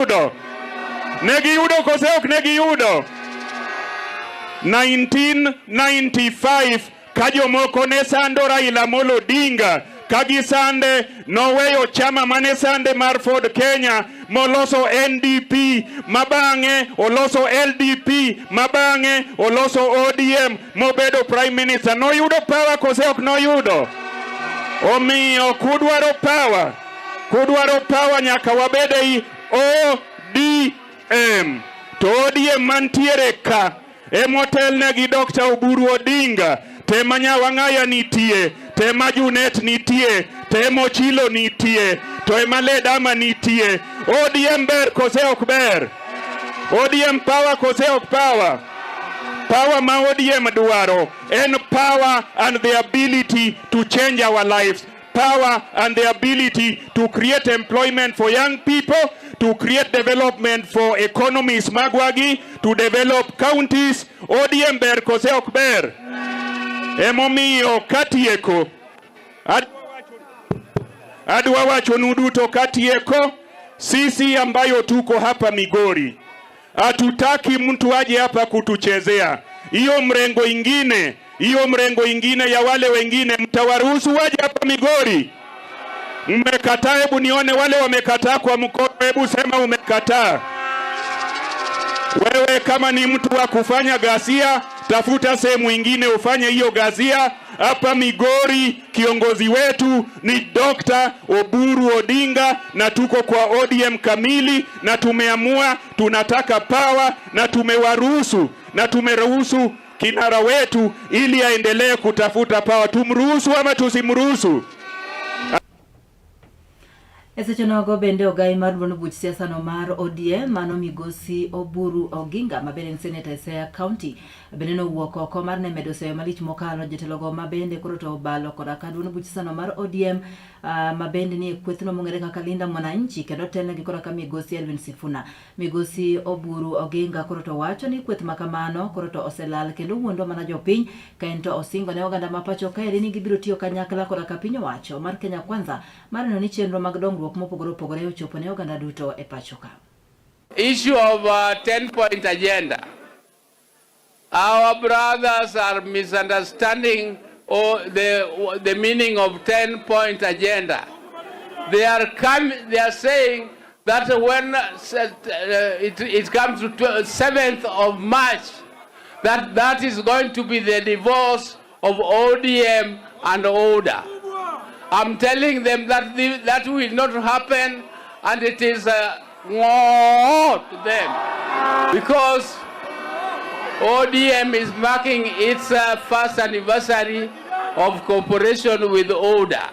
Giyudo? Ne giyudo kose ok ne giyudo? 1995 ka jomoko ne sando Raila Amolo Odinga ka gisande noweyo chama mane sande mar Ford Kenya moloso NDP ma bang'e oloso LDP ma bang'e oloso ODM mobedo prime minister. Noyudo power kose ok noyudo? Omiyo kudwaro power, kudwaro power nyaka wabed ei ODM. To ODM mantiere ka emotelne gi Dr. Oburu Odinga, tema Nyawang'aya nitie, tema Junet nitie, tema Ochilo nitie, to ema Ledama nitie. ODM ber kose ok ber? ODM power kose ok power? Power ma ODM dwaro en power and the ability to change our lives. Power and the ability to create employment for young people, to create development for economies magwagi, to develop counties. ODM ber kose ok ber? Emomiyo katieko, adwa wachonu duto katieko, sisi ambayo tuko hapa Migori, hatutaki mtu aje hapa kutuchezea. Hiyo mrengo ingine, hiyo mrengo ingine ya wale wengine, mtawaruhusu waje hapa Migori? Mmekataa? Hebu nione wale wamekataa kwa mkono, hebu sema umekataa. Wewe kama ni mtu wa kufanya ghasia, tafuta sehemu ingine ufanye hiyo ghasia. Hapa Migori kiongozi wetu ni Dr. Oburu Odinga na tuko kwa ODM kamili, na tumeamua tunataka power, na tumewaruhusu na tumeruhusu kinara wetu ili aendelee kutafuta power. Tumruhusu ama tusimruhusu? E seche nogo bende ogai mar duond buch siasa no mar ODM mano migosi Oburu Oginga ma bende en seneta e Siaya County bende nowuok oko mar ne medo seyo malich mokalo jotelogo ma bende koro to obalo koda ka duond buch siasa no mar ODM ma bende nie kwethno mong'ere kaka Linda Mwananchi kendo otelnegi koda ka migosi Edwin Sifuna. Migosi Oburu Oginga koro to wacho ni kweth ma kamano koro to oselal kendo wuondo mana jopiny ka en to osingo ne oganda ma pacho kaeri ni gibiro tiyo kanyakla koda ka piny owacho mar Kenya Kwanza mar neno ni chenro mag dongruok mopogore opogore ochopo ne oganda duto e pacho ka. Issue of 10 point agenda. Our brothers are misunderstanding or the meaning of 10 point agenda. They are saying that when it comes to 7th of March, that that is going to be the divorce of ODM and ODA. I'm telling them that that will not happen, and it is a to them because ODM is marking its first anniversary of cooperation with ODA.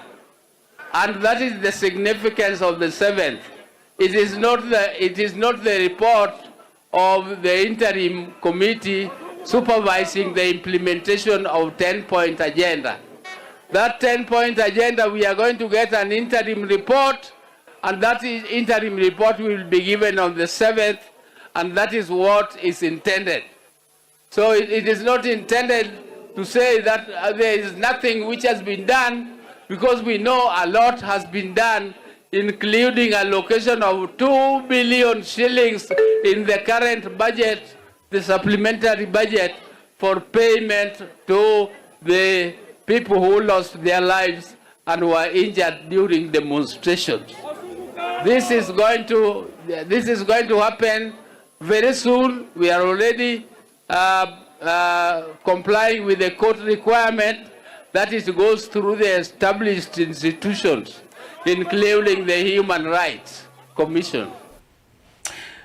And that is the significance of the seventh. It is not the report of the interim committee supervising the implementation of 10-point agenda. That 10-point agenda, we are going to get an interim report, and that interim report will be given on the 7th, and that is what is intended. So it is not intended to say that there is nothing which has been done, because we know a lot has been done, including allocation of 2 billion shillings in the current budget, the supplementary budget, for payment to the people who lost their lives and were injured during demonstrations. This is going to happen very soon. We are already complying with the court requirement that it goes through the established institutions, including the Human Rights Commission.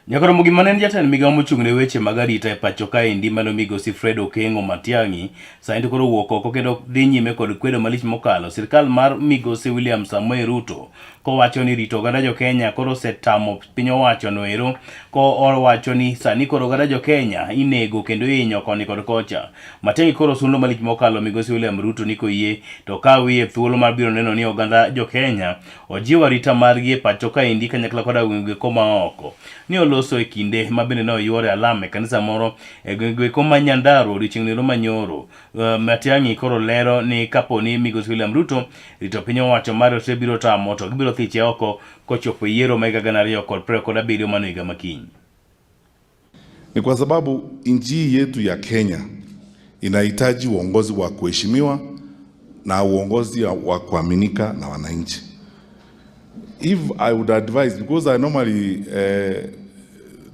Nyakoro gima ne en jatend migawo mochung' ne weche mag arita e pacho kaendi mano migosi Fred Okengo Matiang'i sani to koro owuok oko kendo dhi nyime kod kwedo malich mokalo sirkal mar migosi William Samoei Ruto kowacho ni rito oganda jo Kenya koro osetamo piny owacho noero ko owacho ni sani koro oganda jo Kenya inego kendo ihinyo koni kod kocha. Matiang'i koro sundo malich mokalo migosi William Ruto ni koyie to kawie thuolo mar biro neno ni oganda jo Kenya ojiwo arita margi e pacho kaendi kanyakla koda gwenge ma oko. Ne oloso e kinde ma bende ne oyuore alam e kanisa moro e gwenge go ma Nyandarua odiochieng' noero manyoro. Matiang'i koro lero ni kapo ni migosi William Ruto rito piny owacho mar osebiro tamo to gibiro golo thiche oko kochopo e yiero ma higa 2027 mano higa makiny. Ni kwa sababu nchi yetu ya Kenya inahitaji uongozi wa kuheshimiwa na uongozi wa kuaminika na wananchi. If I would advise, because I normally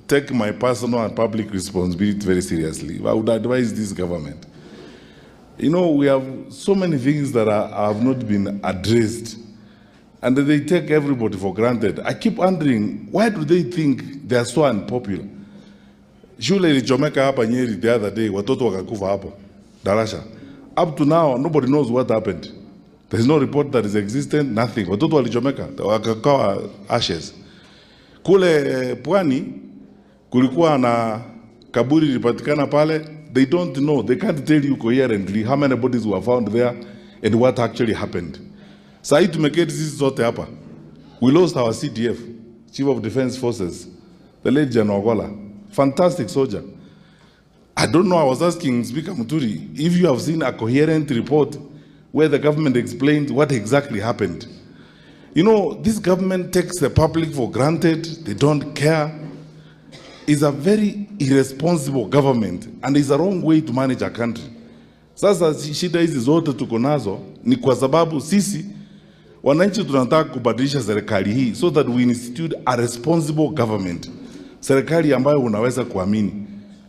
take my personal and public responsibility very seriously, I would advise this government. We have so many things that have not been addressed, and they take everybody for granted. I keep wondering, why do they think they are so unpopular? Shule ilichomeka hapa Nyeri the other day, watoto wakakufa hapo darasa. Up to now, nobody knows what happened. There is no report that is existent, nothing. Watoto walichomeka, wakakawa ashes. Kule Pwani kulikuwa na kaburi lilipatikana pale. They don't know, they can't tell you coherently how many bodies were found there and what actually happened. Saa hii tumeketi sisi zote hapa. We lost our CDF, Chief of Defense Forces, the late General Ogolla. Fantastic soldier. I don't know, I was asking Speaker Muturi if you have seen a coherent report where the government explained what exactly happened. This government takes the public for granted. They don't care. It's a very irresponsible government and it's a wrong way to manage a country. Sasa shida hizi zote tuko nazo ni kwa sababu sisi wananchi tunataka kubadilisha serikali hii so that we institute a responsible government. Serikali ambayo unaweza kuamini.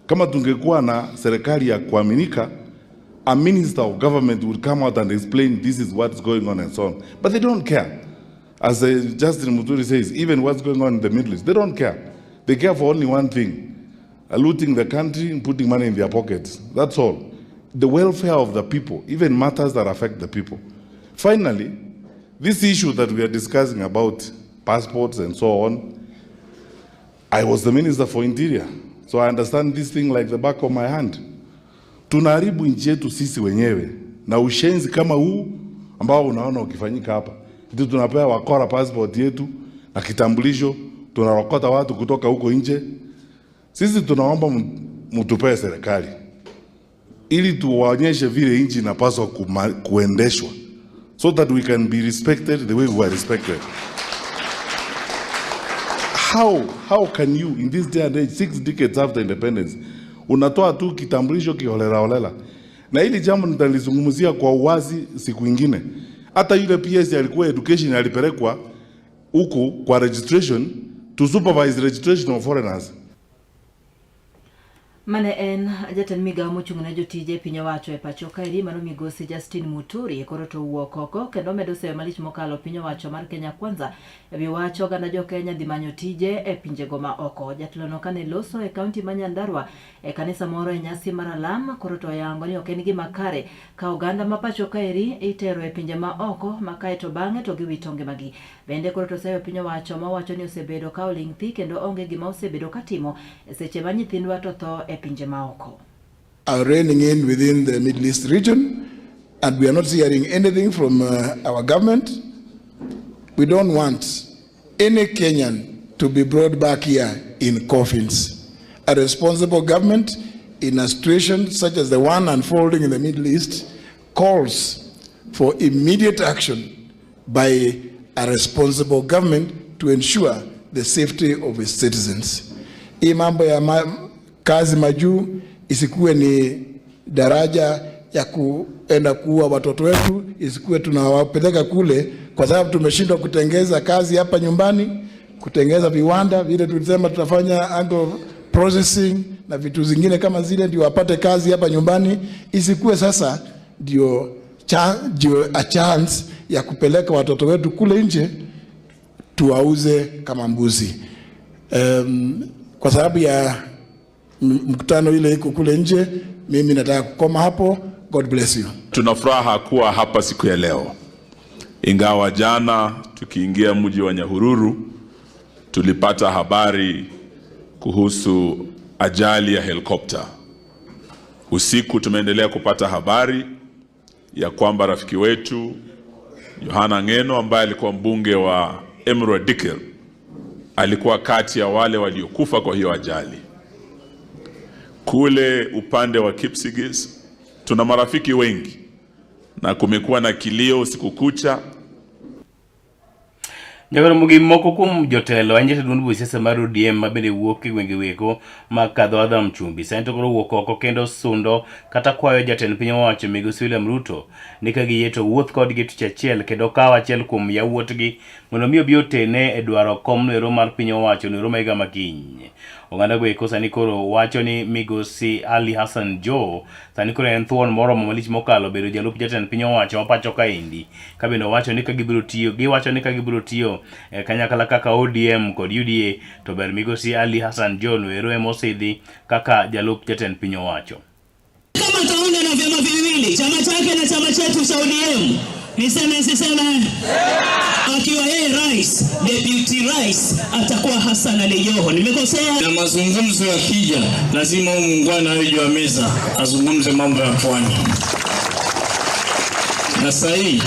Kama tungekuwa na serikali ya kuaminika, a minister of government would come out and explain this is what's going on and so on. But they don't care. As Justin Muturi says, even what's going on in the Middle East, they don't care. They care for only one thing, looting the country and putting money in their pockets. That's all. The welfare of the people, even matters that affect the people. Finally, this issue that we are discussing about passports and so on, I was the Minister for Interior, so I understand this thing like the back of my hand. Tunaharibu nchi yetu sisi wenyewe na ushenzi kama huu ambao unaona ukifanyika hapa. Ndio tunapea wakora passport yetu na kitambulisho, tunarokota watu kutoka huko nje. Sisi tunaomba mtupee serikali ili tuwaonyeshe vile nchi inapaswa kuendeshwa, so that we can be respected the way we are respected. How can you in this day and age, 6 decades after independence, unatoa tu kitambulisho kiholela holela? Na hili jambo nitalizungumzia kwa uwazi siku ingine. Hata yule PS alikuwa education alipelekwa huku kwa registration to supervise registration of foreigners. Mane en jatend migawo mochung' ne jotije e piny owacho e pacho kaeri mano migosi Justin Muturi koro to owuok oko kendo omedo seyo malich mokalo piny owacho mar Kenya Kwanza ewi wach oganda jo Kenya dhi manyo tije e pinjego ma oko. Jatelono kane loso e kaunti ma Nyandarua e kanisa moro e nyasi mar alam koro to oyango ni ok en gima kare ka oganda ma pacho kaeri itero e pinje ma oko ma kae to bang'e to giwito ngimagi. Bende koro to oseyo piny owacho ma wacho ni osebedo ka oling' thi kendo onge gima osebedo katimo e seche ma nyithindwa to tho e pinje ma oko. Are reining in within the Middle East region, and we are not hearing anything from our government. We don't want any Kenyan to be brought back here in coffins. A responsible government in a situation such as the one unfolding in the Middle East calls for immediate action by a responsible government to ensure the safety of its citizens. Hii mambo ya kazi majuu isikuwe ni daraja ya kuenda kuua watoto wetu, isikuwe tunawapeleka kule kwa sababu tumeshindwa kutengeza kazi hapa nyumbani, kutengeza viwanda vile tulisema tutafanya agro processing na vitu zingine kama zile ndio wapate kazi hapa nyumbani. Isikuwe sasa ndio a chance ya kupeleka watoto wetu kule nje tuwauze kama mbuzi. Kwa sababu ya mkutano ile iko kule nje, mimi nataka kukoma hapo. God bless you. Tuna furaha kuwa hapa siku ya leo. Ingawa jana tukiingia mji wa Nyahururu tulipata habari kuhusu ajali ya helikopta. Usiku tumeendelea kupata habari ya kwamba rafiki wetu Yohana Ng'eno ambaye alikuwa mbunge wa Emurua Dikirr alikuwa kati ya wale waliokufa kwa hiyo ajali. Kule upande wa Kipsigis tuna marafiki wengi na kumekuwa na kilio usiku kucha. Jagoro mogik moko kuom jotelo en jatend duond buch siasa mar ODM ma bende wuok e gwenge weko mag Kadho Adam Chumbi. Sani to koro wuok oko kendo sundo kata kwayo jatend piny owacho Migosi William Ruto ni ka giyie to wuoth kodgi tich achiel kendo kaw achiel kuom yawuotgi mondo mi obi otene e dwaro kom noero mar piny owacho noero ma higa ma kiny. Oganda go eko sani koro wacho ni Migosi Ali Hassan Joho sani koro en thuon moromo malich mokalo bedo jalup jatend piny owacho ma pacho kaendi. Ka bende owacho ni ka gibiro tiyo, giwacho ni ka gibiro tiyo e kanyakla kaka ODM kod UDA to ber Migosi Ali Hassan Joho noero ema osidhi kaka jalup jatend piny owacho. Kama ataunda na vyama viwili, chama chake na chama chetu cha ODM, niseme nisiseme? Akiwa yeye rais, deputy rais atakuwa Hassan Ali Joho. Nimekosea? Na mazungumzo yakija, lazima huyu muungwana awe juu ya meza azungumze mambo ya pwani. Na sasa hii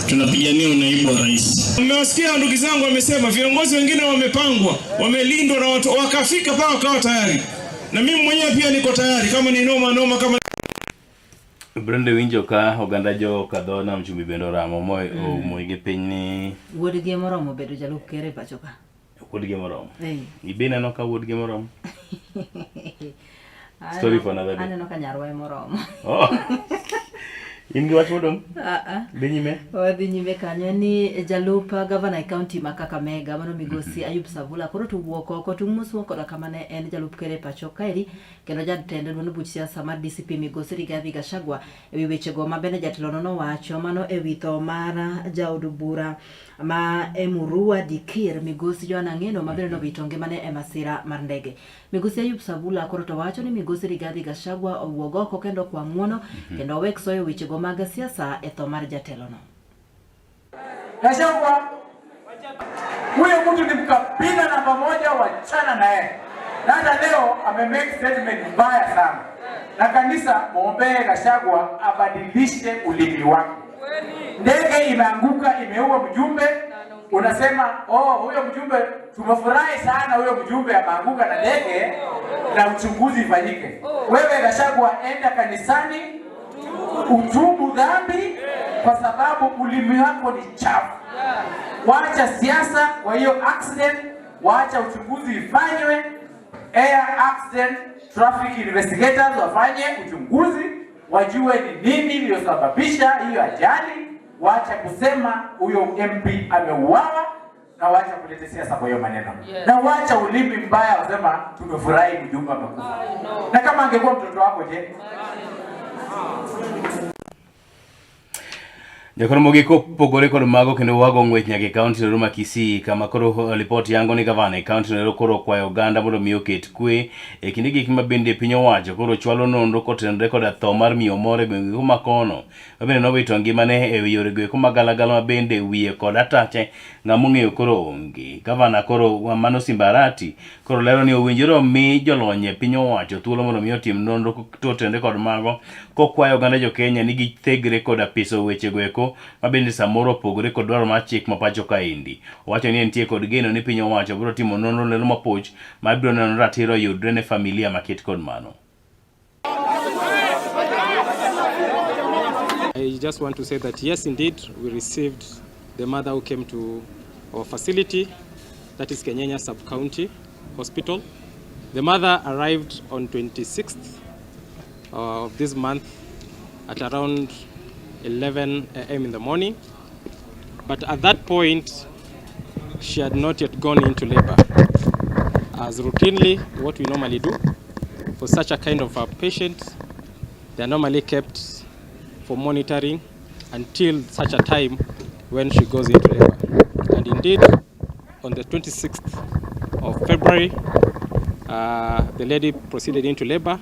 tunapigania unaibu wa rais. Mmewasikia ndugu zangu wamesema viongozi wengine wamepangwa, wamelindwa na watu wakafika pale wakawa tayari. Na mimi mwenyewe pia niko tayari kama ni noma noma kama Brenda winjo ka oganda jo kadho nam chumbi bende oramo omoigi piny ni Wuodgi ema oromo bedo jalup ker e pacho ka. wuodgi moromo. Eh. Ibe ineno ka wuodgi moromo? Story for another day. Aneno ka nyarwa ema oromo. Oh. In gi wach modong'? Ah, ah. Dhi nyime. Wadhi nyime kanyo ni jalup gavana e kaunti ma Kakamega mano migosi Ayub Savula koro to wuok oko tung' moswa koda kama ne en jalup ker e pacho kaeri kendo jatend duond buch siasa mar DCP migosi Rigathi Gachagua ewi wechego ma bende jatelono nowacho mano ewi tho mar jaod bura ma Emurua Dikir migosi Johana Ng'eno ma bende nowito ngimane e masira mar ndege. Migosi Ayub Savula koro to wacho ni migosi Rigathi Gachagua owuog oko kendo okwa ng'uono kendo owek soyo wechego mag siasa e tho mar jatelono. Gachagua, huyo mtu ni mkabila namba moja, wachana na yeye. Na hata leo ame make statement mbaya sana, na kanisa muombee Gachagua abadilishe ulimi wake. Ndege imeanguka imeua mjumbe, unasema oh, huyo mjumbe tumefurahi sana, huyo mjumbe ameanguka na ndege na uchunguzi ifanyike. Wewe Gachagua, enda kanisani utubu dhambi, kwa sababu ulimi wako ni chafu. Wacha siasa kwa hiyo accident, wacha uchunguzi ifanywe. Air accident traffic investigators wafanye uchunguzi, wajue ni nini iliyosababisha hiyo ajali. Wacha kusema huyo MP ameuawa, na wacha kuleta siasa kwa hiyo maneno. Na wacha ulimi mbaya wasema tumefurahi mjumbe amekufa. Na kama angekuwa mtoto wako je? Jakoro mogik kopogore kod mago kendo wago ng'wech nyaka e kaunti noero ma Kisii kama koro lipot yango ni gavana e kaunti noero koro okwayo oganda mondo mi oket kwe e kinde gik ma bende piny owacho koro chwalo nonro kotenore koda tho mar miyo moro e gwenge ma kono ma bende nowito ngimane e yore goeko magalagala ma bende wiye kod atache ng'ama ong'eyo koro onge. Gavana koro mano Simba Arati koro lero ni owinjore omi jolony e piny owacho thuolo mondo mi otim nonro kotenore kod mago kokwayo oganda jo Kenya ni githegre koda piso wechego eko ma bende samoro opogore kod dwaro mar chik ma pacho kaendi. Owacho ni entie kod geno ni piny owacho biro timo nonro lero mapoch ma biro neno ni ratiro oyudre ne familia maket kod mano. I just want to say that yes, indeed, we received the mother who came to our facility, that is Kenyenya Sub-County Hospital. The mother arrived on 26th of this month at around 11 a.m. in the morning. But at that point, she had not yet gone into labor. As routinely, what we normally do for such a kind of a patient, they are normally kept for monitoring until such a time when she goes into labor. And indeed, on the 26th of February, the lady proceeded into labor.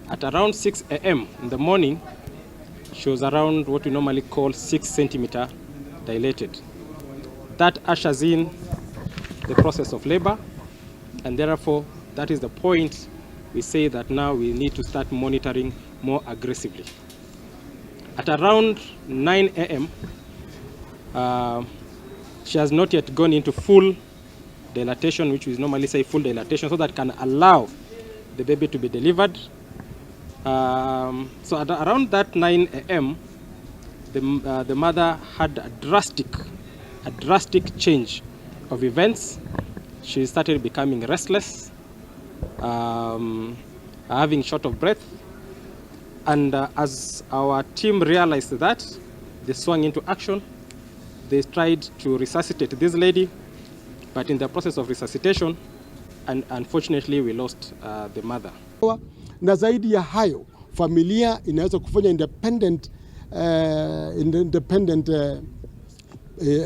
At around 6 a.m. in the morning, she was around what we normally call 6 centimeter dilated. That ushers in the process of labor, and therefore that is the point we say that now we need to start monitoring more aggressively. At around 9 a.m., she has not yet gone into full dilatation, which we normally say full dilatation, so that can allow the baby to be delivered. So at around that 9 a.m., the mother had a drastic a drastic change of events. She started becoming restless, having short of breath, and as our team realized that, they swung into action. They tried to resuscitate this lady, but in the process of resuscitation, and unfortunately we lost the mother. Na zaidi ya hayo, familia inaweza kufanya independent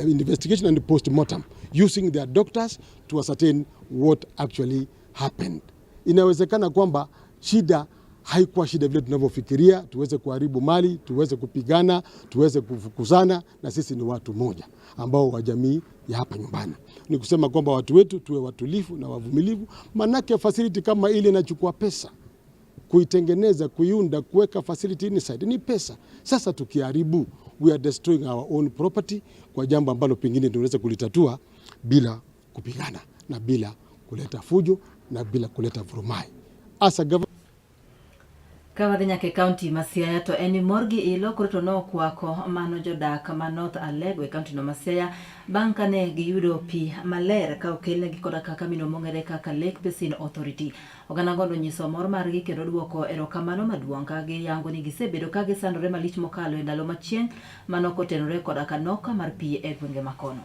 investigation and postmortem using their doctors to ascertain what actually happened. Inawezekana kwamba shida haikuwa shida vile tunavyofikiria, tuweze kuharibu mali, tuweze kupigana, tuweze kufukuzana, na sisi ni watu moja ambao wa jamii ya hapa nyumbani. Ni kusema kwamba watu wetu tuwe watulivu na wavumilivu, manake facility kama ile inachukua pesa kuitengeneza, kuiunda, kuweka facility inside ni pesa. Sasa tukiharibu, we are destroying our own property kwa jambo ambalo pengine tunaweza kulitatua bila kupigana na bila kuleta fujo na bila kuleta vurumai. As a government. Ka wadhi nyaka e kaunti ma Siaya to en ni mor gi ilo koro to nokwako mano jodak ma North Alego e kaunti no ma Siaya bang' kane giyudo pi maler ka okelnegi koda kaka mino mong'ere kaka Lake Basin Authority. Oganda go nonyiso mor margi kendo duoko erokamano maduong' ka giyango ni gisebedo ka gisandore malich mokalo e ndalo machieng' mano kotenore koda ka nok mar pi e gwenge makono.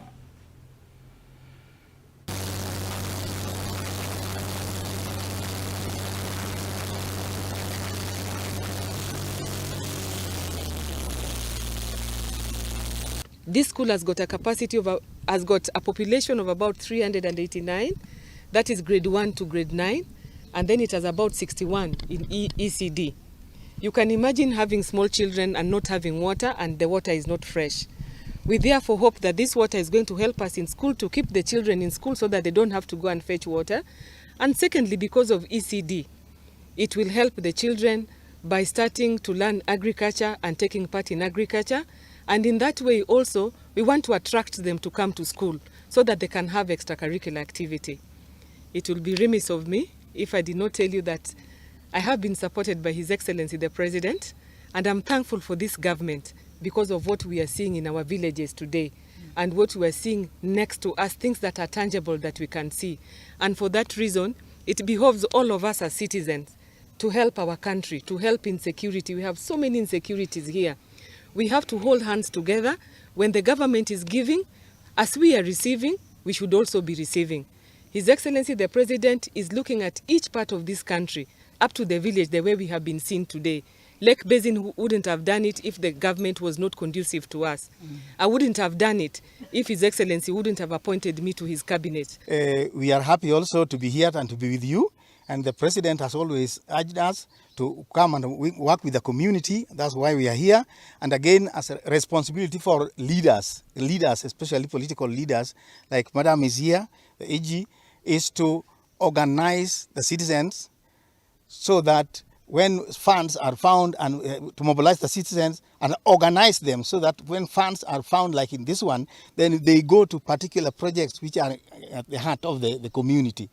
This school has got a capacity of, has got a population of about 389, that is grade 1 to grade 9, and then it has about 61 in ECD. You can imagine having small children and not having water, and the water is not fresh. We therefore hope that this water is going to help us in school to keep the children in school so that they don't have to go and fetch water. And secondly, because of ECD, it will help the children by starting to learn agriculture and taking part in agriculture. And in that way also, we want to attract them to come to school so that they can have extracurricular activity. It will be remiss of me if I did not tell you that I have been supported by His Excellency the President, and I'm thankful for this government because of what we are seeing in our villages today and what we are seeing next to us, things that are tangible that we can see. And for that reason, it behoves all of us as citizens to help our country, to help in security. We have so many insecurities here. We have to hold hands together. When the government is giving, as we are receiving, we should also be receiving. His Excellency the President is looking at each part of this country, up to the village, the way we have been seen today. Lake Basin wouldn't have done it if the government was not conducive to us. I wouldn't have done it if His Excellency wouldn't have appointed me to his cabinet. We are happy also to be here and to be with you. And the President has always urged us to come and work with the community. That's why we are here. And again, as a responsibility for leaders, especially political leaders, like Madam is here, the AG, is to organize the citizens so that when funds are found, and to mobilize the citizens and organize them so that when funds are found, like in this one, then they go to particular projects which are at the heart of the community.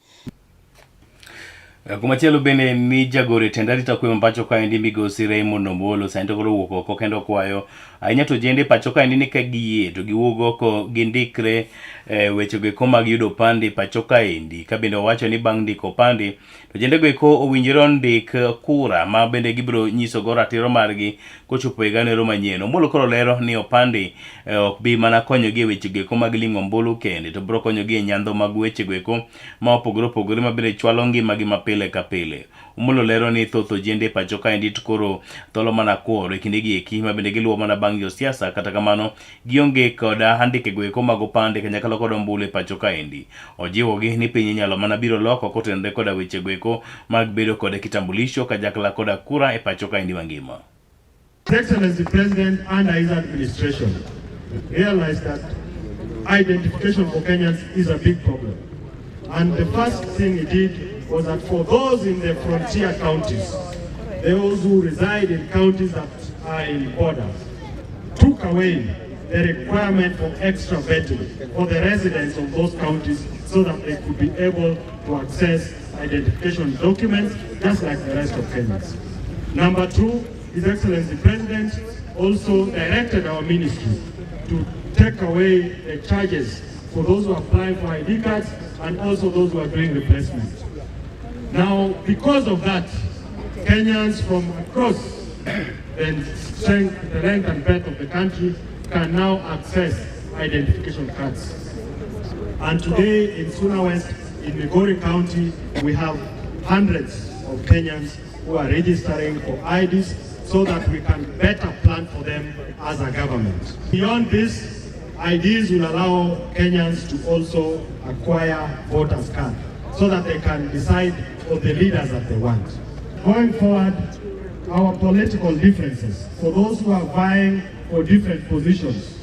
Kumachielo bende ni jagoro e tend arita kwe ma pacho kaendi migosi Raymond Omolo sani to koro owuok oko kendo kwayo ahinya to jende pacho kaendi ni ka giyie to giwuog oko gindikre e wechego eko mag yudo opande pacho kaendi ka bende owacho ni bang' ndiko opande to jendego eko owinjore ondik kura ma bende gibiro nyisogo ratiro margi kochopo higa nero manyien. Omolo koro lero ni opande ok bi mana konyogi e wechego eko mag ling'o ombulu kende to biro konyogi e nyandho mag wechego eko ma opogore opogore ma bende chwalo ngimagi ma pile ka pile. Omolo lero ni thoth ojende e pacho kaendi to koro tholo mana kuoro e kindegi eki ma bende giluwo mana bang' josiasa kata kamano gionge koda andikego eko mag opande kanyakla kod ombulu e pacho kaendi. Ojiwogi ni piny inyalo mana biro loko kotenore koda wechego eko mag bedo kod kitambulisho kanyakla koda kura e pacho kaendi mangima. His Excellency President and his administration realized that identification for Kenyans is a big problem. And the first thing he did was that for those in the frontier counties, those who reside in counties that are in borders, took away the requirement for extra vetting for the residents of those counties so that they could be able to access identification documents just like the rest of Kenyans. Number two, His Excellency President also directed our ministry to take take away the charges for those who apply for ID cards and also those who are doing replacement. Now, because of that, Kenyans from across the strength, the length and breadth of the country can now access identification cards. And today in Suna West, in Migori County, we have hundreds of Kenyans who are registering for IDs so that we can better plan for them as a government. Beyond this, IDs will allow Kenyans to also acquire voters card so that they can decide on the leaders that they want. Going forward, our political differences, for those who are vying for different positions,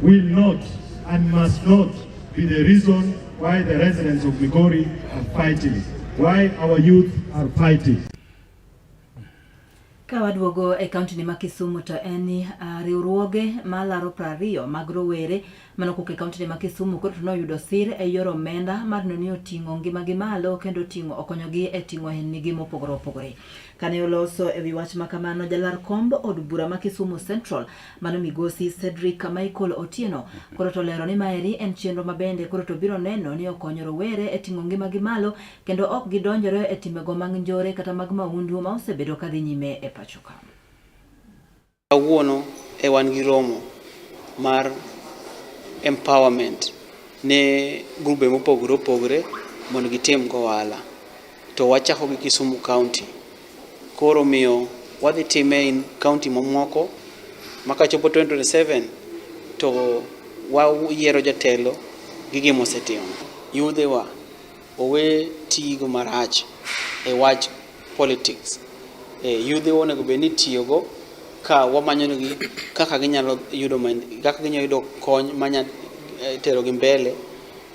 will not and must not be the reason why the residents of Migori are fighting, why our youth are fighting. Ka waduogo e kaunti ni ma Kisumu to en ni uh, riwruoge ma laro 20 mag rowere mano kowuok e kaunti ni ma Kisumu koro to noyudo sir e yor omenda mar neno ni oting'o ngimagi malo kendo oting'o okonyogi e ting'o ohelnigi mopogore opogore. Kane oloso e wi wach ma kamano, jalar komb od bura ma Kisumu Central mano migosi Cedric Michael Otieno koro to olero ni maeri en chenro ma bende koro to biro neno ni okonyo rowere e ting'o ngimagi malo kendo ok gidonjore e timbego mag njore kata mag mahundu ma osebedo ka dhi nyime e pacho ka. Kawuono e wan gi romo mar empowerment ne grube mopogore opogore mondo gitim go ohala. To wachako gi Kisumu County. Koro omiyo wadhi time in county mamoko ma kachopo 2027 to wayiero jatelo gi gima osetimo. Yudhewa owe tigo marach e wach politics. E, yudhe onego bed ni itiyogo ka wamanyonegi kaka ginyalo yudo kaka ginyalo yudo kony manya eh, terogi mbele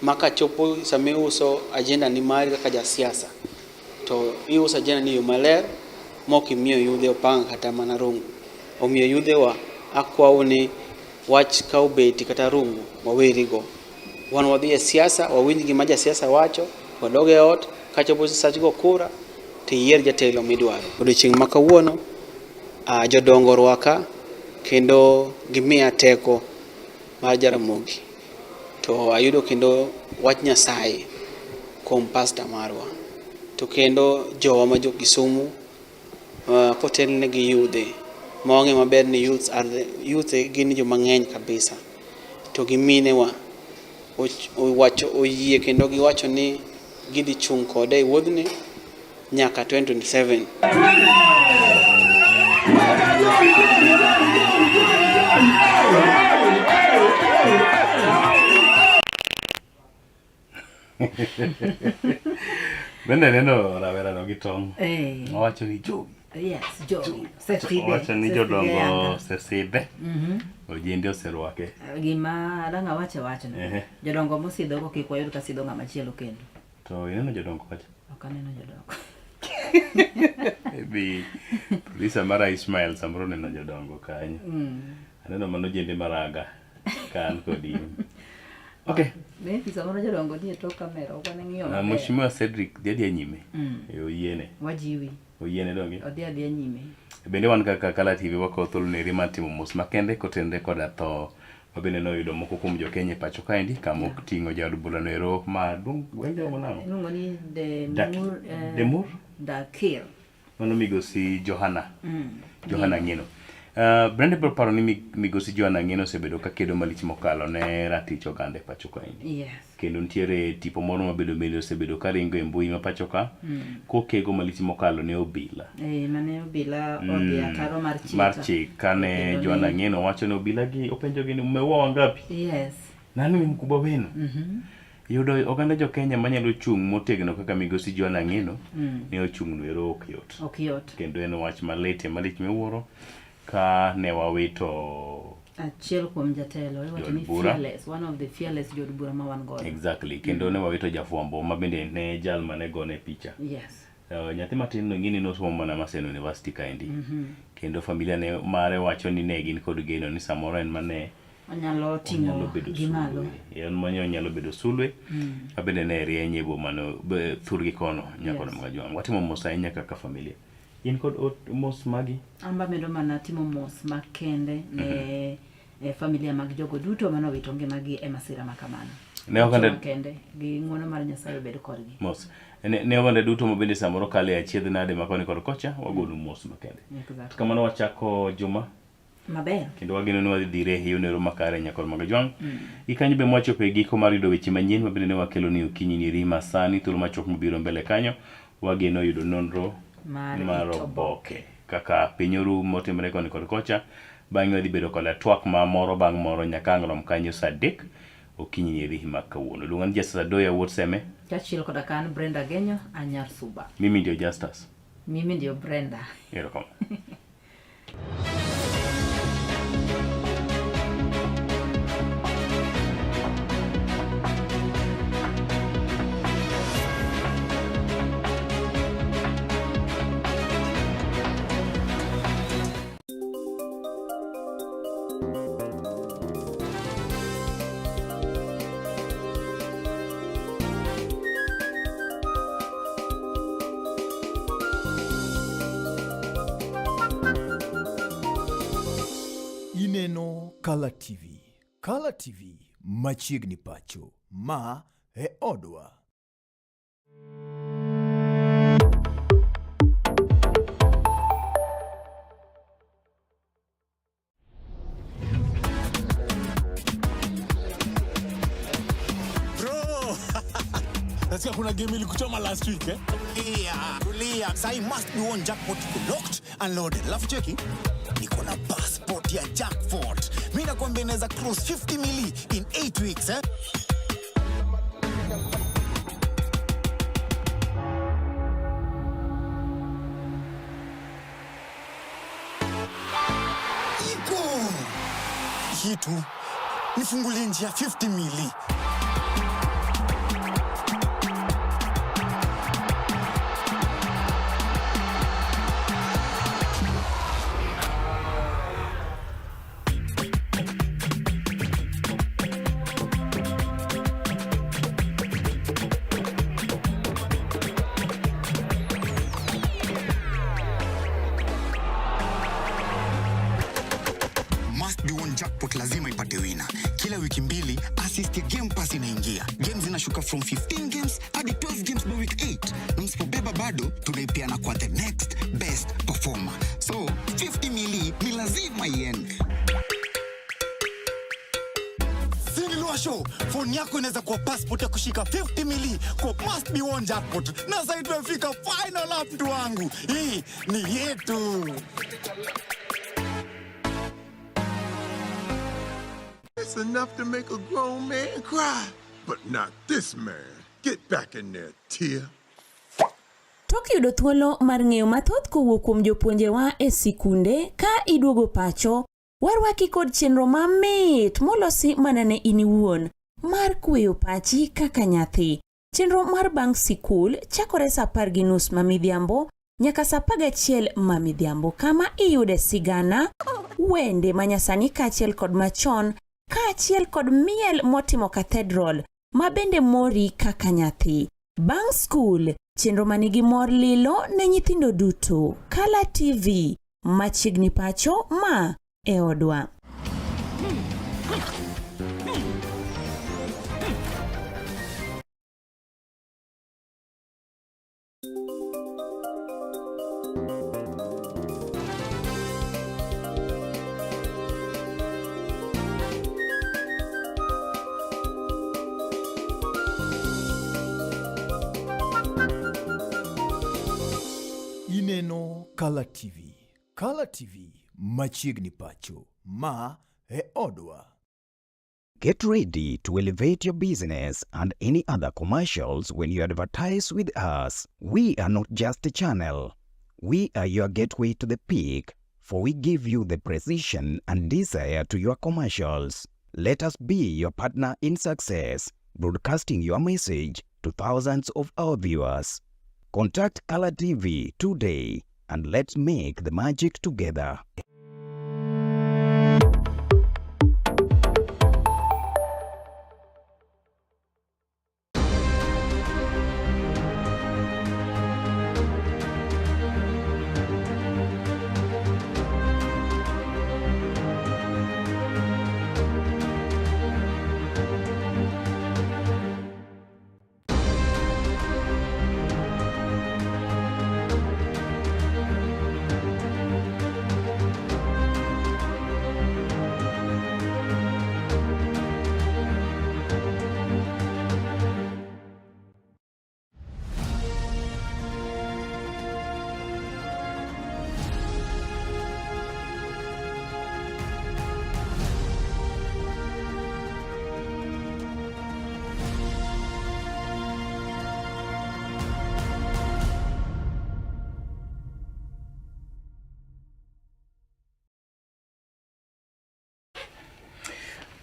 ma kachopo sama iuso agenda ni mari kaka jasiasa to iuso agenda ni e yo maler mok imiyo yudhe opanga kata mana rungu. Omiyo yudhewa akwau ni wach kawo beti kata rungu wawerigo. Wan wadhi e siasa, wawinj gima jasiasa wacho, wadog e ot, kachopo sach go kura to iyier jatelo midwaro. Odiochieng' ma kawuono, uh, jodongo orwaka kendo gimiya teko mar Jaramogi. To ayudo kendo wach Nyasaye kuom pasta marwa. To kendo jowa ma jo Kisumu uh, kotelne gi yudhe ma wang'eyo maber ni youths are the, youth gin joma ng'eny kabisa to gi minewa owacho oyie kendo giwacho ni gidhi chung' kode e wuodhni nyaka 2027. Bende neno rawerano gi tong'. Eh. Owacho ni jogi. Yes, jogi. Osesidhe. Owacho ni Osesidhe jodongo yanga. osesidhe. Ojende oserwake. Gima dang' awache wachno. Ehe. Jodongo mosidhogo kik wayud ka sidho ng'ama chielo kendo. To ineno jodongo kacha? Ok aneno jodongo. Maybe producer mara Ismail samoro neno jodongo kanyo. Aneno mano ojende maraga ka an kod in. Okay. Maybe samoro jodongo nie tok kamera ok wane ng'iyo Uh, maber. Mheshimiwa Cedric dhi adhiya nyime. E oyiene. Wajiwi. Oyiene donge? Odhi adhiya nyime. Bende wan kaka Kala TV wakawo thuolo neri mar timo mos makende kotenre koda tho ma bende noyudo moko kuom jokenya e pacho kaendi kama oting'o jaod burano ero ma duong' gwenge nang'o? Iluongo ni Demur eh, Demur? Dakir. Mano migosi Johana. Johana Ng'eno. Uh, Brenda biro paro ni migosi Johana Ng'eno osebedo ka kedo malich mokalo ne ratich oganda e pacho kaendi. Yes. Kendo nitiere tipo moro mabedo bende osebedo ka ringo e mbui ma pacho ka kokego malich mokalo ne obila. Eh, mane obila odhi ataro mar chik. Mar chik kane Johana Ng'eno wacho ne obila gi openjogi ni umeua wangapi? Yes. Nani ni mkubwa wenu? Yudo oganda jo Kenya manyalo chung' motegno kaka migosi Joan Ang'eno ne ochung' no ero ok yot. Ok yot. Kendo en wach malit malich miwuoro ka ne wawito Achiel kuom jatelo iwacho ni Jood bura. fearless, one of the fearless jood bura ma wan godo. Exactly. Kendo ne wawito jafwambo ma bende ne jal mane gone picha. Yes. Nyathi matin no ing'eni nosomo mana Maseno University kaendi. Kendo familia ne mare wacho ni ne gin kod geno ni samoro en mane Onyalo ting'o onyalo bedo gi malo. sulwe. En mane onyalo bedo sulwe. Ma bende ne rieny e boma no be- thurgi kono nyakono Yes. mga jwang'. Watimo mos ahinya kaka familia. In kod ot mos magi? An be amedo mana timo mos makende ne e familia mag jogo duto mane owito ngimagi e masira ma kamano. Ne oganda kende gi ng'uono mar Nyasaye obed kodgi. Mos. Ne, ne oganda duto ma bende samoro kale achiedh nade ma koni kod kocha wagonu mos makende. Exactly. Kamano wachako juma maber kendo wageno ni wadhi dhire e yono ero makare nyakor mag jwang' mm. gi kanyo be mwachopo e giko mar yudo weche manyien ma bende ne wakelo ni okinyi ni rima sani thuolo machuok mabiro mbele kanyo wageno yudo nonro mar oboke kaka piny oru motimore koni kod kocha bang'e wadhi bedo koda twak ma moro bang' moro nyaka ang' rom kanyo saa adek okinyi ni eri ma kawuono luonga ni Justus Adoya wuod Seme kaachiel koda ka an Brenda Genyo anyar Suba mimi ndio Justus mimi ndio Brenda erokamano Ineno Kala TV. Kala TV machiegni pacho. Ma e odwa. Bro! Nasikia kuna game ilikuchoma last week eh? Tulia, tulia. Sai must be one jackpot iko locked and loaded. Alafu cheki, niko na passport ya jackpot. Mimi nakwambia inaweza cross 50 mili in 8 weeks eh? Iko hii tu nifungulie njia 50 mili. Must be one jackpot lazima ipate wina. Kila wiki mbili assist ya Game Pass inaingia. Games zinashuka from 15 games hadi 12 games by week 8. Na msipobeba bado tunaipeana kwa the next best performer. So 50 mili ni lazima iende. Show phone yako inaweza kuwa passport ya kushika 50 mili kwa must be one jackpot. Na sasa tumefika final lap, mtu wangu. Hii ni yetu. It's enough to make a grown man cry, but not this man. Get back in there, Tia. Tok yudo thuolo mar ng'eyo mathoth kowuok kuom jopuonjewa e sikunde ka iduogo pacho, warwaki kod chenro mamit molosi mana ne in iwuon mar kweyo pachi kaka nyathi. Chenro mar bang' sikul chakore saa 10:30 ma midhiambo nyaka saa 11 ma midhiambo kama iyude sigana, wende manyasani kaachiel kod machon kaachiel kod miel motimo cathedral ma bende mori kaka nyathi. Bang' skul, chenro manigi mor lilo ne nyithindo duto. Kala TV, machiegni pacho ma e odwa. Ineno Kala TV. Kala TV machiegni pacho. Ma e odwa. Get ready to elevate your business and any other commercials when you advertise with us. We are not just a channel. We are your gateway to the peak, for we give you the precision and desire to your commercials. Let us be your partner in success, broadcasting your message to thousands of our viewers. Contact Color TV today and let's make the magic together.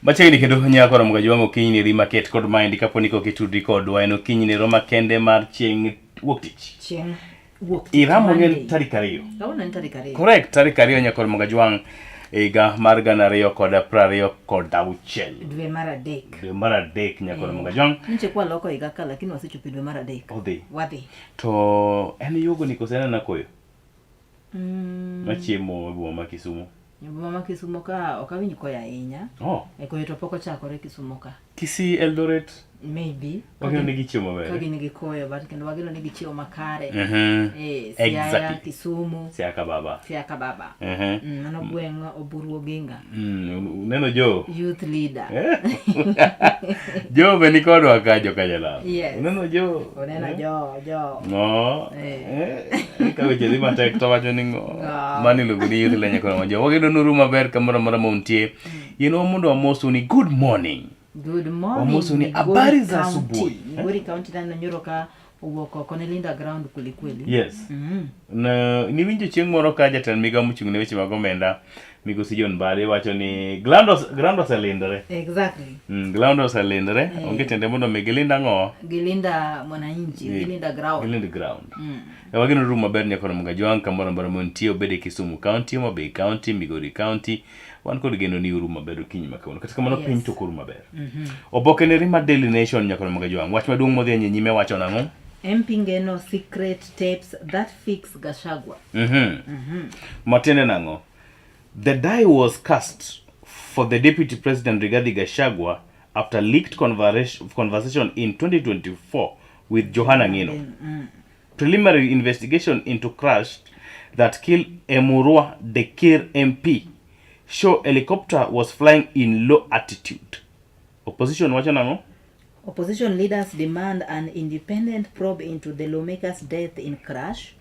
Machiegni kendo nyako romo ga jwang' okinyi ni rima ket kod maendi kapo ni kok itudri kodwa en okinyi ni roma kende mar chieng' wuok tich. Chieng' wuok tich. Iramo ni en Monday. tarik ariyo. Kawuono en tarik ariyo. Correct, tarik ariyo nyako romo ga jwang' e higa mar 2026. Dwe mar adek. Dwe mar adek nyako romo ga jwang'. Nyiche kwa loko higa ka lakini wasechopo e dwe mar adek. Odhi. Wadhi. To en yuogo ni koso en ana koyo? Machiemo e boma ma Kisumu. E boma ma Kisumo ka ok awinj koyo ahinya. Oh. E koyo to pok ochakore Kisumo ka. Kisii, Eldoret. Maybe. Wageno ni gichiemo maber. Ka gin gi koyo but kendo wageno ni gichiemo makare. Eh, Siaya, Kisumu. Siaya ka baba. Siaya ka baba. Mano gweng' Oburu Oginga. Uneno Joe? Youth leader. Joe be nikodwa ka joka Jalam. Yes. Uneno Joe? Uneno Joe, Joe. No. Eh. Ka weche dhi matek to wacho ni ng'o. Ng'o. Mano iluongo ni youth leader nyakoro ma Joe. Wageno nuru maber kamoro amora ma untie. Yienwa mondo wamosu ni good morning. Good morning. Wamosu ni Migori habari za County. asubuhi. Migori County nano nyoro ka owuok oko ne Linda Ground kweli kweli. Yes. Na, niwinjo chieng' moro ka jatend migawo mochung' ne weche mag omenda migosi John Mbadi wacho ni ground ground oselindore. Exactly. Ground oselindore, Eh. onge tiende mondo mi gilind ang'o? Gilinda mwananchi, gilinda ground. Gilind ground. E wageno ru maber nyakoro Mgajwang' kamoro amora mantie obed e Kisumu County, Homa Bay County, Migori County. Wan kod geno ni uru maber okinyi ma kawuono. Kata kamano piny to ok oru maber. Oboke ne mar Daily Nation nyakoro Mgajwang'. Wach maduong' modhi e nyime wacho nang'o? MP Ngeno secret tapes that fix Gachagua. Matiende nang'o? The die was cast for the deputy president Rigathi Gachagua after leaked conversation in 2024 with Johana Ng'eno. Preliminary investigation into crash that killed Emurua Dikirr MP show helicopter was flying in low altitude. Opposition wacho nang'o? Opposition leaders demand an independent probe into the lawmaker's death in crash.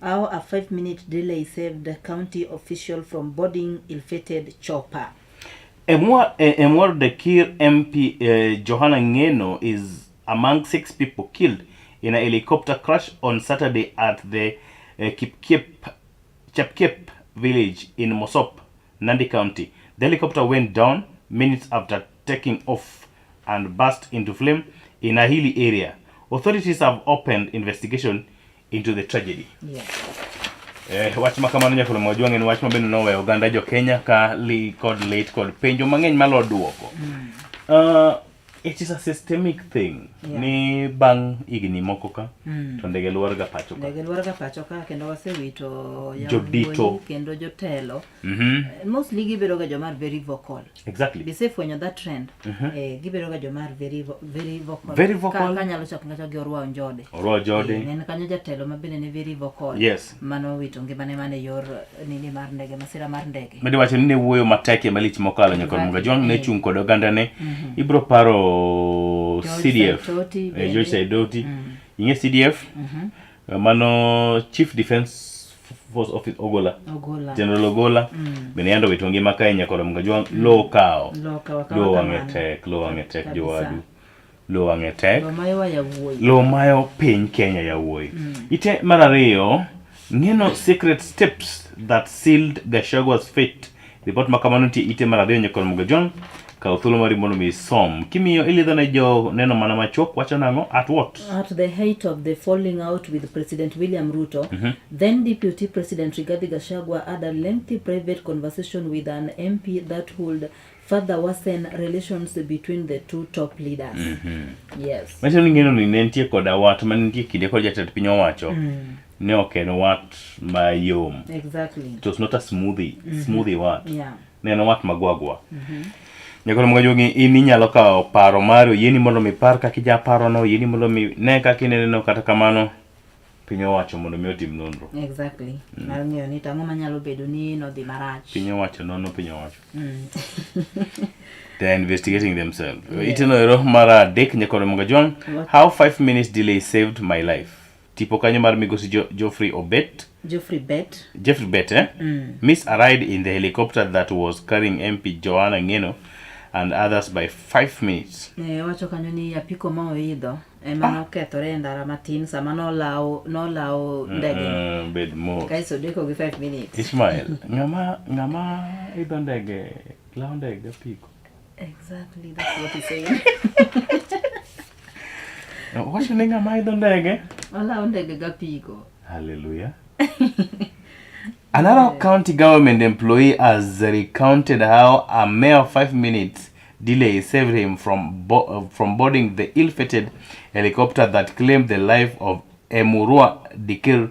How a 5-minute delay saved the county official from boarding ill-fated chopper. Emurua Dikirr MP Johana Ng'eno is among 6 people killed in a helicopter crash on Saturday at the Chepkiep village in Mosop, Nandi County. The helicopter went down minutes after taking off and burst into flame in a hilly area. Authorities have opened investigation into the tragedy. Wach ma kamano nyakolo Mwajuang' en wach ma bende noweyo oganda jo Kenya ka li kod lit kod penjo mang'eny malo duoko. It is a systemic thing. Ni bang' higni moko ka to ndege luor ga pacho ka. Ndege luor ga pacho ka kendo wasewito Jodito. yawuoyi kendo jotelo. Mostly gibedo ga joma are very vocal. Bisefwenyo that trend. Gibedo ga joma are very very vocal. Very vocal. Ka nyalo chako kata gi Orwa Njode. Orwa Njode. Ne en kanyo jatelo ma bende ne very vocal. Mano wito ngimane mane yor nini mar ndege, masira mar ndege. Medo wacho ni ne wuoyo matek e malich mokalo nyaka Mugajwang' ne chung' kod ogandane. Ibro paro George CDF. Saitoti bende. George Saitoti. Ing'e CDF? Mano Chief Defense Force Office Ogola. Ogola. General Ogola. Bende yando wito ngima kae nyaka Mugajwang' lo kawo. Lo kawo, kawo Lo wang'e kamano. tek, lo wang'e tek Kabisa. jowadu. Lo wang'e tek. Lo mayo wa yawuoyi. Lo mayo piny Kenya yawuoyi. Ite mar ariyo, Ng'eno secret steps that sealed Gachagua's fate. Report ma kamano nitie ite mar ariyo nyakor Mugajwang'. Kaw thuolo mari mondo mi isom. Kimiyo ilidho ne jo neno mana machuok wacho nang'o? At what? At the height of the falling out with President William Ruto, then Deputy President Rigathi Gachagua had a lengthy private conversation with an MP that would further worsen relations between the two top leaders. Yes. Manyiso ni ng'eno ni ne nitie koda wat ma nitie kinde kod jatend piny owacho. Ne ok en wat mayom. It was not a smoothie wat. Ne en wat magwagwa. Nyakoro Mugajwang' in inyalo kawo paro mari, oyieni mondo mi par kaka ija parono, oyieni mondo mi ne kaka ineneno, kata kamano piny owacho mondo mi otim nonro. Mar ng'eyo ni tang'o manyalo bedo ni nodhi marach. Piny owacho nono piny owacho. They are investigating themselves. Iteno ero mar adek Nyakoro Mugajwang', What? how 5 minutes delay saved my life. Tipo kanyo mar migosi Geoffrey Obet. Geoffrey Bett. Geoffrey Bett, Missed a ride in the helicopter that was carrying MP Johana Ng'eno and others by 5 minutes. Wacho kanyo ni apiko ma oidho ema nokethore e ndara matin sama nolawo ndege. Bed mos. Kaeto odeko gi 5 minutes. Ishmael, ng'ama idho ndege, lawo ndege apiko? Exactly, that's what he said. Owacho ni ng'ama idho ndege. Olawo ndege gapiko. Hallelujah. A Narok County government employee has recounted how a mere 5 minutes delay saved him from boarding the ill-fated helicopter that claimed the life of Emurua Dikir,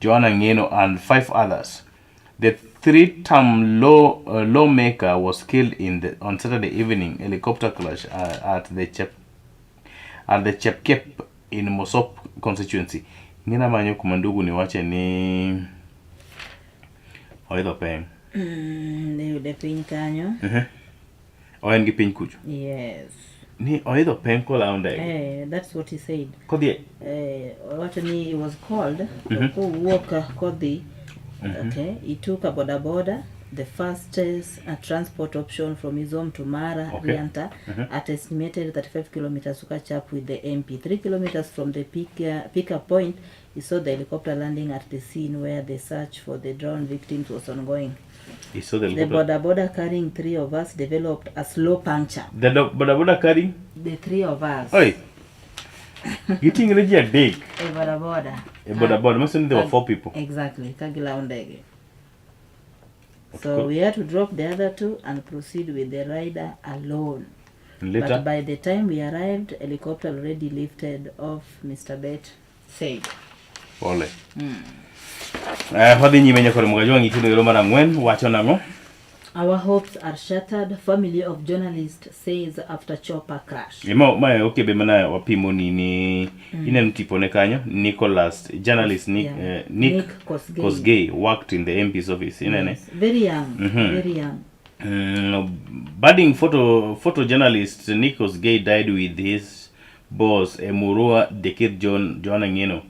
Joanna Ngeno, and five others. The three-term lawmaker was killed on Saturday evening helicopter crash at the Chepkep in Mosop constituency. Ng'ina manyo kuma ndugu ni wache ni oidho peng. Ne yude piny kanyo. O en gi piny kucho. Yes. Ni oidho peng kolawo ndege. That's what he said. Kodhi Owacho ni he was called to kowuok kodhi. Okay, he took a boda boda, the fastest transport option from his home to Mara, Rianta, at estimated 35 kilometers to catch up with the MP. 3 kilometers from the pickup point, he saw the helicopter landing at the scene where the search for the drowned victims was ongoing. He saw the The helicopter. boda boda carrying three of us developed a slow puncture. The boda boda carrying The three of us. Oi. Giting're ji adek E boda boda. e boda boda. Manyiso ni there were four people. Exactly, kagilawo ndege. So we had to drop the other two and proceed with the rider alone. And later? But by the time we arrived, helicopter already lifted off, Mr. Bet said. Pole. Wadhi nyime nyakore Mugajwang' itieno ero mar ang'wen wacho nang'o? Our hopes are shattered, family of journalist says after chopper crash. Ma okebe mana wapimo ni ineno tipone kanyo Nicholas journalist Nick, Nick, Nick Kosgei. Kosgei worked in the MP's office inene. Yes. Very young, very young. Budding photojournalist Nick Kosgei died with his boss Emurua Dikir John Joanna Ng'eno.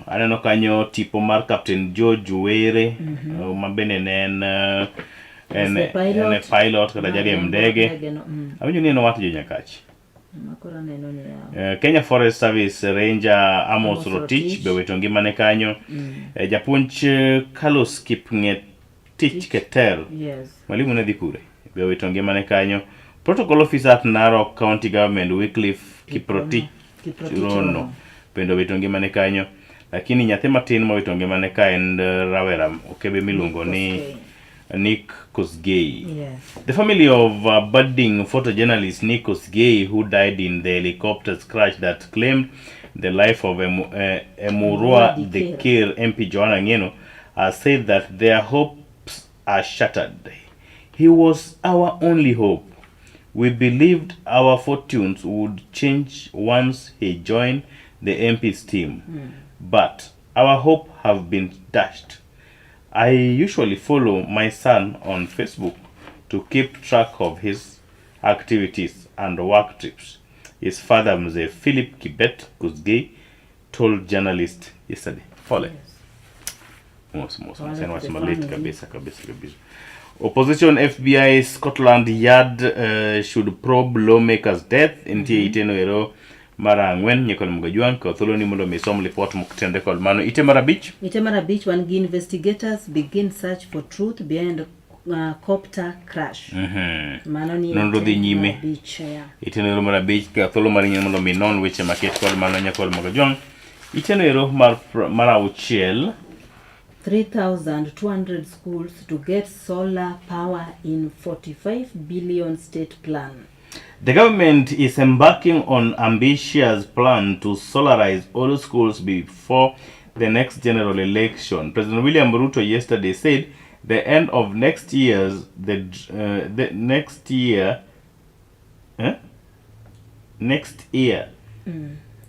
Aneno kanyo tipo mar Captain George Were ma bende ne en en, Was the pilot. en e pilot kata jariemb Mariembo ndege. ndege no. Awinjo ni en owat jo Nyakach. Makoro aneno ni yawa. Kenya Forest Service Ranger Amos Amos Rotich Rotich. be owito ngimane kanyo. Japuonj Carlos Kipng'etich Keter. Mwalimu ne dhi kure be owito ngimane kanyo. Protocol officer at Narok County Government Wycliffe Kiprotich Kiprotich Rono Rono. bende owito ngimane kanyo. Lakini nyathi matin mowito ngimane ka en rawera okebe miluongo ni Nick Kosgei. The family of budding photojournalist Nick Kosgei, who died in the helicopter's crash that claimed the life of Emurua Emurua Dikir. Dikir MP Joanna Ngeno, has said that their hopes are shattered. "He was our only hope. We believed our fortunes would change once he joined the MP's team. But our hope have been dashed. I usually follow my son on Facebook to keep track of his activities and work trips," his father, Mzee Philip Kibet Kosgei, told journalist yesterday. Pole. Mos mos. Pole En to wach the malit family. Kabisa kabisa kabisa. Opposition FBI Scotland Yard should probe lawmaker's death. Nitie iteno ero mar ang'wen nyikon Mugajwang' kaw thuolo ni mondo mi isom lipot motenore kod mano. Ite mar abich. Ite mar abich wan gi investigators begin search for truth behind copter crash. Mano ni Nonro dhi ite mar nyime. abich, yeah. Iteno ero mar abich ka thuolo mar nyime mondo mi non weche maket kod mano nyakod Mugajwang'. Iteno ero mar auchiel. 3,200 schools to get solar power in 45 billion state plan. The government is embarking on ambitious plan to solarize all schools before the next general election. President William Ruto yesterday said the end of next year's the next year eh? Next year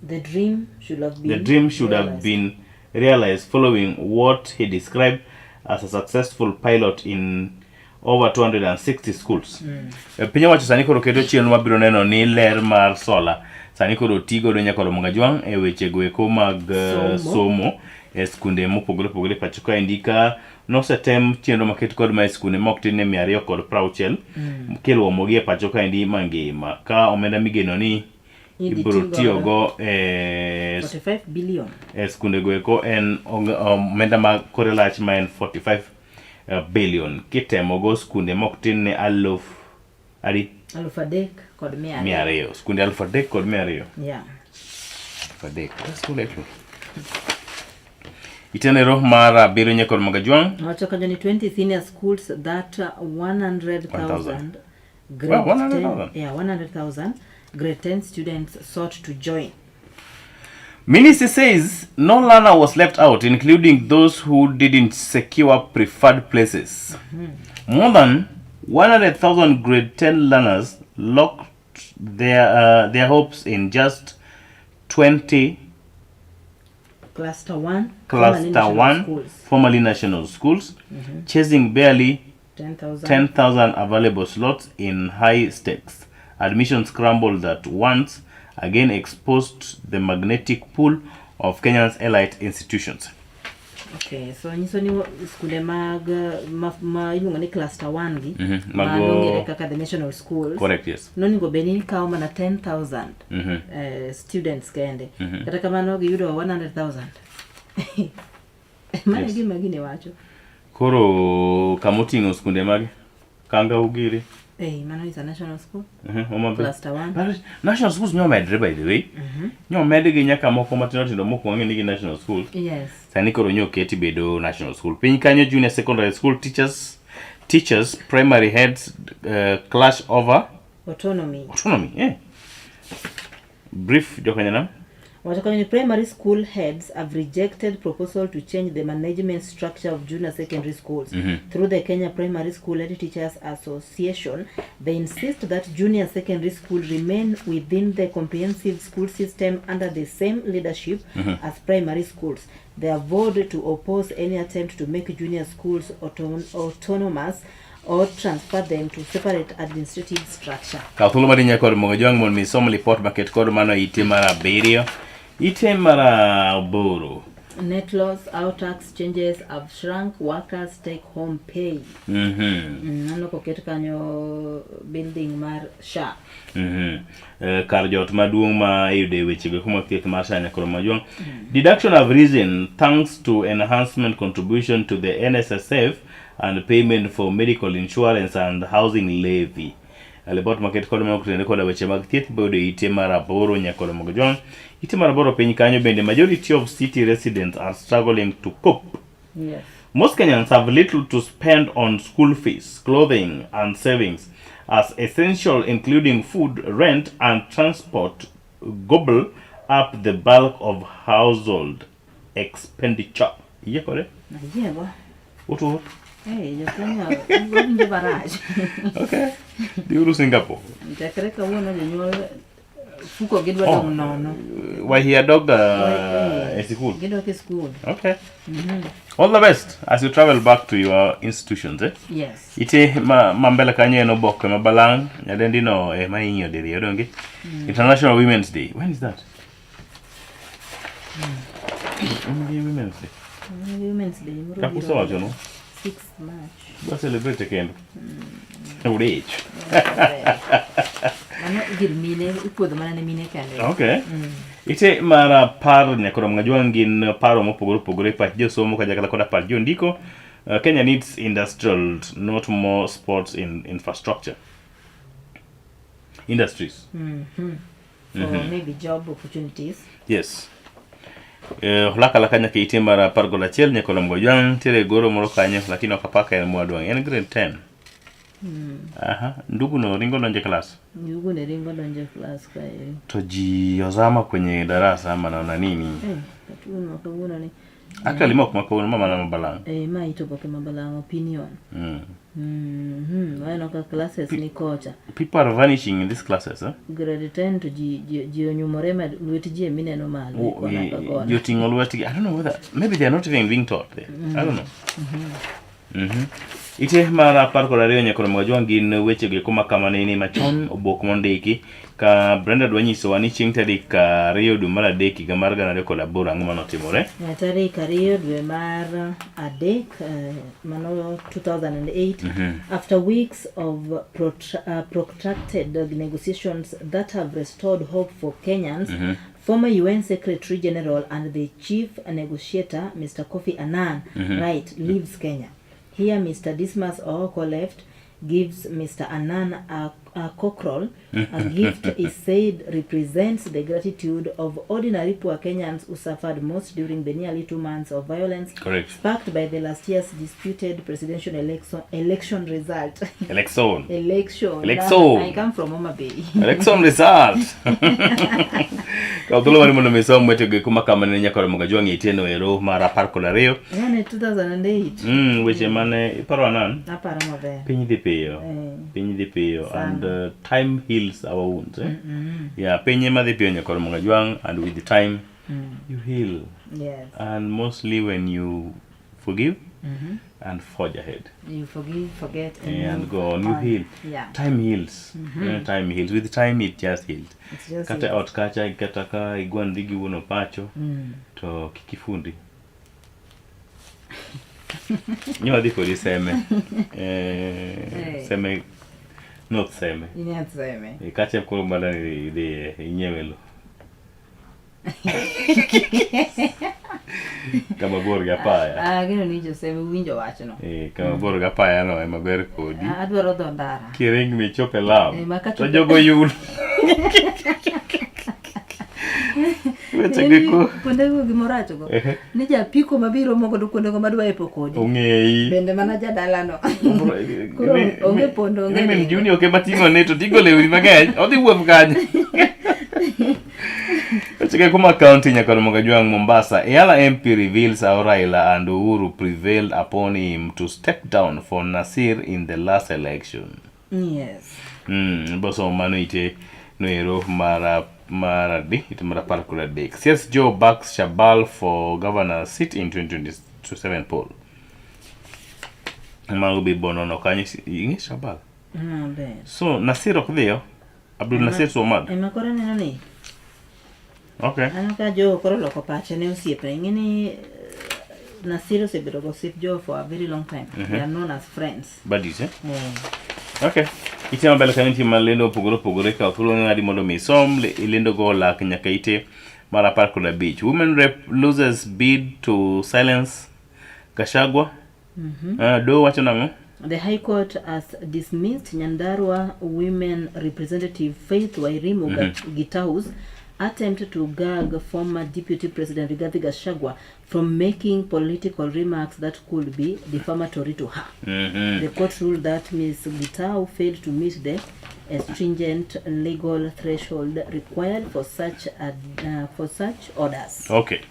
The dream should have been the dream should have realized. Been realized following what he described as a successful pilot in over 260 schools. Piny owacho sani koro keto chenro mabiro neno ni ler mar sola sani koro ti godo nyaka Mugajwang' e weche go eko mag Somo. Somo e skunde mopogore opogore e pacho kaendi ka nosetem chenro maket kod ma e skunde mok tin ne 260 kiluomogi e pacho kaendi mangima ka omenda migeno ni Idhi ibiro ti tiyogo e 45 billion. E skunde go eko en omenda ma kore lach ma en 45 billion kitemo go skunde mok tin ne aluf Adi? 3,200. 200. Skunde 3,200. Yeah. 3,000. That's too little. Itenero mar abiriyo nyakor Magajwang'. Wacho kanyo ni 20 senior schools that 100,000 grade Wow, 100,000. 10, yeah, 100,000 grade 10 students sought to join. Ministry says no learner was left out, including those who didn't secure preferred places. More than 100,000 grade 10 learners locked their hopes in just 20 Cluster 1 formerly cluster national 1 schools. formerly national schools, chasing barely 10,000. 10,000 available slots in high stakes. Admission scramble that once again exposed the magnetic pull of Kenya's elite institutions. Okay, so nyiso ni skunde mag ma iluongo ni cluster 1 gi ma Mago- nong'ere kaka the national schools. Correct, yes. Nonego bed ni kawo mana 10,000 students kende. Kata kamano giyudo 100,000. Mano e gima gini wacho. Koro kamoting'o skunde mage? Kanga Ugiri. Eh, mano is a national school. Homa Bay. Cluster 1. But national schools nyomedre by the way. Nyomedgi nyaka moko matindo tindo mok wang'e ni gin national schools. Yes. Sani koro nyoketi bedo national school. Piny kanyo junior secondary school teachers primary heads clash over Autonomy. autonomy. Yeah. Brief jokanyanam. Wacho kanyo ni primary school heads have rejected proposal to change the management structure of junior secondary schools. Through the Kenya Primary School Head Teachers Association, they insist that junior secondary school remain within the comprehensive school system under the same leadership as primary schools. They have vowed to oppose any attempt to make junior schools autonomous or transfer them to separate administrative structure. Kaw thuolo mar inya kod mogo jwang' mondo mi isom lipot maket kod mano ite mar abiriyo, ite mar aboro. Net loss, how tax changes have shrunk workers take home pay. Mano koket kanyo building mar SHA. Kar jot maduong' ma iyude weche go mag thieth mar SHA nyakoro majuong'. Deduction have risen thanks to enhancement contribution to the NSSF and payment for medical insurance and housing levy. Lipot maket kod mano kotenore koda weche mag thieth boyudo ite mar aboro nyakoro majuong'. Ite mar aboro piny kanyo bende majority of city residents are struggling to cope. Yes. Most Kenyans have little to spend on school fees, clothing, and savings, as essential including food, rent, and transport gobble up the bulk of household expenditure. Yie kode? Ayiego. Utuo? Hey, jo-Kenya winjo marach. Okay. Dhiuru Singapore. Chakre kawuono jonyuol fuko gidwa Oh. dong' nono. Wahia dog e sikul. Gidok e school. Okay. All the best as you travel back to your institutions. Eh? Yes. Ite ma mbele kanyo en oboke ma balang' nyadendi no ema ing'iyo diriyo donge? International Women's Day. When is that? When is Women's Day? Women's Day. Moro Kaka biro usewacho no? 6 March. Dwa celebrate kendo. Udich. Mano gir mine, ipuodho mana ne mine kende. Okay. Ite mar apar nyakoro mng'ajwang' gin paro mopogore opogore pach josomo kanyakla koda pach jondiko. Kenya needs industrial, not more sports in infrastructure. Industries. For maybe job opportunities. Yes. Laka laka nyaka ite mar 11 nyakoro mng'ajwang' nitiere goro moro kanyo lakini ok apaka en mwadwang' en grade 10. Aha, ndugu no ringo donjo e class. Ndugu ne ringo donjo e class kae. To ji ozama kwenye darasa ama naona nini? Katuno kawuono ni. Actually mok ma kawuono ma mana mabalang'. Ma ito oboke ma balang' opinion. Waneno ka classes ni kocha. People are vanishing in these classes, eh? Grade 10 to ji onyumore ma lwet ji emineno malo. Oh, kona ka kona. ji oting'o lwetgi. I don't know whether maybe they are not even being taught there. I don't know. Ite mar 12 nyakoro mwajwang' gin weche go eko ma kama nene machon obok mondiki ka Brenda dwa nyisowa ni chieng' tarik 2 dwe mar 3 higa mar 2008 ang'o manotimore? Tarik 2 dwe mar 3 mano 2008 after weeks of protracted negotiations that have restored hope for Kenyans, former UN Secretary General and the chief negotiator Mr. Kofi Annan right leaves Kenya. Here Mr. Dismas Ooko left gives Mr. Annan a cockerel, a gift he said represents the gratitude of ordinary poor Kenyans who suffered most during the nearly 2 months of violence Correct. Sparked by the last year's disputed presidential election result. Election. Election. Election. I come from Homa Bay. Election result. Kaw thuolo mari mondo mi isom wechego eko ma kama ne nyaka romo gajwang' itieno ero mar 12. Yani 2008. Weche mane iparo nan? Aparo maber. Piny dhi piyo. Piny dhi piyo Sana. And time heals our wounds. Eh? Mm-mm. Yeah, piny ema dhi piyo nyaka romo gajwang' and with the time you heal. And mostly when you forgive and forge ahead. You forgive, forget, and, And move go on, you heal. Time heals. Time heals. With time it just heals. It's just Kata heals. ot kacha kata ka igwandri gi wuon opacho to kik ifundi. Nyo wadhi kodi Seme. Seme not Seme. Inya Seme. Kacha koro mana ni idhi inyiewe lo. Kama bor gi apaya. Ah, gino ni Joseme winjo wachno. Kama bor gi apaya no ema ber kodi. Ah, adwaro dho ndara. Kiring michop e lam. Ma To kachopo- jogo yud. Weche Ni gi ko. Kuondego gimorach go. Ni japiko mabiro mogodo kuondego madwa epo kodi. Ong'eyi. Bende mana jadalano. Koro onge pondo onge Ni min ringo. Junior ok ema ting'o ne to ting'o lewni mang'eny odhi wuoth kanye Wechege kuma county nyaka Kajwang' Mombasa Yala MP reveals how Raila and Uhuru prevailed upon him to step down for Nasir in the last election. Bosomo mano ite noero mar adi ite mar 13. CS Joe backs Shabal for governor seat in 2027 poll. Mago be bonono kanyo ing'e Shabal. Maber. So Nasir ok dhiyo? Abdul Nasir Somad. Ema koro aneno ni aneno ka Joe koro loko pache ne osiepne. Ing'e ni Nasir osebedo go osiep Joe for a very long time. They are known as friends. Buddies, eh? Eh. Okay. Ite mabele kanyo nitie mana lendo mopogore opogore kaw thuolo ng'adi mondo mi isom lendo go olak nyaka ite mar 15. Women rep loses bid to silence Gachagua. Do wacho nang'o? The High Court has dismissed Nyandarua Women Representative Faith Wairimu Gitau's attempt to gag former Deputy President Rigathi Gachagua from making political remarks that could be defamatory to her. The court ruled that Ms. Gitau failed to meet the stringent legal threshold required for such orders. Okay.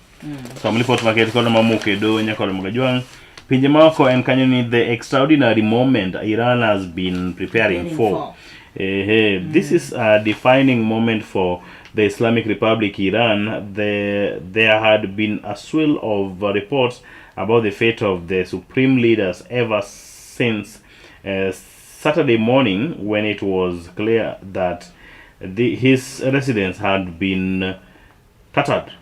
Som lipot maket kod mamuke do nyaka Kajwang'. Pinje maoko en kanyo ni the extraordinary moment Iran has been preparing Preparing for. for. Ehe, this is a defining moment for the Islamic Republic Iran. There had been a swell of reports about the fate of the supreme leaders ever since Saturday morning, when it was clear that his residence had been tattered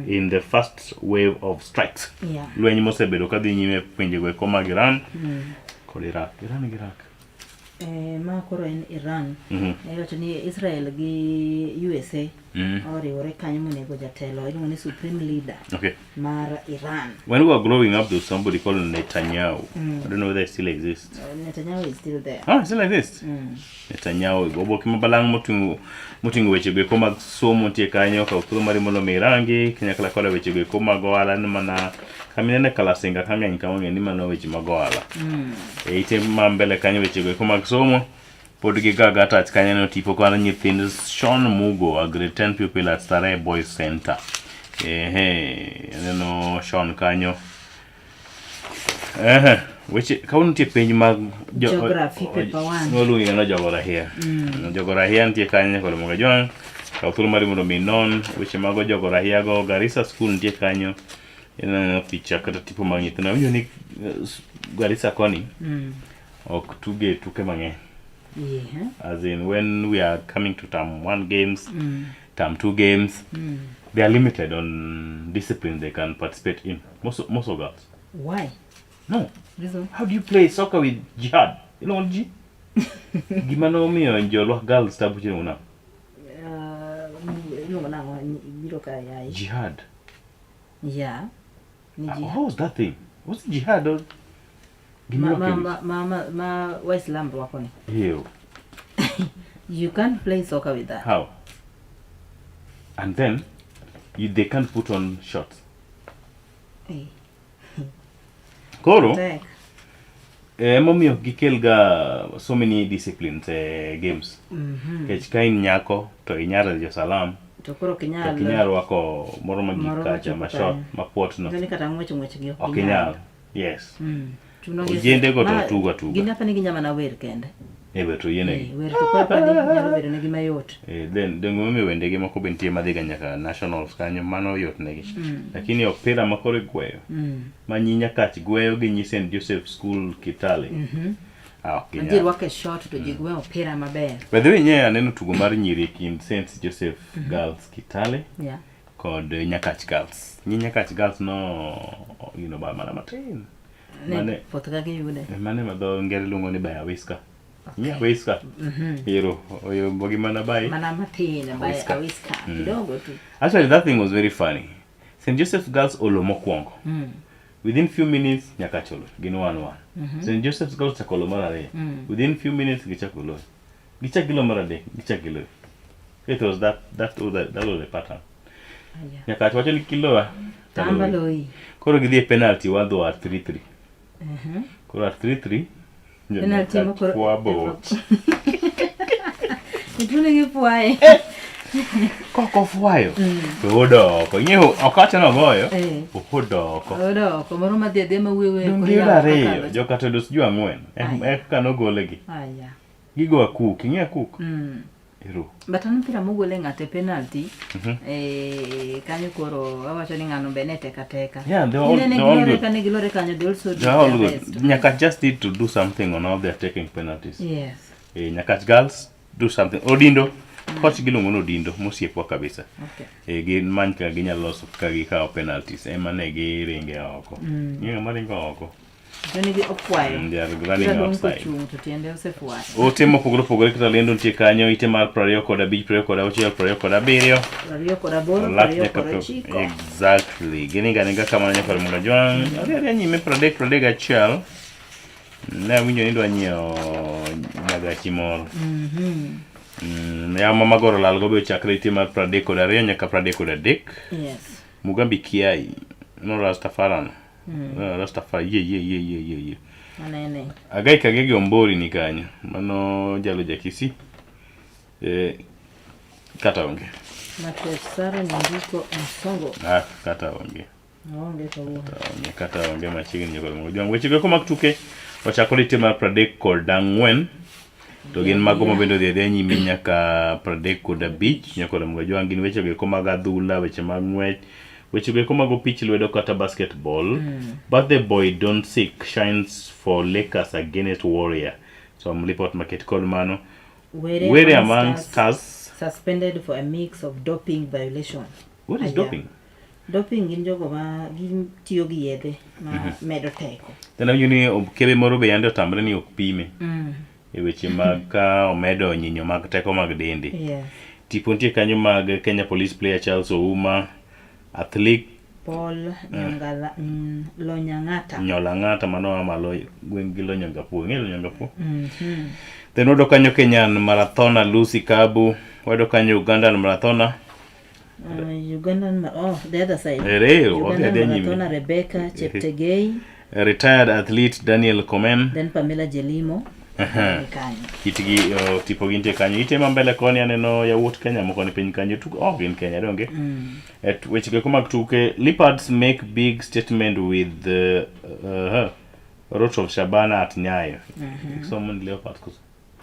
in the first wave of strikes. Lweny mosebedo kadhi nyime pinjego eko mag Iran kod Iraq. Iran gi Iraq. Ma koro en Iran. Iwacho ni Israel gi USA oriwore kanyo monego jatelo iluongo ni supreme leader mar Iran. When we were growing up, there was somebody called Netanyahu. I don't know whether it still exists. Netanyahu is still there. Oh, it still exists. Netanyahu. Oboke mabalang' moting'o weche go eko mag somo nitie kanyo kaw thuolo mari mondo mi irangi kanyakla koda weche go eko mag ohala ni mana kaminene kalasinga ka ng'eny kama ng'e ni mano weche mag ohala. E ite ma mbele kanyo weche go eko mag somo pod gi gaga tach kanyo no tipo kod nyithind Sean Mugo, a grade 10 pupil at Starehe Boys Center. Ehe, aneno Sean kanyo. Ehe, weche kawuono nitie penj mag Geography paper one. Noluongi ng'ano jogorahia. Jogorahia nitie kanyo kod Moga Jwang'. Kaw thuolo mari mondo mi inon weche mag jogorahia go. Garissa School nitie kanyo. Ineno picha kata tipo mag nyithindo. Awinjo ni Garissa koni ok tuge tuke mang'eny. As in when we are coming to term 1 games, term 2 games, they are limited on discipline they can participate in. Most of girls. Why? No. Reason? How do you play soccer with jihad? You know what G? Gima nomiyo jolwak girls tabu chieng' na. Iluongo nang'o biro ka yayi. Jihad. Yeah. Ni jihad. How was that thing? Was it jihad or Gima Ma rwako e ma ma ma ma Waislam rwako ni. wich? Ew. You can't play soccer with that. How? And then you, they can't put on shorts. Hey. Koro Tek. emomiyo ok gikel ga so many disciplines e games. Nikech ka in nyako to inyar jo salam To koro ok to inyal. ok inyal rwako moro ma gik Moro kacha machopo ma short kanyo. ma puot no. Nyiso ni kata ng'wech ng'wech gi Ok inyal. Yes. Chuno gi- Ojende go to Ma- tugo atuga. Gin apa ni ginya mana wer kende. E wer to yienegi. Eh, wer to koro apa ni nyalo bedo negi mayot. Eh, then donge momiyo wendegi moko be nitie madhiga nyaka nationals kanyo mano yot negi. Lakini opira ma koro igweyo ma nyi Nyakach gweyo gi nyi St Joseph School Kitale. Ah, ok Ma ji ginyal. rwako e short to ji gweyo opira maber. By the way, nye aneno tugo mar nyiri e kind St Joseph Girls Kitale Yeah. kod Nyakach Girls. Nyi Nyakach Girls no gino ba mana matin. Ne Mane poth ka giyude. mane ma dho ngere luongo ni by a whisker. Nyi a whisker. Ero oyombo gi mana by Mana matin by Whisker. a whisker. Kidogo tu. Actually, that thing was very funny. St. Joseph's Girls olo mokwongo. Within few minutes, Nyakach olo. Gin 1-1. St. Joseph's Girls chako olo mar ariyo. Within few minutes, gichako loyo. Gichak gilo mar adek, gichak giloyo. It was that, that, was the, that was the pattern. Aya. Nyakach wacho ni kilowa. Tamba loyi. Koro gidhi e penalty, wadho at 3-3. Koro at 3-3, jo Penalty Nyakach mokoro. fwabo. Ituno gi fwaye. Kok ofwayo, to odoko. Ing'eyo, ok wacho ni ogoyo, Eh. odoko. Odoko moro madhi adhiya ma wuoyo Donge giyudo ariyo, joka tedo sijui ang'wen. Eka nogolegi. Aya. Gigo akuk, ing'e akuk? Ero. But an mpira mogol e ng'ato e penalty, eh, kanyo koro awacho ni ng'ano be ne teka teka. Yeah, they were all- Nene they were all gilore good. kane gilore kanyo, they also did They are all their good. best. Nyakach just need to do something on how they are taking penalties. Yes. Eh, Nyakach girls do something. Odindo, coach giluongo ni Odindo, mosiepwa kabisa. Okay. Eh, gin many kaka ginyalo loso kaka gikawo penalties. Ema ne giringe oko. Ing'e ng'ama ringo oko? To nigi ofwayo. They are running Kira dong' outside. kochung' to tiende osefwayo. Ote mopogore opogore kata lendo nitie kanyo, ite mar 25, 26, 27. 28, Olak nyaka 29. Exactly. Giringo aringa kamano nyaka Ramogi Ajwang'. Adhi adhiya nyime 30, 31. Ne awinjo ni idwa nyiewo nyagachi moro. Yamo magoro lal go be ochakre ite mar 32 nyaka 33. Yes. Mugambi Kiai. No Rastafaran. No, Rastafari. Ye ye ye ye ye ye. Anene. Agai Kagege Ombori ni kanyo. Mano jalo jakisi. Eh, kata onge. Matwech Sara Nyandiko Msongo. Ah, kata onge. Onge kawuono. Onge kata onge machiegni nyaka Ramogi Ajwang'. Weche go mag tuke ochakore ite mar 34 to gin mago ma bende odhi adhiya nyime nyaka 35 nyaka Ramogi Ajwang'. Gin weche go eko mag adhula, weche mag ng'wech, weche go eko mag opich lwedo kata basketball. Birthday boy Doncic shines for Lakers against Warrior. So report maket kod mano. Were, Were among among stars. Suspended for a mix of doping violation. What is Aya. doping? Doping gin jogo ma gitiyo gi yedhe ma medo teko. Then awinjo ni okebe moro be yande otamre ni ok pime e weche mag ka omedo nyinyo mag teko mag dende. Yes. Tipo nitie kanyo mag Kenya Police player Charles Ouma, athlete Paul Nyongala, Lonyang'ata. Nyolang'ata mano oa malo gweng' gi Lonyangapuo. Ing'eyo Lonyangapuo? Then wayudo kanyo Kenyan marathoner Lucy Kabu, wayudo kanyo Ugandan marathoner Ugandan, oh, the other side. Ere, odhi Ugandan adhiya nyime. marathoner Rebecca Cheptegei, Retired athlete Daniel Komen. then Pamela Jelimo. Aha. Ni kanyo. Kitgi oh, tipo gintie kanyo. Ite ma mbele koni aneno yawuot Kenya moko ni piny kanyo. Tuk, oh, gin Kenya donge? Et weche go mag tuke, Leopards make big statement with the Road of Shabana at Nyayo. Someone Leopards koso?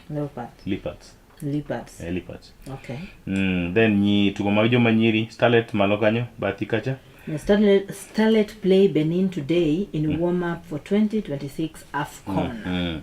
Leopard. Leopards. Leopards. Eh, Leopards. Okay. Then nyi tugo mag joma nyiri Starlet malo kanyo bathi kacha. Now, Starlet play Benin today in warm-up for 2026 AFCON.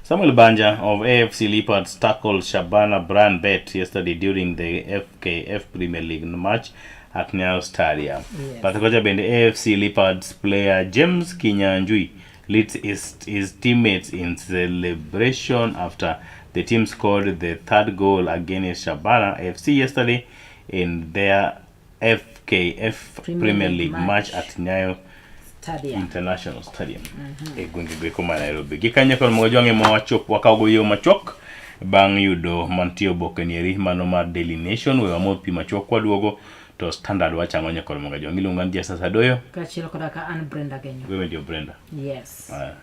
Samuel Banja of AFC Leopards tackled Shabana Brand Bet yesterday during the FKF Premier League match at Nyayo Stadium. Yes. But kocha bende AFC Leopards player James Kinyanjui leads his teammates in celebration after the team scored the third goal against Shabana FC yesterday in their FKF Premier League match at Nyayo Stadium. International Stadium e gwenge goeko ma Nairobi. Gi kanyo kod mogo jwang'e ma wachop wakawo go yo machuok. bang' yudo mantie oboke nieri mano mar Daily Nation. We wamodh pi machuok kwaduogo to Standard wachang'o nyakor moga jwang'. Iluonga ni Jesus Adoyo. Kaachiel koda ka an Brenda Genyo. Wewe ndio Brenda. Yes. Haya.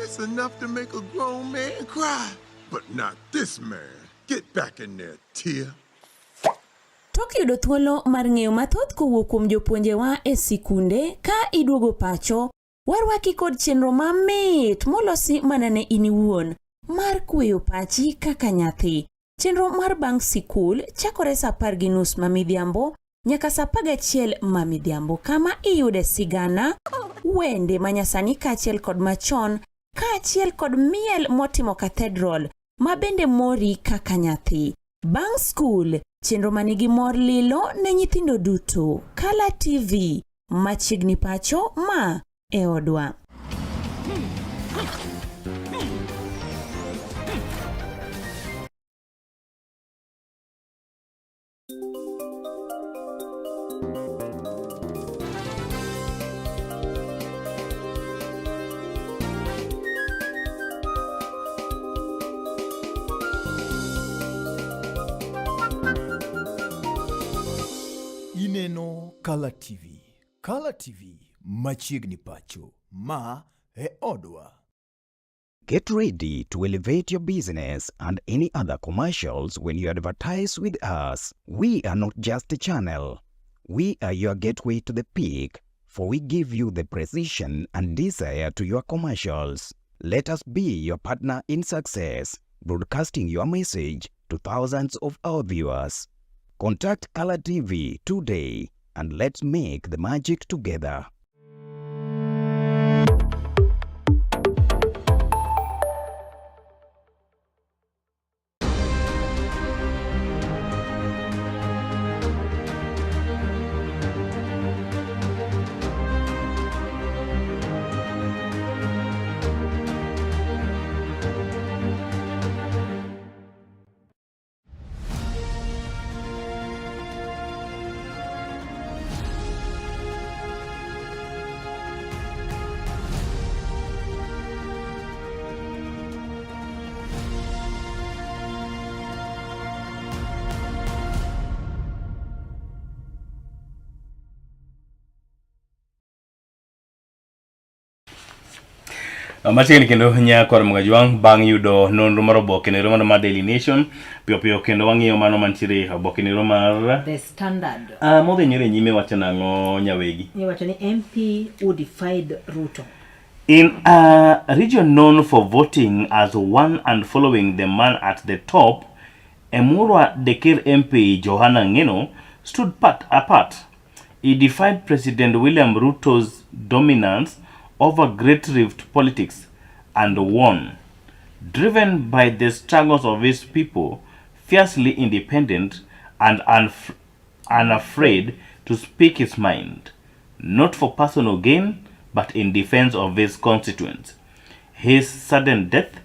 It's enough to make a grown man cry. But not this man. Get back in there, Tia. Tok yudo thuolo mar ng'eyo mathoth kowuok kuom jopuonjewa e sikunde ka iduogo pacho, warwaki kod chenro mamit molosi mana ne in iwuon mar kweyo pachi kaka nyathi. Chenro mar bang' sikul chakore sa 10:30 ma midhiambo nyaka sa 11 ma midhiambo kama iyude sigana, wende manyasani kaachiel kod machon kaachiel kod miel motimo cathedral ma bende mori kaka nyathi. Bang' skul, chenro manigi mor lilo ne nyithindo duto. Kala TV, machiegni pacho ma e odwa. Ineno Kala TV. Kala TV machiegni pacho. Ma e odwa. Get ready to elevate your business and any other commercials when you advertise with us. We are not just a channel. We are your gateway to the peak, for we give you the precision and desire to your commercials. Let us be your partner in success, broadcasting your message to thousands of our viewers. Contact Color TV today and let's make the magic together. Ah, machiegni kendo nyakwar Mgajwang' bang' yudo nonro mar oboke nero mano mar Daily Nation piyo piyo kendo wang'iyo mano mantiere e oboke nero mar The Standard. Ah, modhi nyire nyime wacho nang'o nyawegi Iwacho ni MP who defied Ruto. In a region known for voting as one and following the man at the top, Emurua Dikirr MP Johana Ng'eno stood part apart. He defied President William Ruto's dominance over Great Rift politics and won. Driven by the struggles of his people, fiercely independent and unafraid to speak his mind, not for personal gain, but in defense of his constituents. His sudden death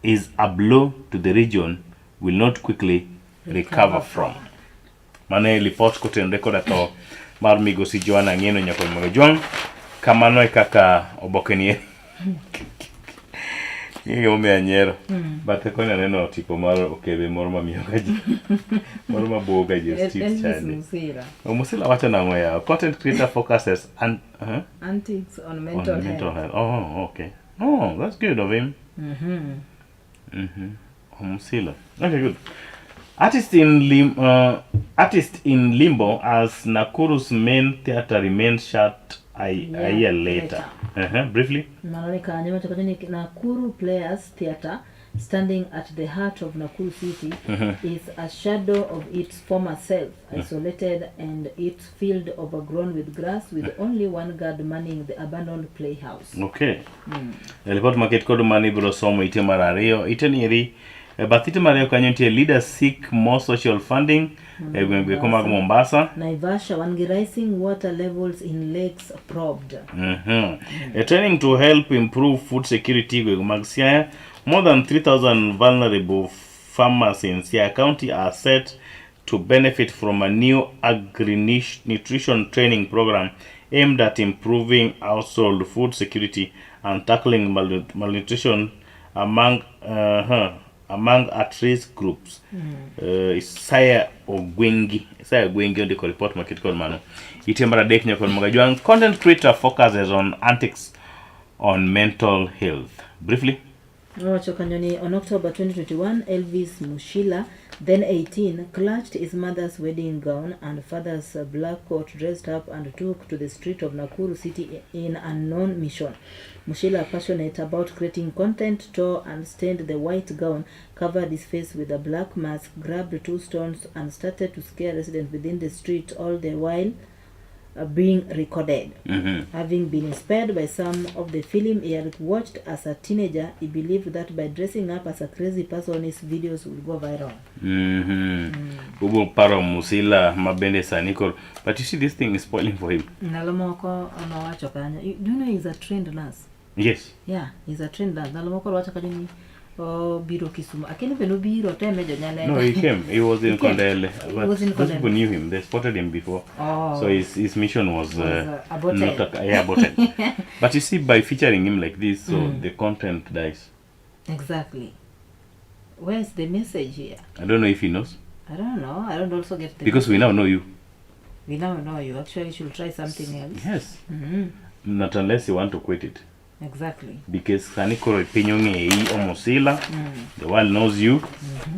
is a blow to the region will not quickly recover from. Mano e lipot kotenore koda tho mar migosi Joana Ng'eno Nyakor Mojwang'. Kamano e kaka oboke ni Ing'e gimomiyo anyiero? Bathe koni aneno tipo mar okebe moro mamiyo ga ji moro mabuogo ga ji e street Elvis chande. Musila. Musila wacho nang'o yawa? Content creator focuses and, huh? Antics on mental on health. mental health. Oh, okay. Oh, that's good of him. Musila. Okay, good. Artist in lim, artist in limbo as Nakuru's main theater remains shut a Yeah, year later. later. Briefly. Mano ni kanyo wacho kanyo ni Nakuru Players Theatre standing at the heart of Nakuru City is a shadow of its former self, isolated and its field overgrown with grass with only one guard manning the abandoned playhouse. Okay. Ripot maket kod mano ibiro somo ite mar ariyo. Ite ni eri e bath ite mar ariyo kanyo nitie leaders seek more social funding e gwenge go mag Mombasa. Naivasha wan gi rising water levels in lakes probed. A training to help improve food security e gwenge mag Siaya. More than 3,000 vulnerable farmers in Siaya County are set to benefit from a new agri-nutrition training program aimed at improving household food security and tackling malnutrition among at-risk groups. Isaiah Ogwengi, Isaiah Ogwengi ondiko report maket kod mano. Ite mar adek nyaka kod Mogajwang. Content creator focuses on antics on mental health. Briefly. Owacho kanyo ni on October 2021, Elvis Mushila, then 18, clutched his mother's wedding gown and father's black coat, dressed up and took to the street of Nakuru City in unknown mission. Mushila, passionate about creating content, tore and stained the white gown, covered his face with a black mask, grabbed two stones and started to scare residents within the street, all the while being recorded. Having been inspired by some of the film he had watched as a teenager, he believed that by dressing up as a crazy person, his videos would go viral. Ubo paro Musila ma bende sani koro. But you see this thing is spoiling for him. Ndalo moko nowacho kanyo. Do you know he's a trained nurse? Yes. Yeah, he's a trained nurse. Ndalo moko nowacho kanyo ni obiro Kisumu. Akini be nobiro teme jonyalenda. No, he came. He was in He came. Kondele. He But was in those Kondele. people knew him. They spotted him before. Oh. So his mission was, Was, aborted. Not a, yeah, aborted. But you see, by featuring him like this, so the content dies. Exactly. Where's the message here? I don't know if he knows. I don't know. I don't also get the Because we now know you. We now know you. Actually should try something else. Yes. Not unless you want to quit it. Exactly. Because sani koro piny ong'eyi Omosila, the world knows you,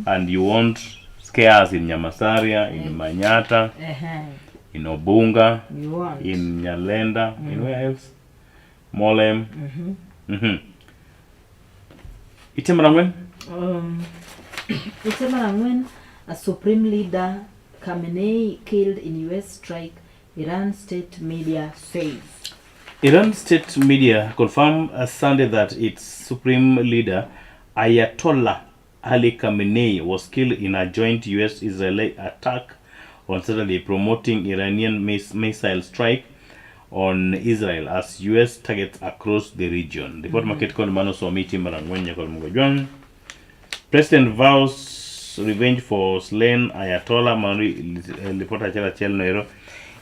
and you won't scare us in Nyamasaria, in Manyata, in Obunga, You won't. in Nyalenda, in where else? Molem. Ite mar ang'wen? Ite mar ang'wen, a supreme leader Khamenei killed in US strike, Iran state media says. Iran state media confirmed Sunday that its supreme leader Ayatollah Ali Khamenei was killed in a joint US-Israeli attack on Saturday, promoting Iranian missile strike on Israel as US targets across the region. Report maket kod mano somiti mar ang'wen nyaka Mugajwang. President vows revenge for slain Ayatollah. Mano lipot achiel achiel no ero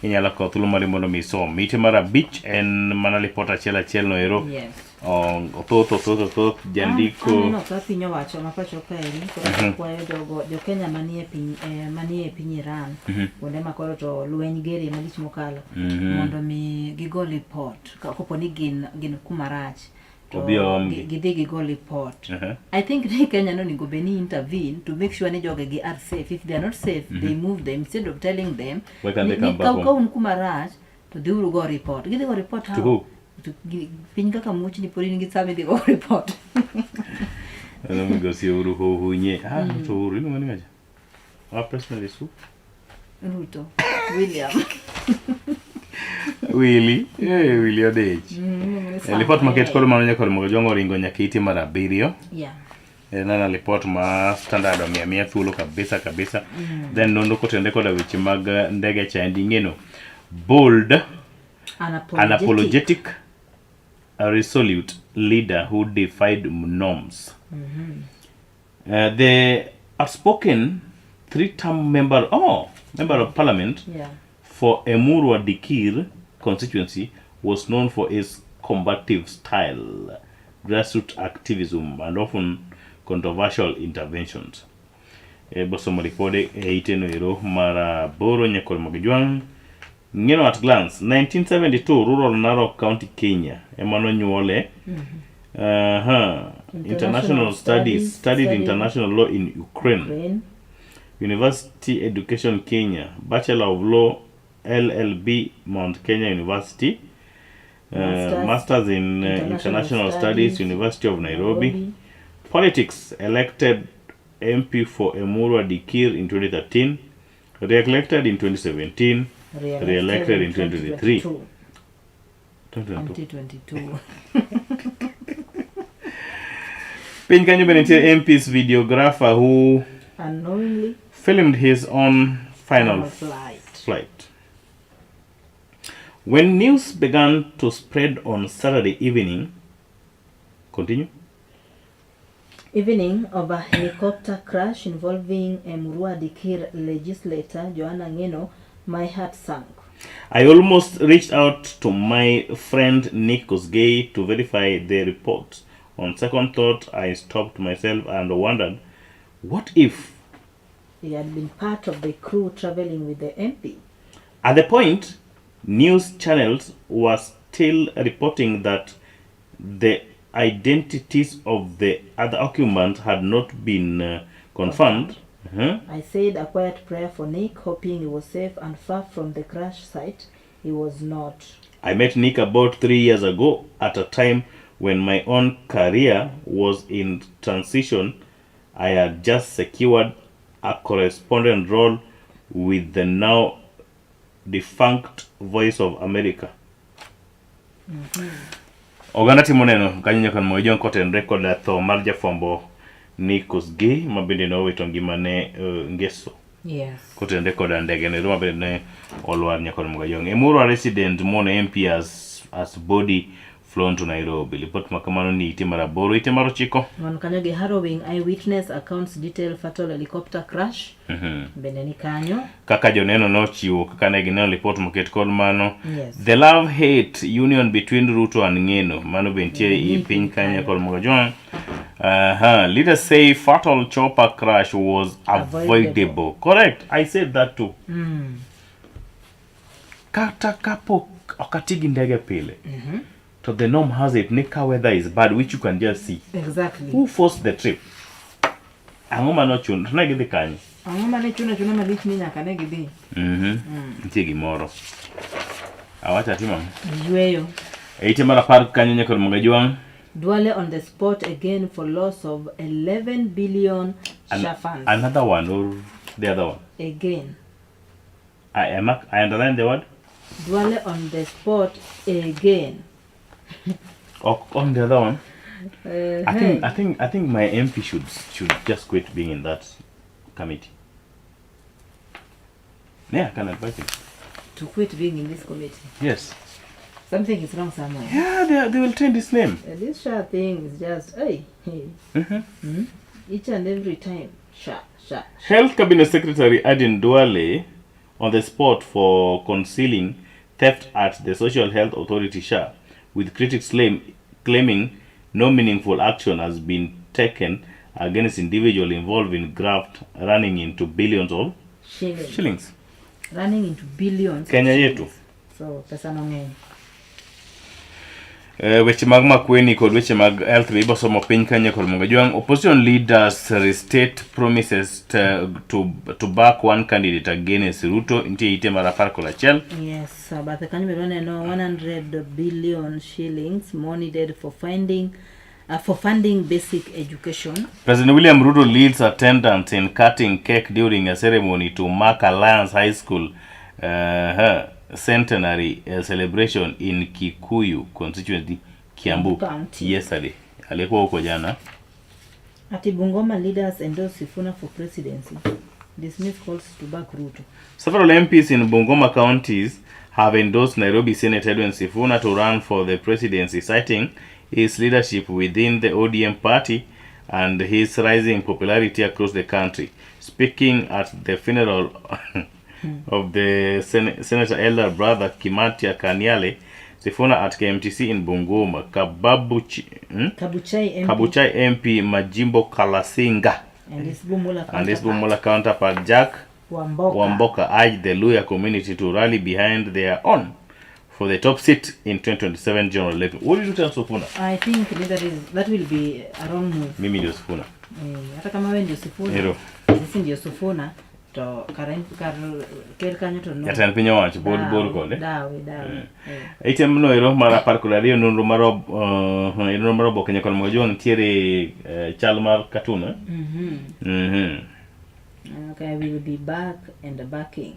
inyalo kawo thuolo mari mondo mi isom. Ite mar abich en mana lipot achiel achiel no ero. Yes. Othoth othoth othoth jandiko. Aneno ka piny owacho ma pacho kaeri koro kwayo jogo jo Kenya manie piny manie piny Iran kuonde ma koro to lweny gerie malich mokalo mondo mi gigo report kapo ni gin kuma rach to Obi oomgi. gidhi gigo report. I think ni Kenya nonego bed ni intervene to make sure ni joge gi are safe. If they are not safe, they move them instead of telling them Where can they ni come back home? ka un kuma rach to dhiuru go report. Gidhi go report To how? who? To piny kaka muchni pod in gi sama idhi go report. Ano migosi Uhuru Hunye. Ah, to Uhuru iluongo ni ng'acha? Our president is who? Ruto. William. Willy. Willy Odich. Iluongo ni Sam Lipot maket kod Mayai. mano nyaka Mugajwang oringo nyaka ite mar abiriyo. Yeah. En ana lipot ma Standard omiyo amiya thuolo kabisa kabisa. Then nonro kotenore koda weche mag ndege cha endi ing'eno. Bold, Unapologetic. unapologetic, a resolute leader who defied norms. The outspoken three-term member of parliament for Emurua Dikir constituency was known for his combative style, grassroots activism, and often controversial interventions. Bosomo ripode e ite no ero mar aboro nyaka Mogijwang'. Ng'eno at glance, 1972, rural Narok County, Kenya. Ema nonyuole. International International studies, studies, studied studied international law in Ukraine. Ukraine. University Education Kenya, Bachelor of Law, LLB, Mount Kenya University. Masters, Masters in International International Studies, Studies, University of Nairobi. Nairobi. Politics, elected MP for Emurua Dikir in 2013, re-elected in 2017, re-elected in 2023. 2022. Piny kanyo bende nitie MP's videographer who Unknowingly filmed his own final Final flight. flight. When news began to spread on Saturday evening, continue. Evening of a helicopter crash involving Emurua Dikir legislator Joanna Ngeno, my heart sank. I almost reached out to my friend Nick Kosgei to verify the report. On second thought, I stopped myself and wondered, what if? He had been part of the crew traveling with the MP. At the point, news channels were still reporting that the identities of the other occupants had not been confirmed. I said a quiet prayer for Nick, hoping he was safe and far from the crash site. He was not. I met Nick about 3 years ago at a time when my own career was in transition. I had just secured a correspondent role with the now defunct Voice of America. Oganda timo neno kanyo nyaka mojon kotenre kod tho mar jafwambo Nick Kosgei ma bende nowito ngimane Ngeso. Yes. Kotenre kod ndege no ma bende ne olwar nyaka Mugajong. Emurua resident mourn MP as body flown to Nairobi. Lipot ma kamano ni ite mar 8, ite mar 9. Wan kanyo gi harrowing eyewitness accounts detail fatal helicopter crash. Bende ni kanyo. Kaka joneno nochiwo kaka ne gineno lipot moket kod mano. Yes. The love hate union between Ruto and Ngeno. Mano be nitie i piny kanyo kod Mugajong. Leaders say fatal chopper crash was avoidable. Avoidable. Correct. I said that too. Kata kapok ok ati gi ndege pile. To the norm has it ni ka weather is bad which you can just see. Exactly. Who forced the trip? Ang'o mane ochuno? To ne gidhi kanye? Ang'o mane chuno chuna malich ni nyaka ne gidhi? Nitie gimoro. Awacho atimo ang'o? Yweyo. E ite mar 10 kanyo nyaka Mugajwang'. Duale on the spot again for loss of 11 billion SHA funds. Another one or the other one? Again. I underline the word? Duale on the spot again. Or on the other one? I think my MP should just quit being in that committee. Yeah, I can advise him. To quit being in this committee. Yes. Something is wrong somewhere. Yeah, they will change his name. This SHA thing is just, hey, hey. Each and every time. SHA, SHA. Health Cabinet Secretary Aden Duale on the spot for concealing theft at the Social Health Authority SHA, with critics claiming no meaningful action has been taken against individuals involved in graft running into billions of Shillings. shillings. Running into billions. of Kenya shillings. yetu. So, pesa no ng'eny. Weche mag Makueni kod weche mag health be ibosomo piny Kenya kod Mugajwang. Opposition leaders restate promises to back one candidate against Ruto. Nitie ite mar 11. Yes, bathe kanyo bende waneno 100 billion shillings more needed for funding basic education. President William Ruto leads attendants in cutting cake during a ceremony to mark Alliance High School centenary celebration in Kikuyu constituency, Kiambu County. yesterday. Alikuwa huko jana. Ati Bungoma leaders endorse Sifuna for presidency. Dismiss calls to back Ruto. Several MPs in Bungoma counties have endorsed Nairobi Senator Edwin Sifuna to run for the presidency, citing his leadership within the ODM party and his rising popularity across the country. Speaking at the funeral of the Senator elder brother Kimatia Kaniale Sifuna at KMTC in Bungoma, Kabuchai MP. Kabuchai MP Majimbo Kalasinga And his Bumula and his counterpart, Bumula counterpart Jack Wamboka. Wamboka urged the Luya community to rally behind their own for the top seat in 2027 general election. What did you tell Sifuna? I think that will be a wrong move. Mimi ndio Sifuna. Eh, hata kama wewe ndio Sifuna, Hero. sisi ndio Sifuna, To kar kar ker kanyo to no. Jatend piny owacho pod bor kode. Dawe dawe. Eh. Item no ero mar 12 nonro mar nonro mar oboke nyaka mogo jwang' nitiere chal mar katun eh? Mhm. Okay, I will be back and backing.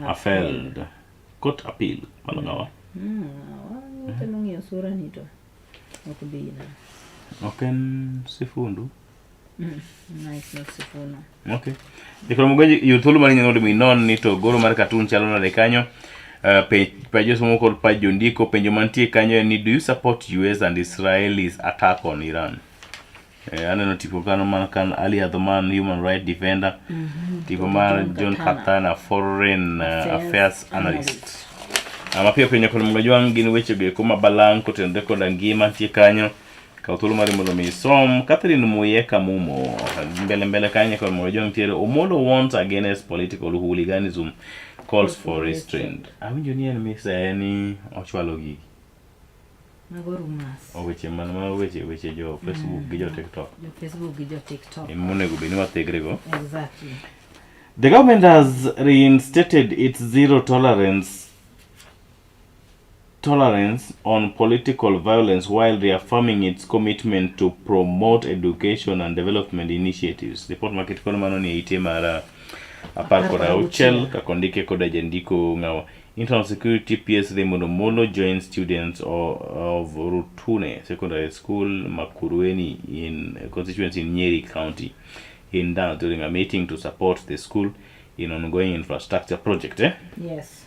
Afeld. Court appeal. Mano ng'awa? Temo ng'iyo sura ni to ok bina. Ok en Sifundu. No, it's not Sifuna. Okay. Jokoro Mugenji, yud thuolo mar nyalo mondo inon ni to goro mar katun chalo nade kanyo. Pach josomo kod pach jondiko penjo mantie kanyo en ni do you support US and Israelis attack on Iran? Aneno tipo kano man kan Ali Adhoman human right defender. Tipo mar John Katana foreign affairs analyst. Mapiyo piyo nyakolo Mugajwang' gin weche go eko ma balang' kotenore koda ngima nitie kanyo. Kaw thuolo mari mondo mi isom. Catherine Muyeka Mumo mbele mbele kanyo nyakolo Mugajwang' nitiere Omolo warns against political hooliganism calls for restraint. Awinjo ni en misa en ni ochwalo gigi. Mago rumors. O weche man ma weche weche jo Facebook gi jo TikTok. Jo Facebook gi jo TikTok. Ema onego bed ni wathegre go. Exactly. The government has reinstated its zero tolerance on political violence while reaffirming its commitment to promote education and development initiatives. Report maket kono mano ni e ite mar 16 kaka ondike koda jandiko ng'awa. Internal Security PS Raymond Omolo joins students of Rutune Secondary School, Makurueni in constituency in Nyeri County in Dana during a meeting to support the school in ongoing infrastructure project. Yes.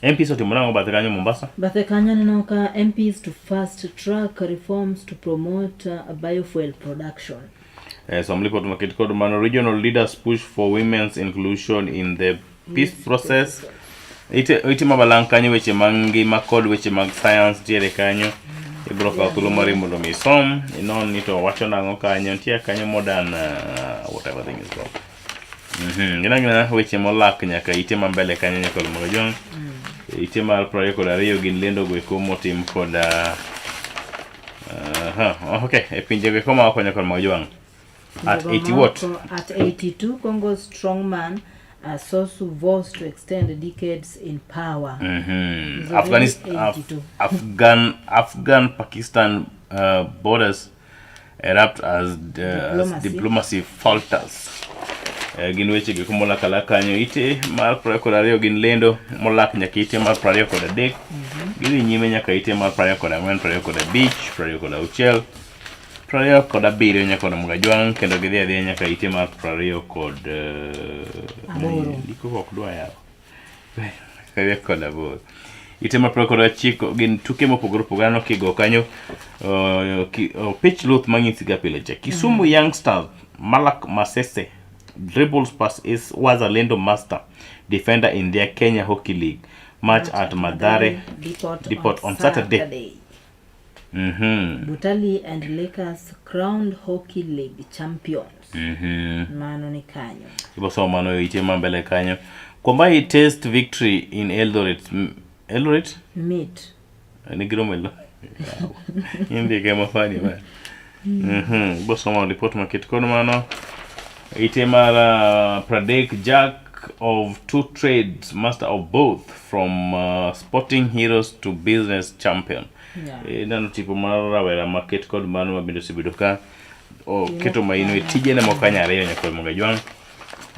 MPs otimo nang'o bathe kanyo Mombasa? Bathe kanyo aneno ka MPs to fast track reforms to promote biofuel production. Som lipot maket kod mano regional leaders push for women's inclusion in the peace process. Ite mabalang' kanyo weche mag ngima kod weche mag science nitiere kanyo. Ibiro kawo thuolo mari mondo mi isom, inon ni to wacho nang'o kanyo, nitie kanyo modern whatever thing is called. Gin agina weche molak nyaka ite ma mbele kanyo nyaka Lumoga Jong. Ite mar 22 gin lendo go eko motim kod okay, e pinje go eko ma oko nyaka Lumoga Jong. At Jogo 80 what? moko At 82, Congo's strongman Sosu vows to extend decades in power. He's already 82. Afghan Pakistan borders erupt as Diplomacy. diplomacy falters. Gin weche gik molak alak kanyo ite mar 22 gin lendo molak nyaka ite mar 23. Gidhi nyime nyaka ite mar 24, 25, 26, 27 nyaka od Mugajwang' kendo gidhi adhiya nyaka ite mar 20 kod Aboro. Ndiko ok dwa yawo. 28. Ite mar 29 gin tuke mopogore opogore aneno kigo kanyo opich luth mang'isi ga pile cha. Kisumu Youngsters Malak Masese dribbles past is Wazalendo Master defender in their Kenya Hockey League match at Mathare Depot on Saturday. Butali and Lakers crowned Hockey League champions. Mano ni kanyo. Ibo somo mano e ite ma mbele kanyo. Kwambai test victory in Eldoret. Eldoret? Meet. Ni giromo Eldoret. Indike mafani ba. Ibo somo report maket kono mano. Ite mar Pradek Jack of two trades, master of both, from sporting heroes to business champion. Ineno tipo mar rawera maket kod mano ma bende osebedo ka oketo maino e tijene moko kanyo ariyo nyaka Mugajwang'.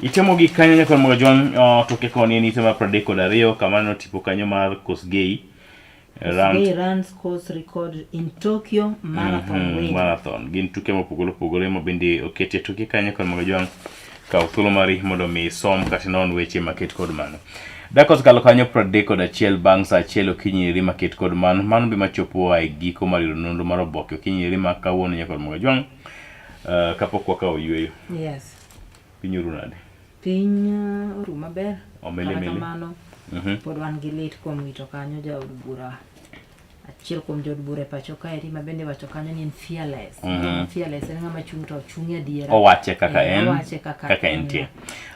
Ite mogik kanyo nyaka Mugajwang', toke koni en ite mar 32 kama aneno tipo kanyo mar Kosgei. Kosgei runs course record in Tokyo marathon win. Marathon. Gin tuke mopogore opogore ma bende oketi e toke kanyo kod Mugajwang'. Kaw thuolo mari mondo mi isom kata inon weche maket kod mano. Dakika osekalo kanyo 31 bang' saa achiel okinyi eri maket kod mano. Mano be machopo e giko mar yudo nonro mar oboke okinyi eri ma kawuono nyaka kod Mugajwang'. Kapok wakawo yueyo. Yes. Piny oru nade? Piny oru maber. Omili Kata mili. kamano, pod wan gi lit kuom wito kanyo jaod bura. Achiel kuom jood bura e pacho kaeri ma bende wacho kanyo ni en fearless. Fearless en ng'ama chung' to chung' e adiera. Owache kaka en, Owache kaka kaka en. entie.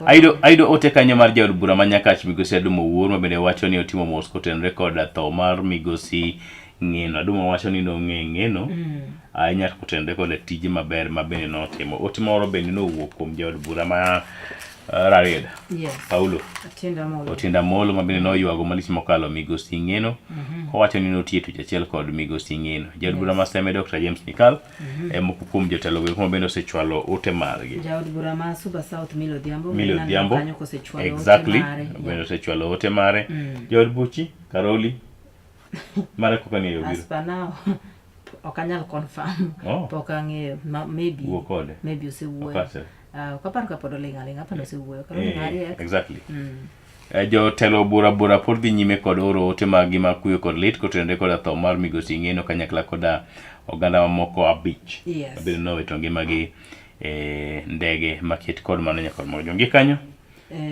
Ayudo ote kanyo mar jaod bura ma Nyakach Migosi Adumo Owuor ma bende wacho ni otimo mos kotenore kod tho mar Migosi Ng'eno. Adumo wacho ni nong'e Ng'eno ahinya kotenore kod tije maber ma bende notimo. Ote moro bende nowuok kuom jaod bura ma Rarieda. Yes. Paulo. Otiende Amolo. Otiende Amolo ma bende noywago malich mokalo Migosi Ng'eno kowacho ni notiyo e tich achiel kod Migosi Ng'eno. Jaod bura ma Seme Dr. James Nyikal e moko kuom jotelo go ma bende osechwalo ote margi. Jaod bura ma Suba South Millie Odhiambo. Millie bende naneno Odhiambo. kanyo kosechwalo ote Exactly. mare. Bende osechwalo ote mare. Jaod buchi Karoli mare koka ni obiro. As per now, ok anyal confirm. Oh. Pok ang'eyo. Ma, maybe. Wuo kode. Maybe osewuoyo. Okase. Ok apar ka pod oling' aling'a, apar ni osewuoyo. Karoli Eh, Mariek. exactly. Jotelo bura bura pod dhi nyime kod oro ote maggi mag kuyo kod lit kotenore koda tho mar migosi Ng'eno kanyakla koda oganda mamoko abich. Yes. Mabende nowito ngimagi e ndege maket kod mano nyaka moro jongi kanyo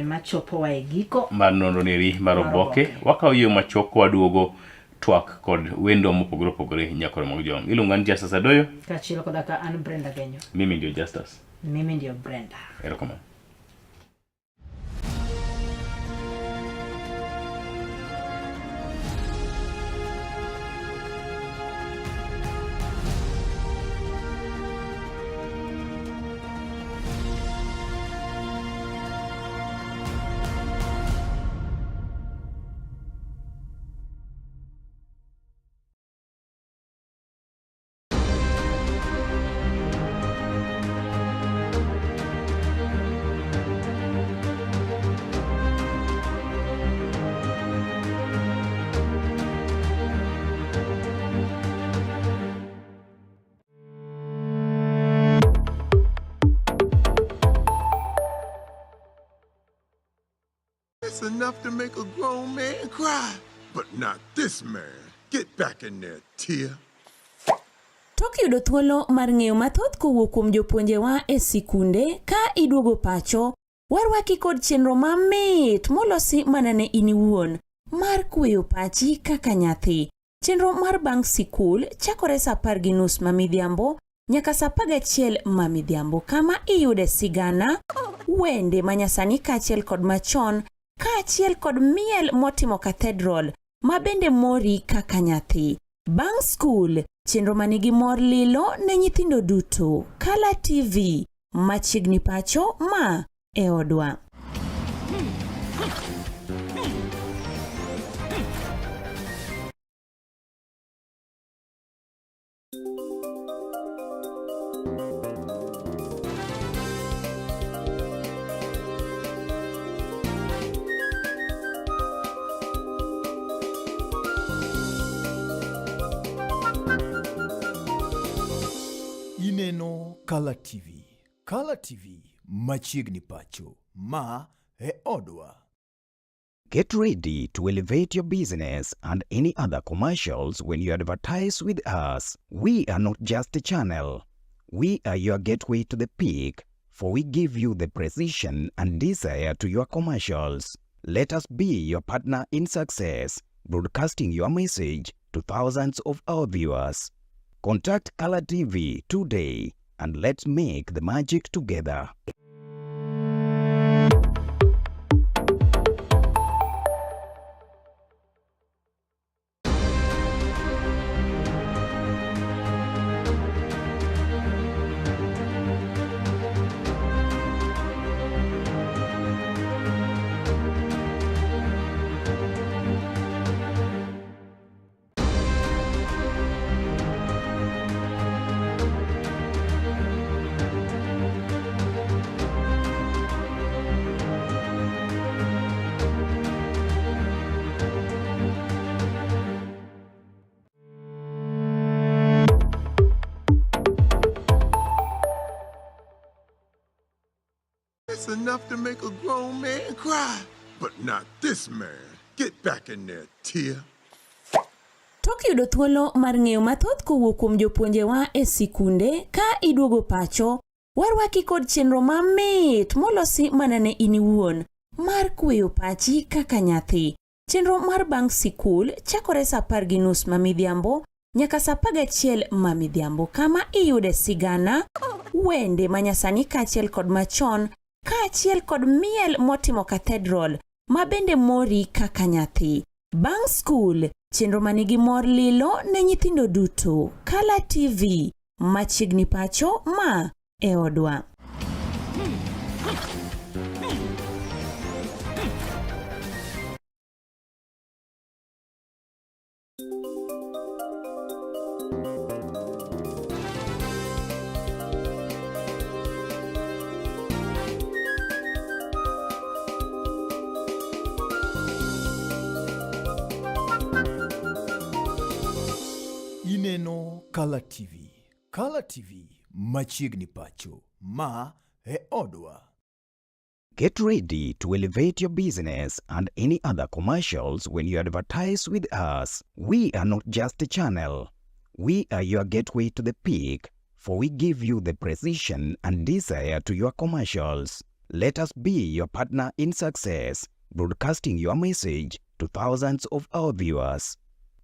Machopowa e giko mar nonro neri mar oboke. Wakawo yo machuok kwaduogo twak kod wendo mopogore opogore nyakoro mag jong. Iluonga ni Justus Adoyo. Kaachiel koda ka an Brenda Genyo. Mimi ndio Justus. Mimi ndio Brenda. Erokamano. It's enough to make a grown man cry, but not this man. Get back in there, Tia. Tok yudo thuolo mar ng'eyo mathoth kowuok kuom jopuonjewa e sikunde ka iduogo pacho, warwaki kod chenro mamit molosi mana ne in iwuon mar kweyo pachi kaka nyathi. Chenro mar bang' sikul chakore sa apar gi nus ma midhiambo nyaka sa apar gachiel ma midhiambo kama iyude sigana, wende manyasani kaachiel kod machon kaachiel kod miel motimo cathedral ma bende mori kaka nyathi. Bang' skul, chenro manigi mor lilo ne nyithindo duto. Kala TV, machiegni pacho ma e odwa. Ineno Kala TV. Kala TV machiegni pacho. Ma e odwa. Get ready to elevate your business and any other commercials when you advertise with us. We are not just a channel. We are your gateway to the peak, for we give you the precision and desire to your commercials. Let us be your partner in success, broadcasting your message to thousands of our viewers. Contact Color TV today and let's make the magic together. It's enough to make a grown man cry, but not this man. Get back in there, Tia. Tok yudo thuolo mar ng'eyo mathoth kowuok kuom jopuonjewa e sikunde ka iduogo pacho, warwaki kod chenro mamit molosi mana ne in iwuon mar kweyo pachi kaka nyathi. Chenro mar bang' sikul chakore sa apar gi nus ma midhiambo nyaka sa apar gachiel ma midhiambo kama iyude sigana, wende manyasani kaachiel kod machon kaachiel kod miel motimo cathedral ma bende mori kaka nyathi. Bang' skul, chenro manigi mor lilo ne nyithindo duto. Kala TV, machiegni pacho ma e odwa. Kala TV. Kala TV machiegni pacho. Ma e odwa. Get ready to elevate your business and any other commercials when you advertise with us. We are not just a channel. We are your gateway to the peak, for we give you the precision and desire to your commercials. Let us be your partner in success, broadcasting your message to thousands of our viewers.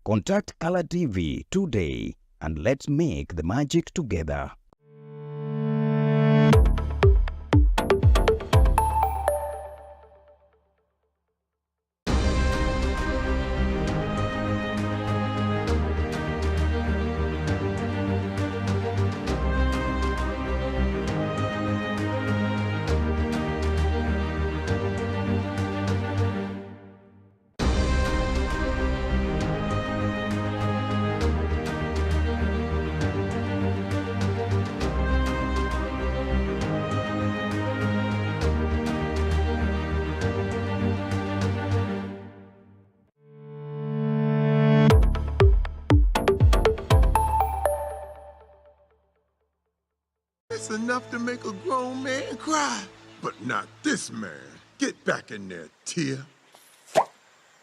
Contact Color TV today and let's make the magic together. It's enough to make a grown man cry. But not this man. Get back in there, Tia.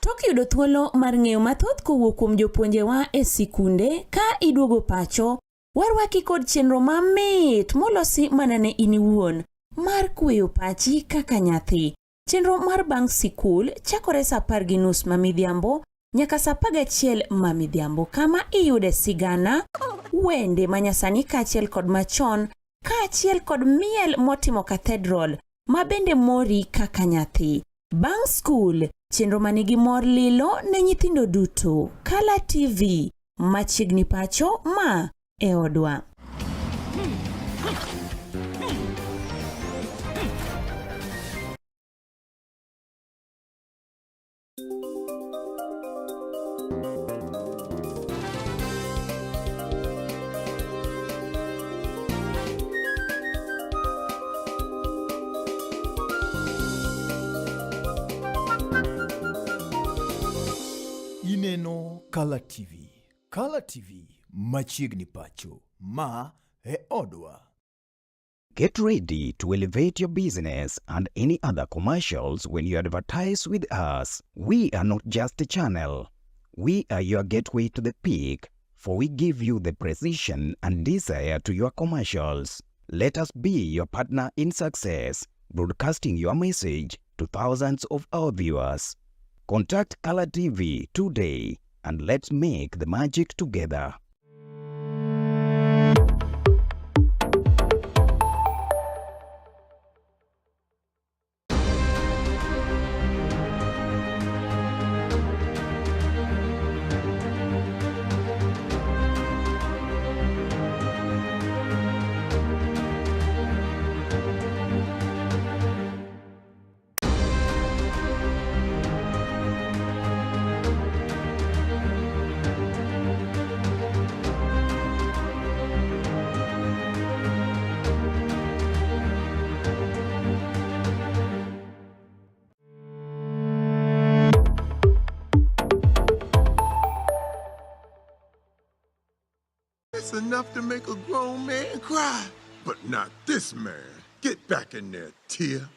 Tok yudo thuolo mar ng'eyo mathoth kowuok kuom jopuonjewa e sikunde ka iduogo pacho, warwaki kod chenro mamit molosi mana ne in iwuon mar kweyo pachi kaka nyathi. Chenro mar bang' sikul chakore sa 10:30 ma midhiambo nyaka sa 11 ma midhiambo kama iyude sigana, wende manyasani kaachiel kod machon kaachiel kod miel motimo cathedral ma bende mori kaka nyathi. Bang' skul, chenro manigi mor lilo ne nyithindo duto. Kala TV, machiegni pacho ma e odwa. Ineno Kala TV. Kala TV machiegni pacho. Ma e odwa. Get ready to elevate your business and any other commercials when you advertise with us. We are not just a channel. We are your gateway to the peak, for we give you the precision and desire to your commercials. Let us be your partner in success, broadcasting your message to thousands of our viewers. Contact Color TV today and let's make the magic together. It's enough to make a grown man cry. But not this man. Get back in there, Tia.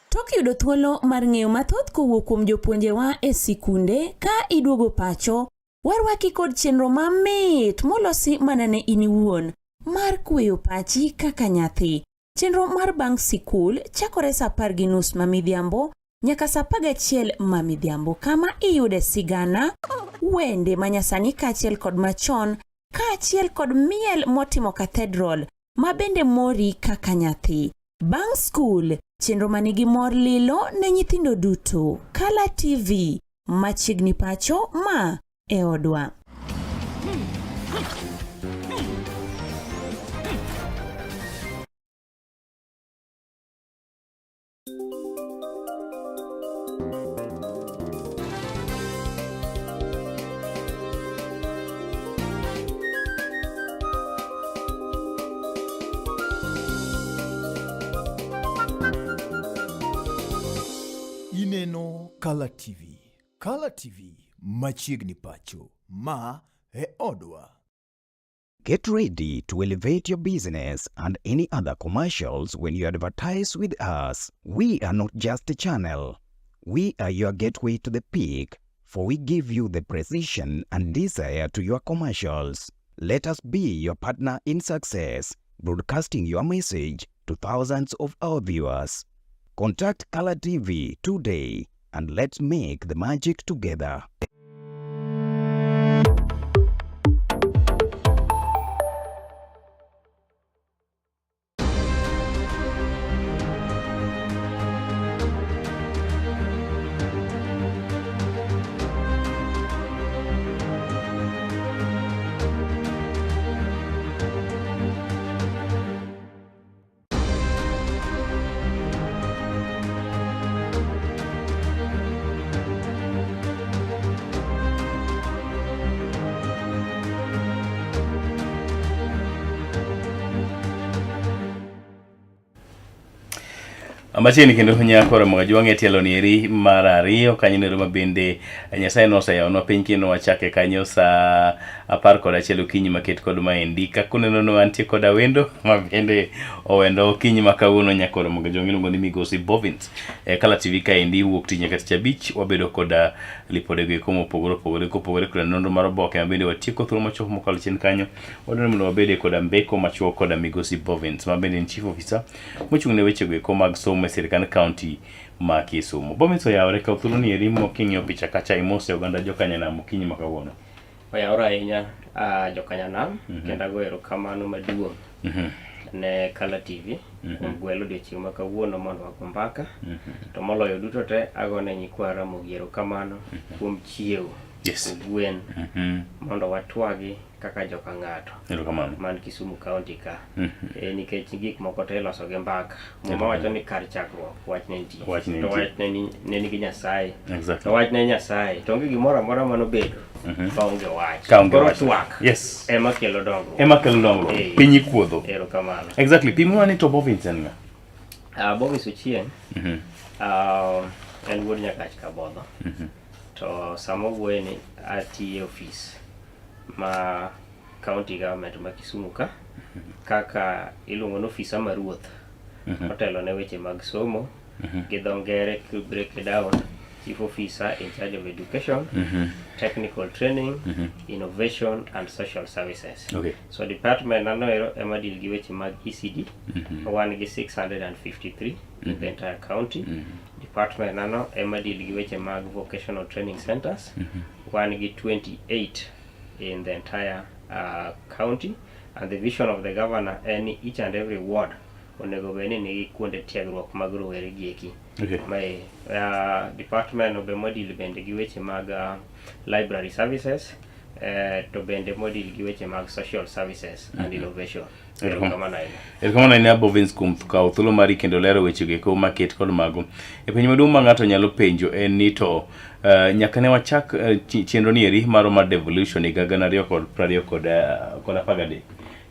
Tok yudo thuolo mar ng'eyo mathoth kowuok kuom jopuonjewa e sikunde ka iduogo pacho, warwaki kod chenro mamit molosi mana ne in iwuon mar kweyo pachi kaka nyathi. Chenro mar bang' sikul chakore sa 10:30 ma midhiambo nyaka sa 11 ma midhiambo kama iyude sigana, wende manyasani kaachiel kod machon kaachiel kod miel motimo cathedral ma bende mori kaka nyathi. Bang' skul, chenro manigi mor lilo ne nyithindo duto. Kala TV, machiegni pacho ma e odwa. Ineno Kala TV. Kala TV machiegni pacho. Ma e odwa. Get ready to elevate your business and any other commercials when you advertise with us. We are not just a channel. We are your gateway to the peak, for we give you the precision and desire to your commercials. Let us be your partner in success, broadcasting your message to thousands of our viewers. Contact Color TV today and let's make the magic together. Machiegni kendo nyako Ramogi Ajwang' e tielo ni eri mar ariyo kanyo nero ma bende Nyasaye noseyawonwa piny kendo wachake kanyo saa 11 okinyi maket kod maendi kaka uneno no antie koda wendo ma bende owendo okinyi ma kawuono nyako Ramogi Ajwang' iluongo ni Migosi Bovins e Kala TV kaendi wuok tich nyaka tich abich wabedo koda lipodego eko mopogore opogore kopogore koda nonro mar oboke ma bende watieko thuolo machuok mokalo chien kanyo wadwaro mondo wabede koda mbeko machuok koda Migosi Bovins ma bende en chief officer mochung' ne wechego eko mag somo e sirkand kaunti ma Kisumu. Bovins oyawore kaw thuolo ni eri king'iyo picha kacha imose oganda jokanyanam okinyi ma kawuono. Oyawore ahinya uh, jokanyanam mm -hmm. kendo ago erokamano maduong' mm -hmm. ne Kala TV mm -hmm. kuom gwelo odiochieng' ma kawuono mondo wago mbaka mm -hmm. to moloyo duto te agone nyikwa Ramogi erokamano mm -hmm. kuom chiewo yes. kogwen mm -hmm. mondo watwagi kaka joka ng'ato Erokamano. man Kisumu County ka Mhm. e, nikech gik moko te iloso gi mbaka. Muma Erokamano. wacho ni kar chakruok wach ne nitie. Wach ne To nitie. wach ne ni- ne nigi Nyasaye. Exactly. To wach ne Nyasaye. To onge gimoro amora manobedo Mhm. ka onge wach. Ka onge Koro wach. twak Yes. ema kelo dongruok. Ema kelo dongruok. Eh. Piny ikuodho. Erokamano. Exactly. Pimwa ni to Bovins en ng'a? Bovis Ochieng' Mhm. en wuod Nyakach Kabodho. Mhm. To sama owuoye ni atiyo e ofis ma county government ma Kisumu ka kaka iluongo ni ofisa ma ruoth Mhm. otelo ne weche mag somo Mhm. gi dho ngere ki break it down chief officer in charge of education Mhm. technical training Mhm. innovation and social services Okay. so department nanoero ema deal gi weche mag ECD Mhm. wan gi 653 in the entire county Mhm. department nano ema deal gi weche mag vocational training centers Mhm. wan gi 28 in the entire county and the vision of the governor en ni each and every ward onego bed ni nigi kuonde tiegruok mag rowere gi eki. Okay. Mae department no be modil bende gi weche mag library services to bende modil gi weche mag social services and innovation. Erokamano ahinya. Erokamano ahinya Bovins kuom kawo thuolo mari kendo lero wechego eko maket kod mago. E penjo maduong' ma ng'ato nyalo penjo en ni to nyaka ne wachak chenro ni eri marwa mar devolution higa 2023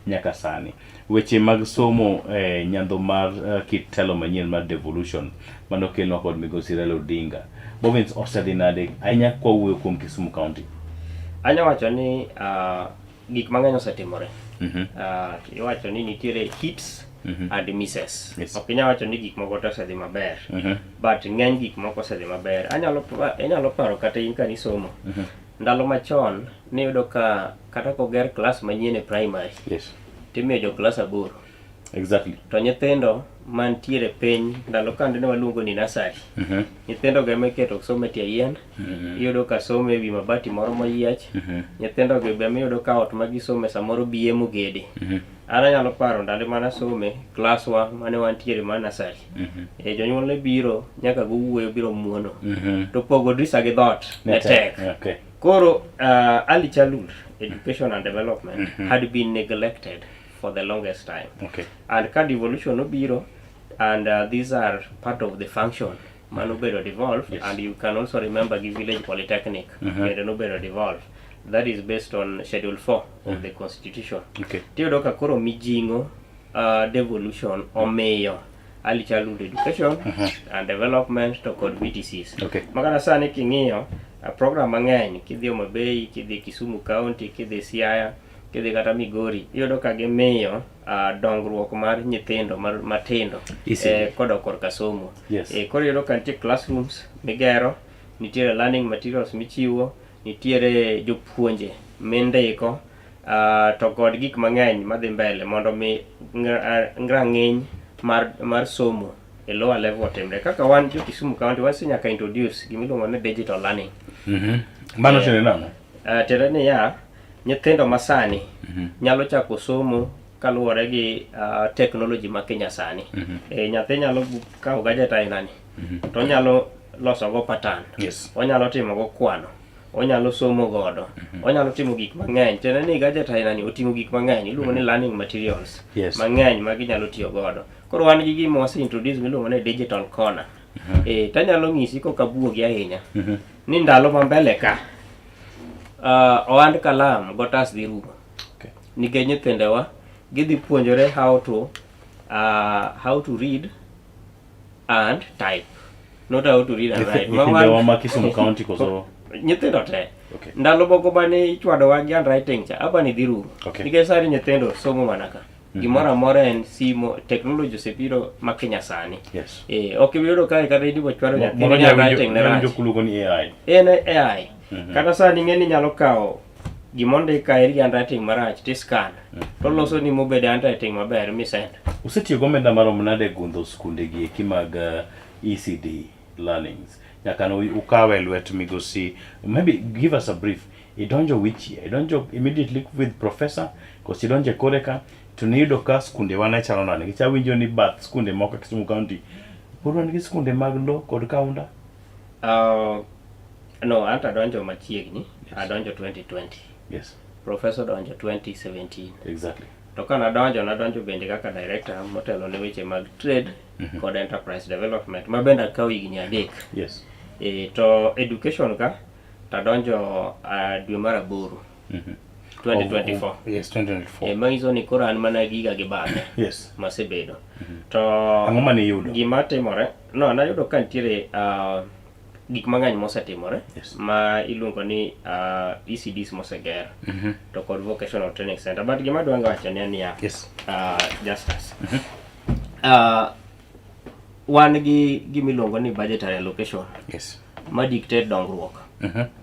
nyaka sani. Weche mag somo e nyandho mar kit telo manyien mar devolution mane okelnwa kod migosi Raila Odinga. Bovins osedhi nade ahinya kwawuoyo kuom Kisumu County? Anya wacho ni gik mang'eny osetimore. Iwacho ni nitiere hits and misses. Ok inyal wacho ni gik moko te osedhi maber. But ng'eny gik moko osedhi maber. Anyalo inyalo paro kata in kane isomo. Ndalo machon niyudo ka kata koger klas manyien e primary. Yes. Timiyo jo klas 8. Exactly. To nyithindo mantiere piny ndalo kande ne waluongo ni nursery. Nyithindo go ema iketo somo e tie yien. Iyudo ka somo e wi mabati moro moyiech. Nyithindo gi be iyudo ka ot ma gisome samoro biye mogede. An anyalo paro ndalo mane asome klaswa mane wantiere mar nursery. E jonyuol ne biro nyaka gowuoyo biro muono. To pogo drisa gi dhoot ne tek. Okay. Koro early childhood education and development had been neglected for the longest time. Okay. And ka devolution obiro and these are part of the function manobedo devolved Yes. and you can also remember gi village polytechnic bende nobedo devolved. That is based on schedule 4 of the constitution. Okay. Tiyudo ka koro mijing'o devolution omiyo early childhood education and development to kod VTCs. Okay. Makata sani king'iyo program mang'eny kidhi Homa Bay, kidhi Kisumu County, kidhi Siaya, kidhi kata Migori iyudo ka gimiyo dongruok mar nyithindo matindo ECD. kodok korka somo. Yes. Koro iyudo ka nitie classrooms migero, nitiere learning materials michiwo, nitiere jopuonje mindiko to kod gik mang'eny madhi mbele mondo mi rang'iny mar somo e lower level otimre. Kaka wan jo Kisumu County wase nyaka introduce gimiluongo ni digital learning. Mano tiende nang'o? Tiende niya, nyithindo masani nyalo chako somo kaluwore gi technology ma Kenya sani. Nyathi nyalo kawo gadget aina ni to onyalo loso go pattern. Onyalo timo go kwano. Onyalo somo godo. Onyalo timo gik mang'eny. Tiende ni gadget aina ni oting'o gik mang'eny iluongo ni learning materials mang'eny ma ginyalo tiyo godo. Koro wan gi gima wase introduce miluongo ni digital corner. Tanyalo ng'isi kok abuogi ahinya ni ndalo ma mbele ka ohand kalam gotas dhi rumo. Nikech nyithindewa gidhi puonjore how to read and type. Not how to read and write. Nyithindewa ma Kisumu County koso? Nyithindo te. Ndalo moko mane ichwadowa gi handwriting cha, apa ni dhi rumo. Nikech sani nyithindo somo mana ka. Gimoro amora en simo, technology osebiro ma Kenya sani. Ok ibi yudo kae kata in ibo chwado nyathi Moro ni handwriting ne nyalo rach. kuluongo ni AI. En AI. Kata sani ing'e ni inyalo kawo gimondik kae gi handwriting marach ti scan to loso ni mobedo handwriting maber mi send. Usetiyo gomenda marom nade e gundho skunde gi eki mag ECD learnings? Nyaka ne ukawe e lwet migosi. Maybe give us a brief. Idonjo which year? Idonjo immediately with professor? Koso idonjo e kore ka? To niyudo ka skunde wa ne chalo nade? Nikech awinjo ni bath skunde moko e Kisumu County pod wan gi skunde mag lo kod kaunda. No, anto adonjo machiegni. Adonjo 2020. Professor donjo 2017. To ka nadonjo, nadonjo bende kaka director motelo ne weche mag trade kod enterprise development ma bende akawo higni 3. To education ka tadonjo dwe mar 8 2024. Yes, 2024. Manyiso ni koro an mana giga gi bathe masebedo. To Ang'o mane iyudo? Gima timore, no, nayudo ka nitiere gik mang'eny mosetimore ma iluongo ni ECDs moseger to kod vocational training center. But gima adwa wacho ni en niya, Justus, wan gi gima iluongo ni budgetary allocation ma dictate dongruok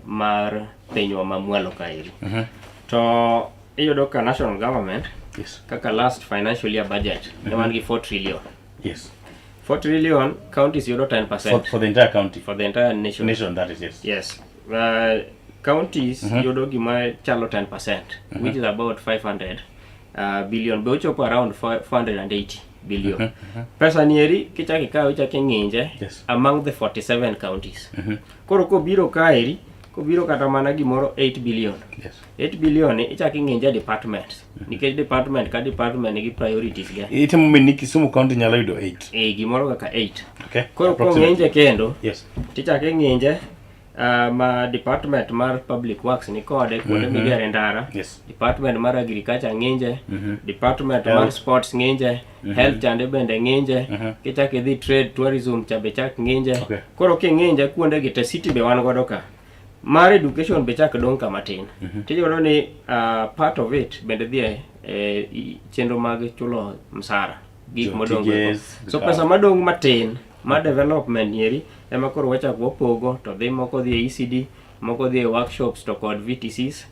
mar pinywa ma mwalo kaeri. To iyudo ka national government kaka last financial year budget ne wan gi 4 trillion. 4 trillion, counties yudo 10%. For the entire county. For the entire nation. Nation, that is, yes. Yes. Counties yudo gima chalo 10%, which is about 500 billion. Be ochopo around 480 billion. Pesa ni eri kichako ikawe ichako ing'inje among the 47 counties. Koro kobiro kaeri, kobiro kata mana gimoro 8 billion. 8 billion ni ichako ing'inje departments. Nikech department ka department nigi priorities ge. Itemo ni Kisumu County nyalo yudo 8. Gimoro kaka 8. Koro Approximately. kong'inje kendo, tichako ing'inje ma department mar public works ni kode kuonde migere ndara. Department mar agriculture ng'inje, department mar Health. sports ng'inje, health chande bende ng'inje, kichako idhi trade tourism cha be chak ng'inje. Koro king'inje kuonde gi te city be wan godo ka. Mar education be chak dong' kama tin. Tiyudo ni part of it bende dhi e chenro mag chulo msara. Gik modong' go. Jotije, So pesa madong' matin mar development nieri ema koro wachako wapogo to dhi moko dhi e ECD, moko dhi e workshops to kod VTCs,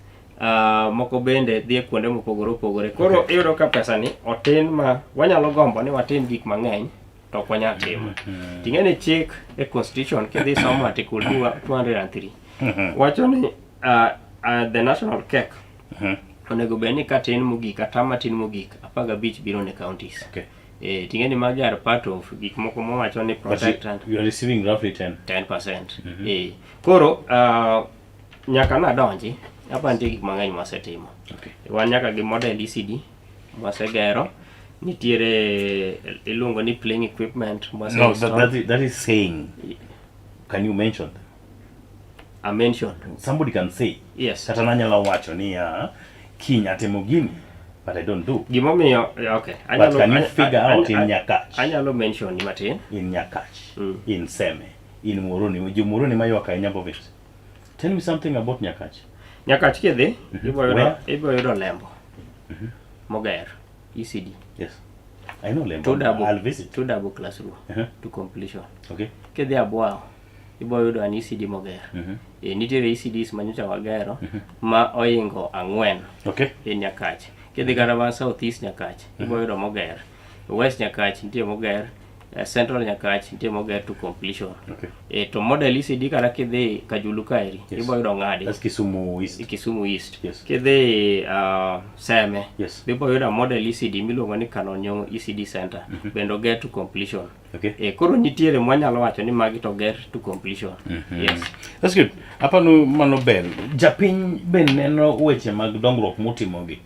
moko bende dhi e kuonde mopogore opogore. Koro iyudo ka pesa ni otin ma wanyalo gombo ni watim gik mang'eny to ok wanyal timo. Ting'e ni chik e constitution kidhi somo article 203 wacho ni the national cake onego bed ni katin mogik kata matin mogik 15 biro ne counties. Ting'e ni magi are part of gik moko mowacho ni But protect and you are receiving roughly 10. 10%. Koro nyaka nadonji apa nitie gik mang'eny mwasetimo. Wan nyaka gi model ECD mwasegero, nitiere iluongo ni playing equipment mwase No, install. that is saying. Can you mention them? A mention. Somebody can say. Yes. Kata nanyalo wacho ni kiny atimo gini, but I don't do. Gimomiyo, okay. But can you figure out in Nyakach? Anyalo mention ni matin. In Nyakach, in Seme, in Muhoroni, jo Muhoroni maywak ahinya Bovis. Tell me something about Nyakach. Nyakach kidhi, Where? ibo yudo lembo. Moger ECD. Yes. I know Lembo. Two double, I'll visit. Two double classroom to completion. Kidhi Abwao, ibo yudo an ECD moger. E, nitiere ECDs ma nyocha wagero ma oingo ang'wen e Nyakach. Kidhi kata mana South East Nyakach, ibo yudo moger. West Nyakach nitie moger, Central Nyakach nitie moger to completion. E, to model ECD kata kidhi Kajulu kaeri, ibo yudo ng'adi. That's Kisumu East. Kisumu East. Kidhi Seme, ibo yudo model ECD miluongo ni Canon Nyong'o ECD Center, bende oger to completion. E, koro nitiere mwanyalo wacho ni magi to oger to completion. Yes. That's good. Apano mano ber. Japiny be neno weche mag dongruok mutimogi.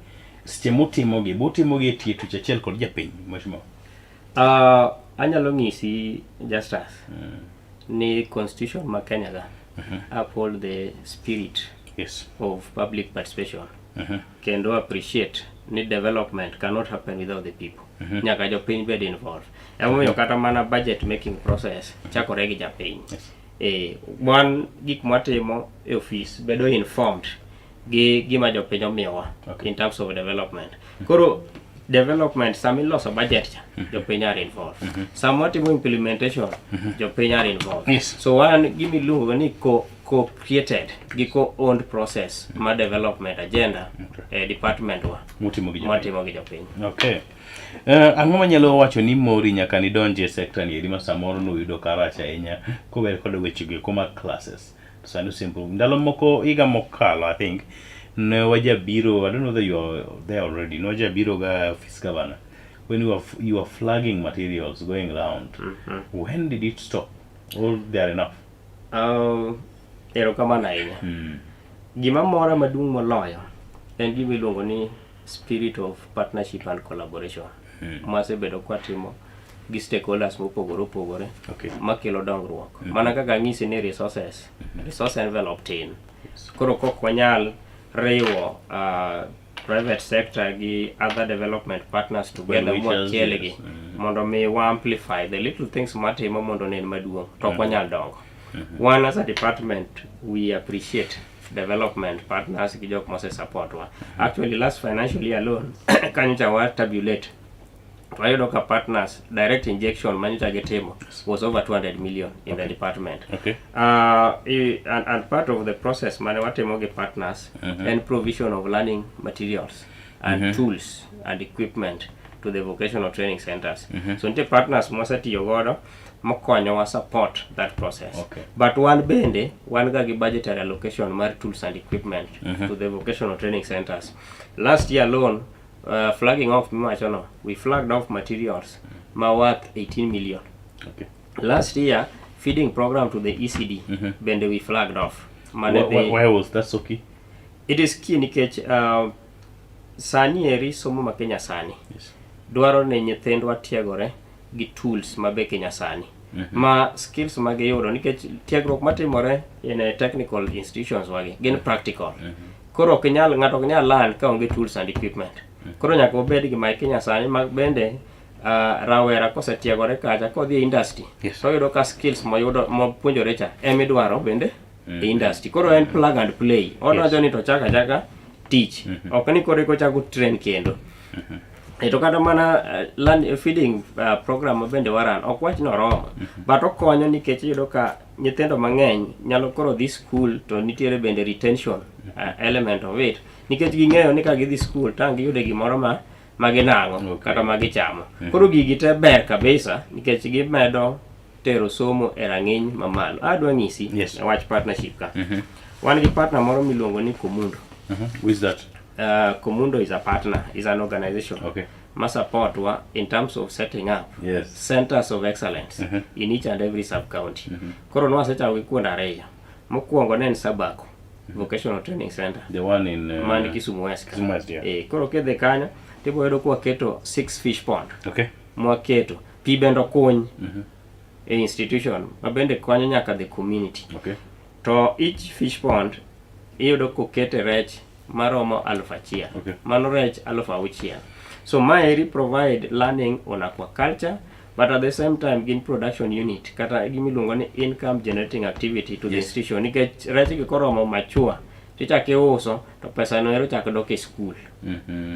Seche mutimogi, butimogi e tie tuch achiel kod japiny, mheshimiwa. Anyalo ng'isi Justus ni constitution ma Kenya ga uphold the spirit of public participation kendo appreciate ni development cannot happen without the people. Nyaka jopiny bed involved. Emomiyo kata mana budget making process chakore gi japiny. E, wan gik mwatimo e ofis bedo informed gi gima jopiny omiyowa in terms of development. Koro development sama iloso budget cha jopiny are involved. Sama watimo implementation jopiny are involved. So wan gima iluongo ni co co-created gi co-owned process ma development agenda e department wa Mutimo gi jopiny. mwatimo gi jopiny. Okay. Ang'o manyalo wacho ni mori nyaka nidonji e sekta ni eri ma samoro nuyudo ka rach ahinya kower kod weche go eko mag classes. To sani osembo. Ndalo moko higa mokalo I think ne wajabiro, I don't know whether you are there already, ne wajabiro ga office governor when you were flagging materials going round. When did it stop? Or they are enough? Erokamano ahinya. Gima mora maduong' moloyo en gima iluongo ni spirit of partnership and collaboration mwasebedo kwatimo gi stakeholders mopogore opogore makelo dongruok. Mana kaka anyisi ni resources, resource envelope tin. Koro kok wanyal riwo private sector gi other development partners together Well-wishers, mwakelgi mondo mi wa amplify the little things mwatimo mondo onen maduong' to ok wanyal dongo. One as a department, we appreciate development partners gi jok mose support wa. Actually last financial year alone, kanyocha wa tabulate to wayudo ka partners direct injection manyocha gitimo was over 200 million in the department. And part of the process mane watimo gi partners en provision of learning materials and tools and equipment to the vocational training centers. So nitie partners mwasetiyo godo mokonyowa support that process. But wan bende wan ga gi budgetary allocation mar tools and equipment to the vocational training centers. Last year alone, flagging off miwachono, we flagged off materials ma worth 18 million. Last year, feeding program to the ECD bende we flagged off. Mane Why was that so key? It is key nikech sani eri somo ma Kenya sani dwaro ni nyithindwa tiegore gi tools mabe Kenya sani ma skills ma giyudo nikech tiegruok matimore in a technical institutions wagi gin practical. Koro ok inyal ng'ato ok nyal learn ka onge tools and equipment. Koro nyaka wabed gi ma Kenya sani ma bende rawera kosetiegore kacha kodhi e industry to oyudo ka skills moyudo mopuonjore cha emidwaro bende e industry. Koro en plug and play. Odonjo ni to chako achaka tich. Ok ni koro eko ochako train kendo. E to kata mana learn, feeding program ma bende waran ok wach ni oromo but okonyo nikech iyudo ka nyithindo mang'eny nyalo koro dhi school to nitiere bende retention element of it nikech ging'eyo ni ka gidhi school to ang' giyude gimoro ma ginang'o kata ma gichamo. Koro gigi te ber kabisa nikech gimedo tero somo e rang'iny mamalo. Adwa nyisi e wach partnership ka. Wan gi partner moro miluongo ni Komundo. Who is that? Komundo is a partner, is an organization ma support wa in terms of setting up centers of excellence in each and every sub county. Koro nwasechako gi kuonde ariyo. Mokwongo ne en Sabako Vocational Training Center. The one in man Kisumu West. Kisumu West, yeah. Eh, koro kidhi kanyo tibo yudo kwaketo 6 fish pond. Mwaketo pi bende okuny e institution ma bende konyo nyaka the community. To each fish pond iyudo kokete rech maromo 1000. Mano rech 6000. So maeri provide learning on aquaculture but at the same time gin production unit kata gimiluongo ni income generating activity to the institution nikech rech gi koromo mature. Tichak iuso to pesa no ero chak dok e skul.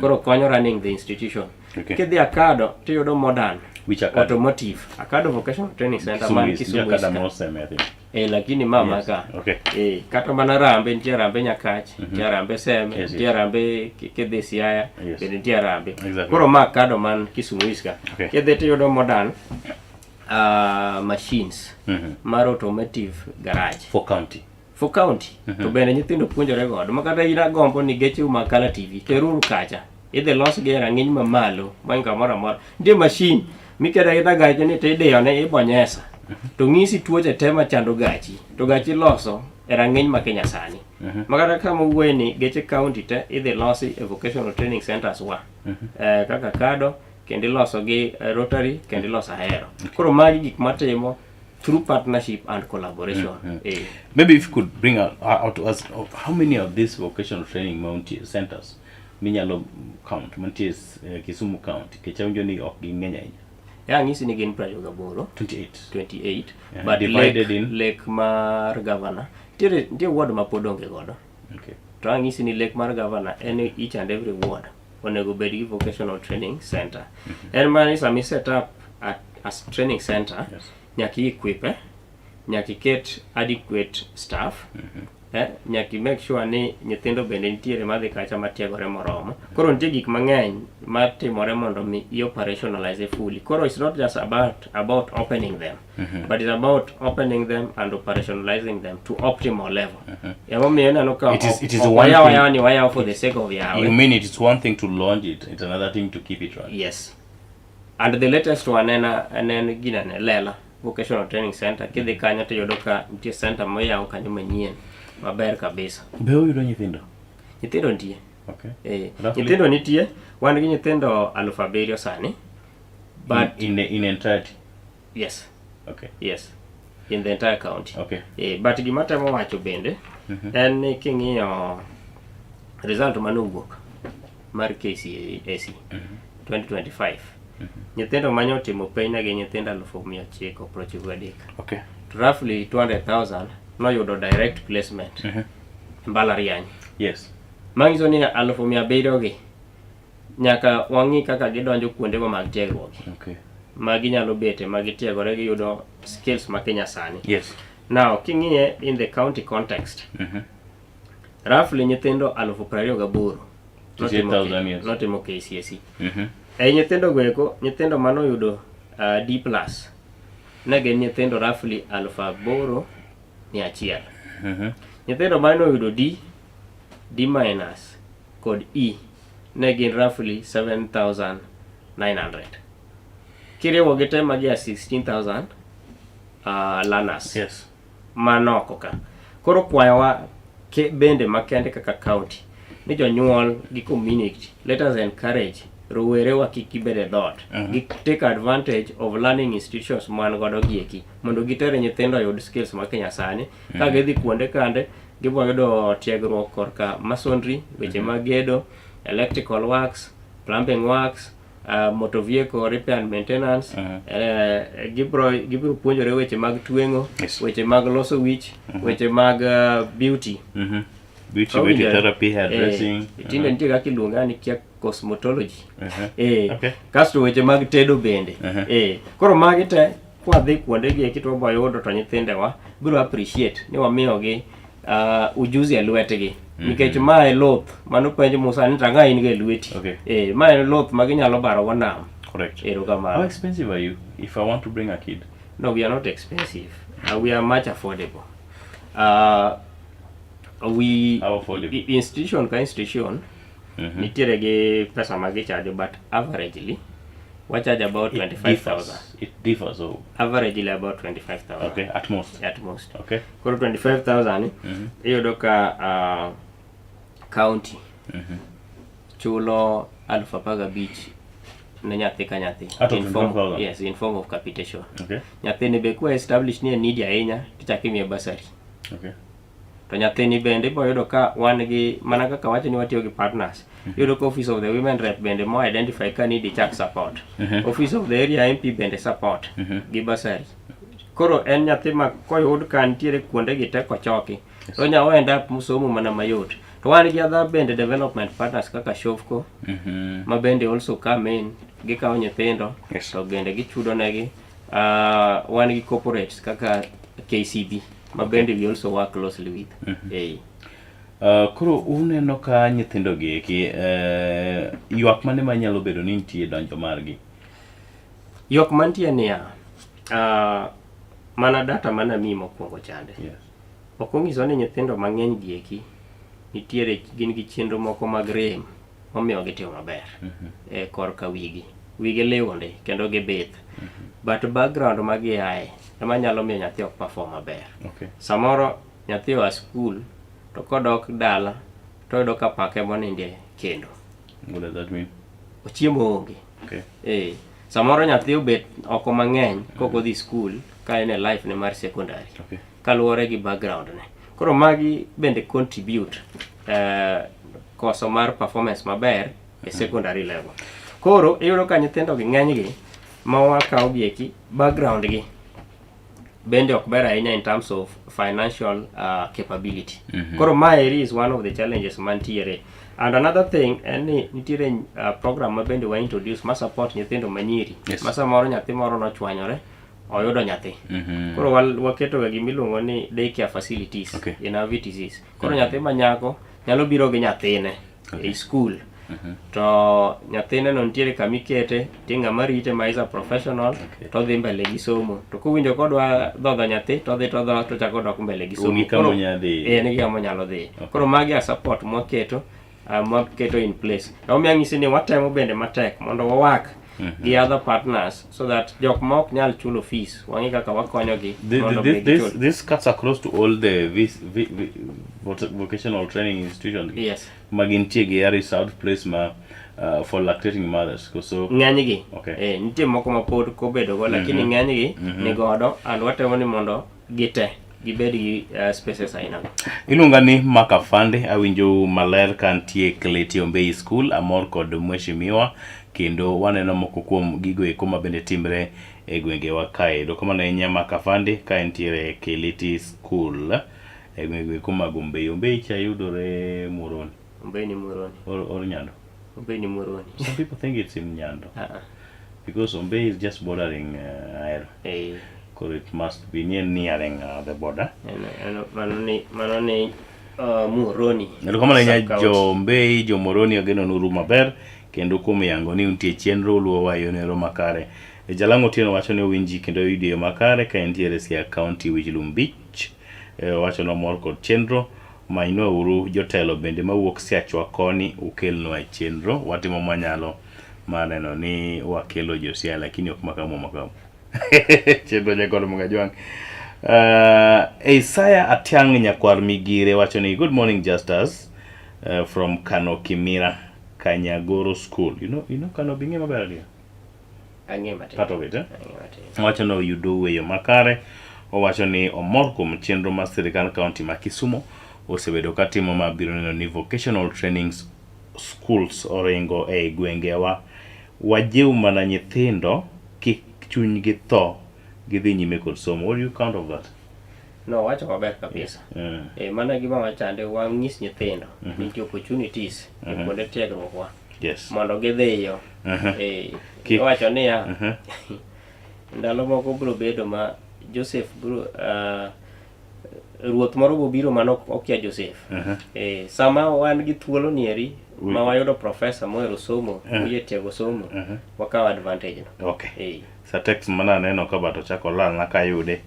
Koro konyo running the institution. Okay. Kidhi Akado tiyudo modern Which Akado? automotive. Akado Vocational Training Center Kisumu man East. Kisumu Nitie East Akado ka. moseme, I think. Eh, lakini ma Yes. ka. Okay. Eh, kata mana Rambe nitie Rambe Nyakach, nitie Rambe Seme, Yes, nitie yes. Rambe kidhi Siaya, Yes. bende nitie Rambe. Exactly. Koro ma Akado man Kisumu East ka. Okay. Kidhi tiyudo modern machines mar automotive garage. For county. For county. To bende nyithindo puonjore godo. Ma kata in agombo ni gecheu mag Kala TV, teruru kacha. Idhi losgi e rang'iny mamalo mohingo kamoro amora. Nitie machine miketo aketa gachi ni to idiyone ibonyesa. To ng'isi tuoche te machando gachi. To gachi iloso e rang'iny ma Kenya sani. Ma kata kama wuoye ni geche county te idhi losi e vocational training centers wa. Kaka Kado, kendo iloso gi Rotary, kendo iloso Ahero. Koro magi gik matimo through partnership and collaboration. Maybe if you could bring out to us how many of these vocational training mounti centers minyalo count mantie Kisumu County nikech awinjo ni ok ging'eny ahinya. Ya ang'isi ni gin 28. 28. 28. Yeah, But divided lek, in? lek mar governor. Nitie ward ma pod onge godo. Okay. To ang'isi ni lek mar governor en each and every ward onego bed gi vocational training center. En mana ni sama i set up a training center, nyaka i equip, nyaka iket adequate staff, nyaka i make sure ni nyithindo bende nitiere madhi kacha matiegore moromo. Koro nitie gik mang'eny matimore mondo mi i operationalize fully. Koro it's not just about opening them, but it's about opening them and operationalizing them to optimal level. Emomiyo ineno ka It is ok one wayaw thing- yawa ni wayaw for the sake of yawe. You mean it is one thing to launch it, it's another thing to keep it running. Yes. And the latest one en ginene Lela Vocational Training Center. Kidhi kanyo to iyudo ka nitie center moyaw kanyo manyien maber kabisa. Be oyudo nyithindo? Nyithindo nitie. Okay. Roughly? Nyithindo nitie. Wan gi nyithindo aluf abiriyo sani. But in entirety? Yes. Okay. Yes. In the entire county. Okay. But gima temo wacho bende en ni king'iyo result manowuok mar KCSE 2025, nyithindo mane otimo penj ne gin nyithindo alufu mia ochiko piero ochiko gadek. Okay. To roughly 200,000 noyudo direct placement e mbalariany. Yes. Manyiso ni alufu mia abiriyo gi nyaka wang'i kaka gidonjo kuonde go mag tiegruok. Okay. Ma ginyalo bete ma gitiegore giyudo skills ma Kenya sani. Yes. Now king'iye in the county context, roughly nyithindo alufu piero ariyo gaboro 28,000, yes. notimo KCSE. Ei nyithindo go eko, nyithindo manoyudo D plus ne gin nyithindo roughly alufu aboro mia achiel. Nyithindo manoyudo D, D minus kod E ne gin roughly 7,900. Kiriwo gi te magi a 16,000 learners. Yes. Manoko ka. Koro kwayowa bende makende kaka county ni jonyuol gi community, let us encourage rowerewa kik gibed e dhoot. Gi take advantage of learning institutions man godo gieki mondo giter nyithindo oyud skills ma Kenya sani. Ka gidhi kuonde kande gibiro yudo tiegruok korka masonry, weche mag gedo, electrical works, plumbing works, motor vehicle repair and maintenance. Gibiro puonjore weche mag tweng'o, weche mag loso wich, weche mag beauty. Beauty, Kawinjore. beauty therapy, hairdressing. Tinde nitie kaka iluonge ni kia cosmetology. Okay. Kasto weche mag tedo bende. Koro magi te kwadhi kuonde gi eki to wabo yudo to nyithindewa biro appreciate ni wamiyogi ujuzi e lwetgi. Nikech ma e luth mano penj Musa ni tang'a in go e lweti. Okay. Ma en luth ma ginyalo baro go nam. Correct. Erokamano. How expensive are you if I want to bring a kid? No, we are not expensive. We are much affordable. We How affordable? Institution ka institution nitiere gi pesa ma gichajo, but averagely we charge about It 25,000. differs. It differs. Oh. Averagely about 25,000. Okay, at most. At most. Okay. Koro 25,000 iyudo ka county chulo aluf apar gabich ne nyathi ka nyathi. Out of In form, 25,000? yes, in form of capitation. Okay. Nyathini be kwa establish ni en needy ahinya, tichako imiye bursary. Okay. To nyathini bende ibo yudo ka wan gi mana kaka wacho ni watiyo gi partners. Iyudo ka office of the women rep bende mo identify ka need ichak support. Office of the area MP bende support gi bursary. Koro en nyathi ma koyud ka nitiere kuonde gi te kochoki. To onya end up somo mana mayot. To wan gi other bende development partners kaka Shofco ma bende also come in gikawo nyithindo to bende gichudo negi. Wan gi corporates kaka KCB ma bende we also work closely with. Eh. Koro uneno ka nyithindo gi eki ywak mane manyalo bedo ni nitie e donjo margi? Ywak mantie niya, mana data mane amiyi mokwongo chande. Ok onyiso ni nyithindo mang'eny gi eki nitiere gin gi chenro moko mag rem momiyo gitimo maber e korka wigi. Wigi liw ndi kendo gibith. But background ma giaye ema nyalo miyo nyathi ok perform maber. Samoro nyathi oa skul to kodok dala to oyudo ka paka ema oninde kendo. What does that mean? Ochiemo onge. Eh, samoro nyathi obet oko mang'eny kok odhi skul ka en e life ne mar secondary. Kaluwore gi background ne. Koro magi bende contribute koso mar performance maber e secondary level. Koro iyudo ka nyithindo gi ng'eny gi ma wakawo gi eki background gi bende ok ber ahinya in terms of financial capability. Koro maeri is one of the challenges mantiere. And another thing en ni nitiere program ma bende wa introduce ma support nyithindo manyiri. Ma samoro nyathi moro nochwanyore oyudo nyathi. Koro waketo ga gima iluongo ni daycare facilities in our VTCs. Koro nyathi ma nyako nyalo biro gi nyathine e school. To nyathine no nitiere kama ikete, nitie ng'ama rite ma is a professional, to odhi mbele gi somo. To kowinjo kodwa dhodho nyathi, to odhi to odho to ochako odok mbele gi somo. Onge kama Koro- onyalo dhiye. Eh, nigi kama onyalo dhiye. Koro magi a support mwaketo, mwaketo in place. Emomiyo anyisi ni watemo bende matek mondo wawak gi other partners so that jok ma ok nyal chulo fees, wang'e kaka wakonyogi mondo mi gichul. This cuts across to all the vocational training institutions. Yes. Ma gintie gi a reserved place ma for lactating mothers. So ng'enygi. Okay. Nitie moko ma pod kobedo go, lakini ng'enygi ni godo and watemo ni mondo gite gibed gi spaces aina go. Iluonga ni Mark Afande, awinjo maler ka antie Kleti Ombei School, amor kod mheshimiwa kendo waneno moko kuom gigo eko ma bende timre e gwengewa kae. Erokamano ahinya Mark Afande ka entiere Keleti School e gwenge eko mag Ombei. Ombei cha yudore Muhoroni. Ombei ni Muhoroni. Or Nyando. Ombei ni Muhoroni. Some people think it's in Nyando. Because Ombei is just bordering Ahero. Koro it must be nearing the border. Mano ni Muhoroni. Erokamano ahinya Sub-county. jo Ombei, jo Muhoroni ageno nuru maber kendo kuom yango ni untie chenro uluowa e yono makare. E Jalang'o Otieno wacho ni owinji kendo oyudi e yo makare ka entiere Siaya County Wich Lum Beach. Owacho ni omor kod chenro. Manywa uru jotelo bende mawuok Siachwa koni ukelnwa e chenro. Watimo mwanyalo mar neno ni wakelo jo Siaya lakini ok makamu makamu. Chenro nyakwar Mugajwang'. Isaya Atiang' nyakwar Migire wacho ni good morning Justus from Kano Kimira Kanyagoro School. You know Kano bing'e maber adier? Ang'e matin. Part of it, eh? Ang'e matin. Owacho ni oyudo weyo makare. Owacho ni omor kuom chenro mar sirkand county ma Kisumu osebedo ka timo ma biro neno ni vocational training schools oringo ei gwengewa. Wajiw mana nyithindo kik chunygi tho gidhi nyime kod somo. What do you count of that? No, wacho maber kabisa. Mana gima wachande wang'is nyithindo nitie opportunities e kuonde tiegruok wa. Mondo gidhiyo. Iwacho niya, ndalo moko biro bedo ma Joseph biro ruoth moro biro mano okia Joseph. Sama wan gi thuolo nieri ma wayudo professor mohero somo, oyie tiego somo, wakawo advantage no. Sa text mana aneno ka but ochako lal na kayude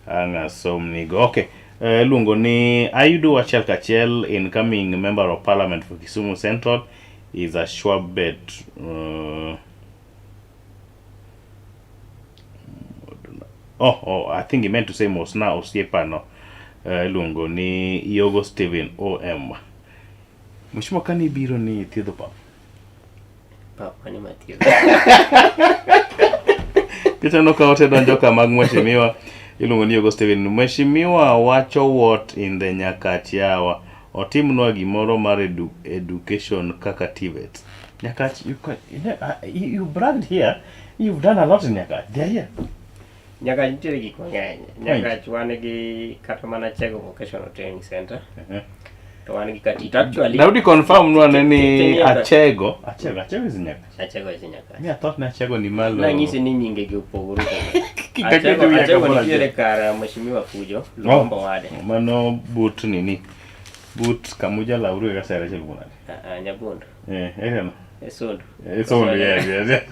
ang' asomnigo. Okay. Iluongo ni ayudo achiel kachiel incoming member of parliament for Kisumu Central is a sure bet. Oh, I think he meant to say Mosna Osiepano. Iluongo ni Yogo Steven OM. Mheshimiwa kani biro ni thiedho pap? Pap mane mathiedho? Kiteno ka ote donjo ka mag mheshimiwa iluongo ni Yogo Steven. Mheshimiwa wacho what in the Nyakach yawa. Otimnwa gimoro mar education kaka TVET. Nyakach, you bragged here. You've done a lot in Nyakach. They are here. Nyakach nitiere gik mang'eny. Nyakach wan gi kata mana Chego Vocational Training Center. To wan gi Katito. Actually, Daudi confirm nwa ne ni King'iyo ka- Achego, Achego, Achego is Nyakach. Achego is Nyakach. Me I thought ni Achego ni malo. Nang'isi ni nyinge gi opogore opogore. Kik Achego, aket wiya Achego kamoro nitiere achiel. kar Mheshimiwa Fujo, Lubombo Wade. Mano but nini? But Kamuja Lauru e kasere achiel kuom nade? Ah, ah, Nyabondo. Eh, eh, E Sondu. Eh, Sondu, yes, yes, yes.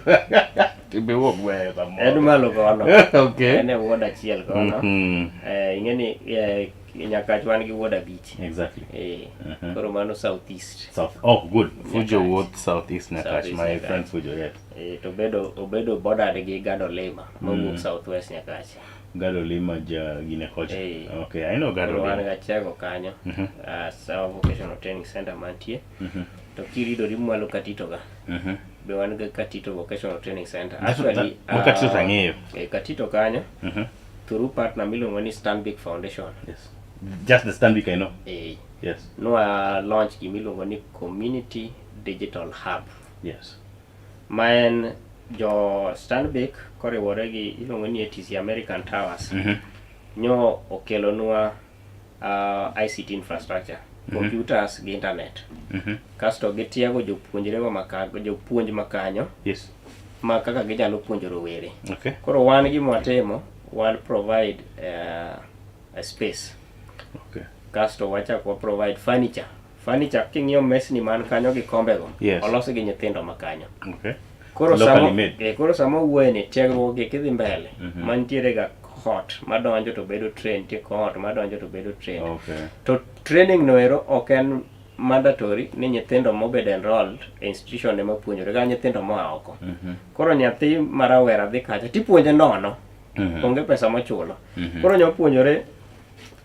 Timbe wuok weyo samoro. En malo kono. Okay. En e ward achiel kono. Mhm. Eh, ing'e ni eh, Nyakach wan gi ward abich. Exactly. Eh, Mhm. koro mano South East. South. Oh, good. Fujo Nyakach. Ward South East Nyakach. South East My Nyakach. friend Fujo, yes. Eh, to obedo obedo bordered gi Gado Lima mawuok Mm. South West Nyakach. Gado Lima ja gine kocha. Eh. Okay, I know Gado Koro wan Lima. gachiego kanyo. Mhm. Ah, Sawa Vocational Training Center mantie. Mhm. To kiridori mwalo Katito ga. Mhm. Be wan gi Katito Vocational Training Center. That's- Actually, that- ma Katito ah, to ang'eyo. Eh, Katito kanyo. Mhm. Through partner miluongo ni Stanbic Foundation. Yes. Just the Stanbic I know. Eh. Yes. Nwa launch gimiluongo ni Community Digital Hub. Yes. Ma en jo Stanbic koriwore gi iluongo ni ATC American Towers. Mhm. Nyo okelonwa uh, ICT infrastructure, Mhm. computers gi internet. Mhm. Kasto gitiego jopuonjre wa maka, jopuonj makanyo Yes. ma kaka ginyalo puonjo rowere. Okay. Koro wan gima watimo, wan provide uh, a space. Okay. Kasto wachak wa provide furniture. Furniture king'iyo mesni man kanyo gi kombego, Yes. olos gi nyithindo makanyo. Okay. Koro Locally sama, made. eh, koro sama wuoye ni tiegruok gi kidhi mbele Mhm. mantiere ga cohort madonjo to bedo trained, nitie cohort madonjo to bedo trained. Okay. To training no ero ok en mandatory ni nyithindo mobedo enrolled e institution ema puonjore ga nyithindo moa oko. Mhm. Koro nyathi ma rawera dhi kacha tipuonje nono. Mhm. Onge pesa mochulo. Mhm. Koro nya puonjore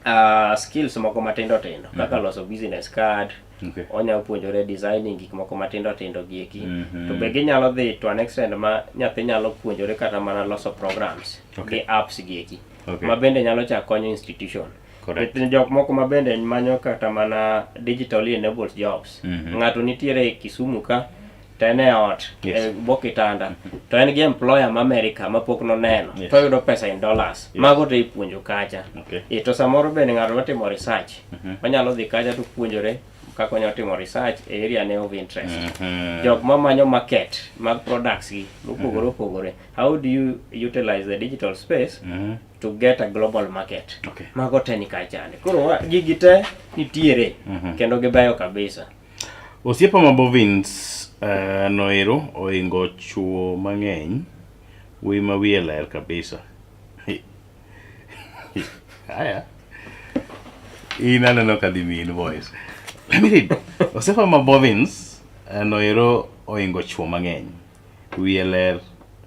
uh, skills moko matindo tindo kaka Mhm. loso business card, Okay. onya puonjore designing gik moko matindo tindo gieki. Mhm. To be ginyalo dhi to an extent ma nyathi nyalo puonjore kata mana loso programs Okay. gi apps gieki. Okay. Ma bende nyalo chak konyo institution. Correct. Nikech jok moko ma bende manyo kata mana digitally enabled jobs. Mhm. Ng'ato nitiere e Kisumu ka to en e ot Yes. e bwo kitanda to en gi employer ma America ma pok noneno Yes. to oyudo pesa in dollars. Yes. Mago to ipuonjo kacha. Okay. E, to samoro bende ng'ato matimo research Mhm. onyalo dhi kacha to puonjore kaka onyalo timo research e area ne of interest. Mhm. Jok mamanyo market mag products gi mopogore opogore. How do you utilize the digital space Mhm. to get a global market? Okay. Mago te ni kachande. Koro wa- gigi te nitiere Mhm. kendo gibeyo kabisa. Osiepa ma Bovins uh, noero oingo chuo mang'eny wuoyi ma wiye ler kabisa. Haya. In aneno ka dhi miyi invoice. Let me read. Osiepa ma Bovins uh, noero oingo chuo mang'eny. Wiye ler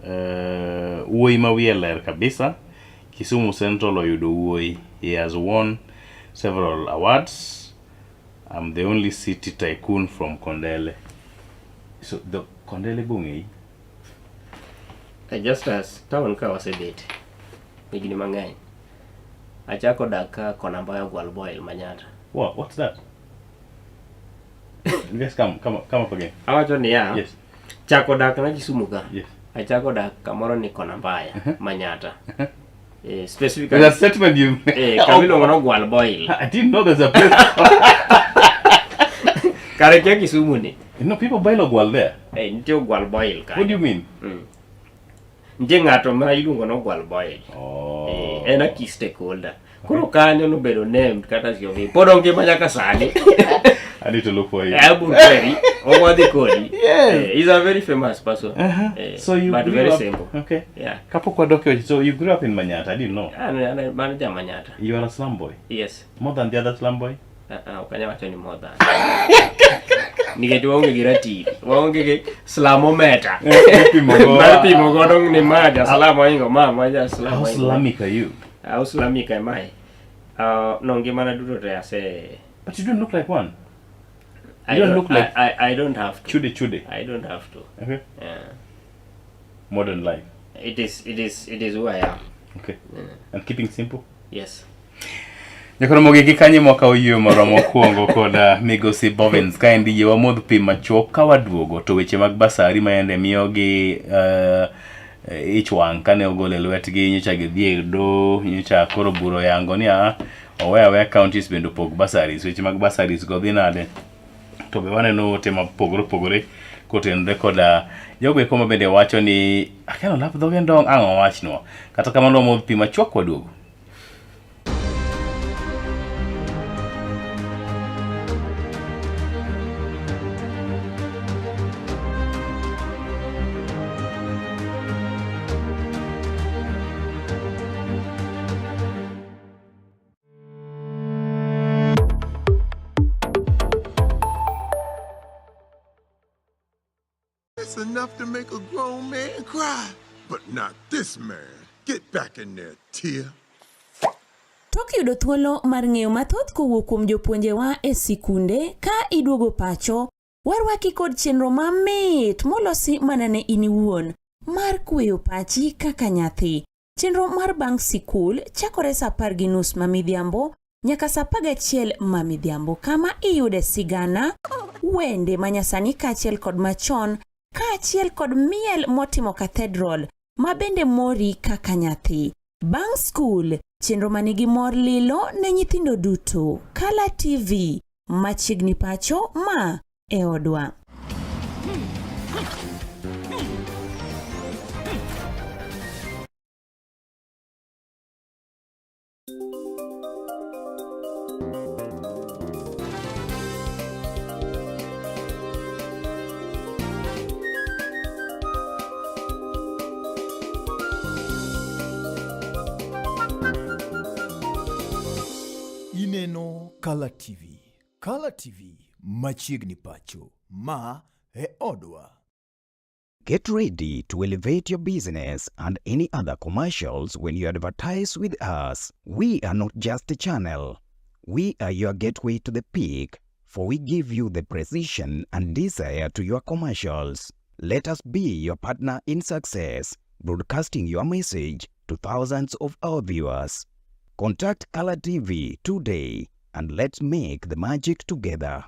uh, wuoyi ma wiye ler kabisa. Kisumu Central oyudo wuoyi. He has won several awards. I'm the only city tycoon from Kondele. So the Kondele bong'eyi? Eh, Just as town ka wasebet higni mang'eny. Achako dak ka kona mbayo Gwal Boil Manyatta. What? What's that? Just come, come, come up again. Awacho niya, Yes. chako dak na Kisumu ka. Yes. Achako dak kamoro ni kona mbaya Manyatta. Eh, specifically There's a statement you made. Eh, kama iluongo ni Ogwal Boil. I didn't know there's a place. Kare kia Kisumu ni. No, people buy Ogwal there. Eh, nitie Ogwal Boil kanyo. What do you mean? Mm. Nitie ng'ato ma iluongo ni Ogwal Boil. Oh. Eh, en a key stakeholder. Koro kanyo nobedo named kata siomi. Pod ongima nyaka sani. I need to look for him. Abur Perry, owadhi kodi. Yes. Eh, he's a very famous person. Uh-huh. Eh, So you but grew very up, simple. Okay. Yeah. Kapok wadok e weche, so you grew up in Manyatta. I didn't know. An an man ja Manyatta. You are a slum boy. Yes. More than the other slum boy? Ah, ah, ok anyal wacho ni more than. Nikech waonge gi ratili, waonge gi slamometer. Eh, pimo go- Mar pimo godo ni ma ja slam oingo ma, ma ja slam How oingo. slamic are you? How slamic am I? Uh, no, ngimana duto te ase... But you don't look like one. I You don't look like I don't have to. Chude chude. I don't have to. Okay. Yeah. Modern life. It is it is it is who I am. Okay. Yeah. And keeping simple. Yes. Nyakoromogi gi kanye mwakawo yie marwa mokwongo kod uh, migosi Bovins kaendi yie wamodh pi machuok ka waduogo to weche mag basari ma yande miyogi uh, eh, ich wang' kane ogol e lwetgi nyocha gidhi e doho nyocha koro bura oyango ni a owe aweya counties bende opog bursaries weche mag bursaries go dhi nade to be waneno ote mopogore opogore kotenore koda jogo eko ma bende wacho ni akia nolap dhoge ndong' ang' owachnwa kata kamano wamodh pi machuok waduogo It's enough to make a grown man cry, but not this man. Get back in there, Tia. Tok yudo thuolo mar ng'eyo mathoth kowuok kuom jopuonjewa e sikunde ka iduogo pacho, warwaki kod chenro mamit molosi mana ne in iwuon mar kweyo pachi kaka nyathi. Chenro mar bang' sikul chakore saa apar gi nus ma midhiambo nyaka saa apar gachiel ma midhiambo kama iyude sigana, wende manyasani kaachiel kod machon kaachiel kod miel motimo cathedral ma bende mori kaka nyathi. Bang' skul, chenro manigi mor lilo ne nyithindo duto. Kala TV, machiegni pacho ma e odwa. Ineno Kala TV. Kala TV machiegni pacho. Ma e odwa. Get ready to elevate your business and any other commercials when you advertise with us. We are not just a channel. We are your gateway to the peak, for we give you the precision and desire to your commercials. Let us be your partner in success, broadcasting your message to thousands of our viewers. Contact Color TV today and let's make the magic together.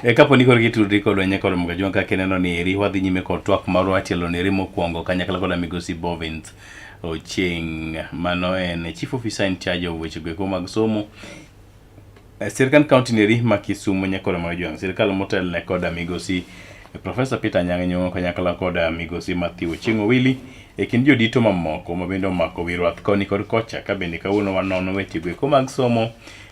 E kapo ni koro gitudri kodwa nyaka romo ga kaka ineno ni eri wadhi nyime kod twak marwa tielo ni eri mokwongo kanyakla koda migosi Bovins Ochieng mano en chief officer in charge of weche goeko mag somo E sirkand county neri ma Kisumu nyakoro mar Jwang' sirkal motelne koda migosi Professor Peter Anyang' Nyong'o kanyakla koda migosi Mathew Ochieng' Owili e kind jodito mamoko ma bende omako wi rwath koni kod kocha ka bende kawuono wanono weche goeko mag somo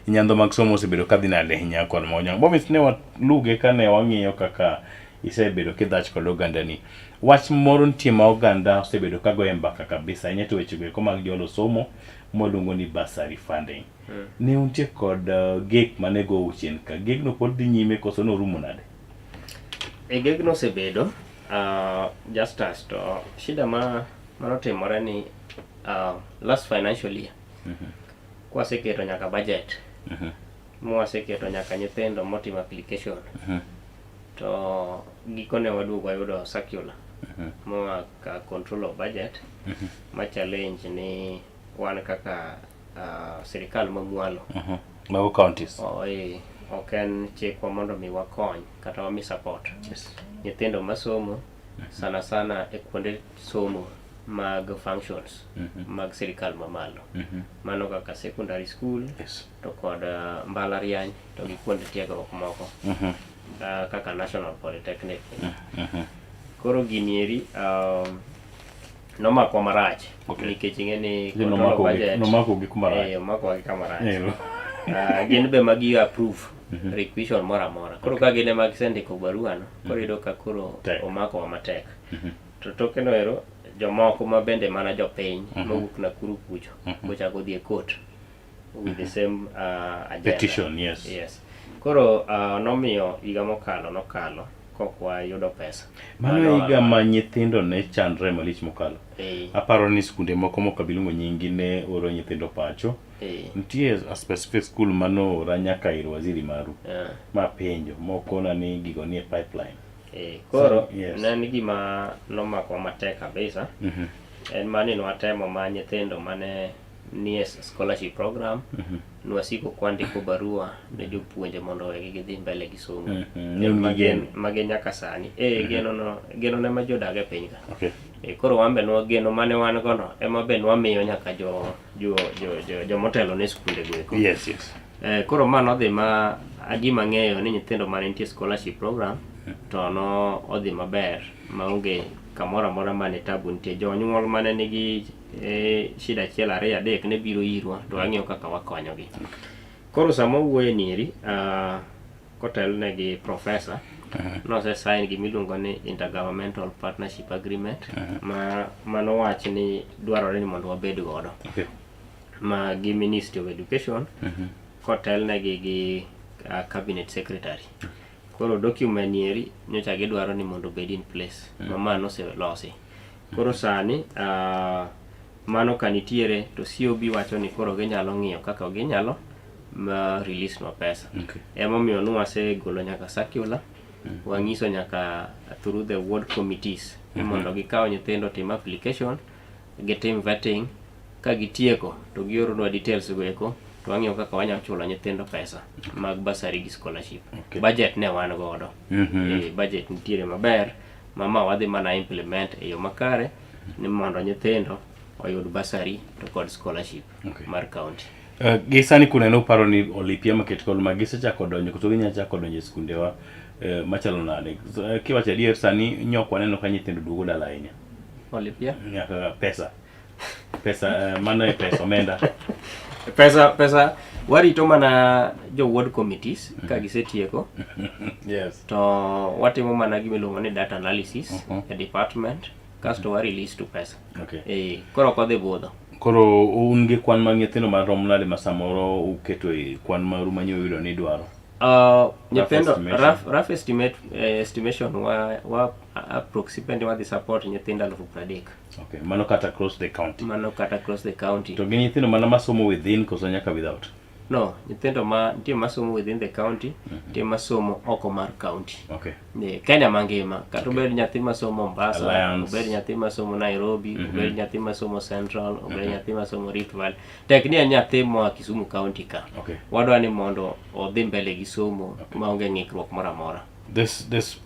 nyandho mag somo osebedo kadhi nade nyakwar ma Ojwang' Bomis ne waluge kane wang'iyo kaka isebedo kidhach kod ogandani wach moro nitie ma oganda osebedo ka goye mbaka kabisa ahinya to weche goeko mag jolo somo mwaluongo ni bursary funding Ne untie kod uh, gek mane gou chien ka. Gegno pod dhi nyime koso norumo nade? E gegno osebedo uh, Justus to shida ma manotimore ni uh, last financial year mm -hmm. kwaseketo nyaka budget mm -hmm. mwaseketo nyaka nyithindo motimo application mm -hmm. to gikone waduogo wayudo circular mm -hmm. moa ka control of budget mm -hmm. ma challenge ni wan kaka uh, sirikal mamwalo Mago counties. Oh, eh, ok en chikwa mondo mi wakony kata wami support yes. nyithindo masomo sana sana e kuonde somo mag functions mag sirikal mamalo mano kaka secondary school yes. to kod uh, mbalariany to gi kuonde tiegruok moko uh, kaka National Polytechnic koro gini eri um, Nomakwa marach. Nikech ing'e ni Ni control of nomako gi- budget. nomako gi kuma rach. Eh, omakowa gi kama rach. Ero. Ah, gin be magi approve requisition moro amora. Koro ka gin ema gisendiko barua no, koro iyudo ka koro omakowa matek. To toke no ero jomoko ma bende mana jopiny mowuok Nakuru kucho bochako dhi e court with the same agenda. Petition, yes. Yes. Koro nomiyo higa mokalo nokalo kok wayudo pesa. Mano higa ma nyithindo ne chandre malich mokalo. Eh. Aparo ni skunde moko mokabiluongo nyingi ne oro nyithindo pacho. Eh. Nitie a specific school manoora nyaka ir waziri maru. Yeah. Ma penjo mokona ni gigo nie pipeline. Eh, koro So, yes. ne en gima nomakwa matek kabisa. En mani nwatemo ma nyithindo mane nie scholarship program nwasiko kwandiko barua ne jopuonje mondo owegi gidhi mbele gi somo. Ne un gi geno. Mage nyaka sani. Eh, geno no geno ne ma jodag e piny ka. Okay. Eh, koro wan be nwageno mane wan go no ema be nwamiyo nyaka jo jo jo jo jomotelo ne skunde go eko. Yes, yes. Eh, koro ma nodhi ma gima ang'eyo ni nyithindo mane nitie scholarship program to no odhi maber maonge kamoro amora mane tabu nitie. Jonyuol mane nigi eh, shida achiel ariyo adek ne biro irwa to wang'iyo kaka wakonyogi. Koro sama wawuoye nieri kotelne gi professor nose sign gimiluongo ni intergovernmental partnership agreement ma manowach ni dwarore ni mondo wabed godo Okay. ma gi Ministry of Education kotelnegi gi cabinet secretary. Koro document ni eri nyocha gidwaro ni mondo obed in place ma ma noselosi. Koro sani mano ka nitiere to COB wacho ni koro ginyalo ng'iyo kaka ginyalo ma release nwa pesa. Okay. Emomiyo nwasegolo nyaka circular wang'iso nyaka through the ward committees ni mondo gikaw nyithindo tim application gitim vetting ka gitieko to gioronwa details go eko to wang'iyo kaka wanyalo chulo nyithindo pesa mag bursary gi scholarship. Okay. Budget ne wan godo. Eh, budget nitiere maber mama wadhi mana implement e yo makare ni mondo nyithindo oyud bursary to kod scholarship Okay. mar county. Gi sani kuneno uparo ni olipia maket kod ma gisechako donjo koso ginyalo chako donjo e skundewa machalo nade? So, kiwacho adier sani nyok waneno ka nyithindo duogo dala ahinya. Olipia? Nyaka pesa. Pesa mano e pesa omenda. Pesa pesa warito mana jo ward committees ka gisetieko. Yes. To watimo mana gima iluongo ni data analysis e department kasto wa release to pesa. Okay. Eh, koro ok odhi budho. Koro un gi kwan mag nyithindo marom nade ma samoro uketo e kwan maru manyo yudo ni idwaro? Nyithindo estimation. rough, rough estimate, estimation wa, wa approximately wadhi support nyithindo 30,000. Okay, mano kata across the county. Mano kata across the county. To gin nyithindo mana masomo within koso nyaka without? No, nyithindo ma nitie masomo within the county, nitie masomo oko mar county. Okay. Ne, Kenya mangima, kata obed nyathi masomo Mombasa, Alliance. obed nyathi masomo Nairobi, obed nyathi masomo Central, obed nyathi masomo Rift Valley. Tek ni en nyathi moa Kisumu County ka. Okay. Wadwa ni mondo odhi mbele gi somo maonge ng'ikruok moro amora. This this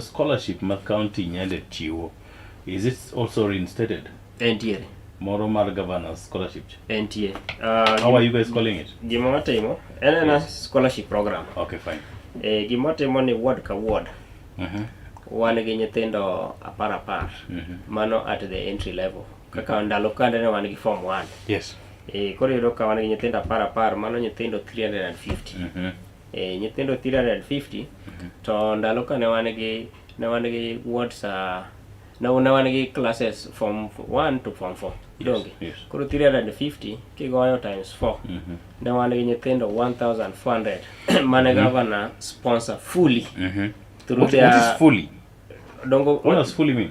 scholarship ma county nyande chiwo is it also reinstated? Entiere. Moro mar governor's scholarship. Entie. How are you guys calling it? Gima watimo en ena scholarship program. Okay, fine. Eh, gima watimo ni ward ka ward wan gi nyithindo apar apar. Mano at the entry level. Kaka ndalo kande ne wan gi form 1. Yes. Eh, koro iyudo ka wan gi nyithindo apar apar, mano nyithindo 350. Eh, nyithindo 350 to ndalo ka ne wan gi ne wan gi wards ne ne wan gi classes from 1 to form 4. Donge? Yes. Koro 350 kigoyo times 4 ne wan gi nyithindo 1400 mane governor sponsor fully through their What is fully? Dongo What does fully mean?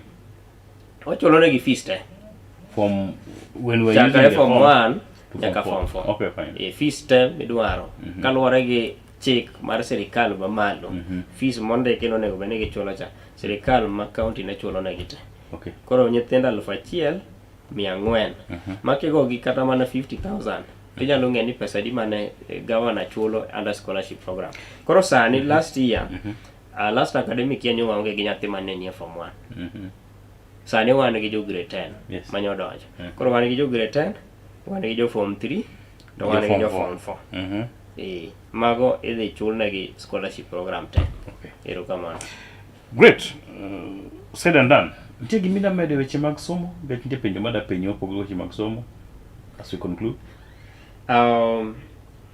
Wachulo negi fees te. From when we were using Chakre the form form 1 to nyaka form form 4. 4. Okay, fine. E, fees te midwaro kaluwore gi chik mar sirikal mamalo fees mondiki nonego bed ni gichulo cha sirikal ma county ne chulo negi te. Okay. Koro nyithindo 1400 ma kigogi kata mana 50,000 tinyalo ng'eyo ni pesa adi mane governor chulo under scholarship program. Koro sani last year last academic year ne waonge gi nyathi mane nie form 1. Sani wan gi jo grade 10 Yes. mane odonjo. Koro wan gi jo grade 10, wan gi jo form 3, to wan gi jo form 4. Eh, mago idhi chulnegi scholarship program te. Okay. Erokamano. Great. Said and done. Nitie gima ida medo e weche mag somo? Nikech nitie penjo ma da penjo mopogore weche mag somo. As we conclude.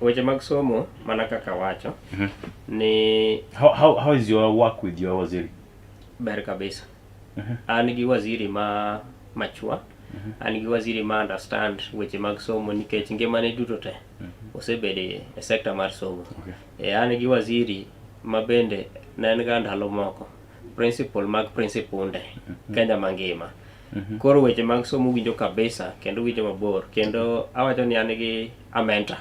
Weche mag somo mana kaka wacho ni How is your work with your waziri? Ber kabisa. An gi waziri ma machua, an gi waziri ma understand weche mag somo nikech ngimane duto te osebedo e sector mar somo. E, an gi waziri ma bende ne en ga ndalo moko principal mag principunde Kenya mangima. Koro weche mag somo winjo kabisa kendo winjo mabor kendo awacho ni an gi a mentor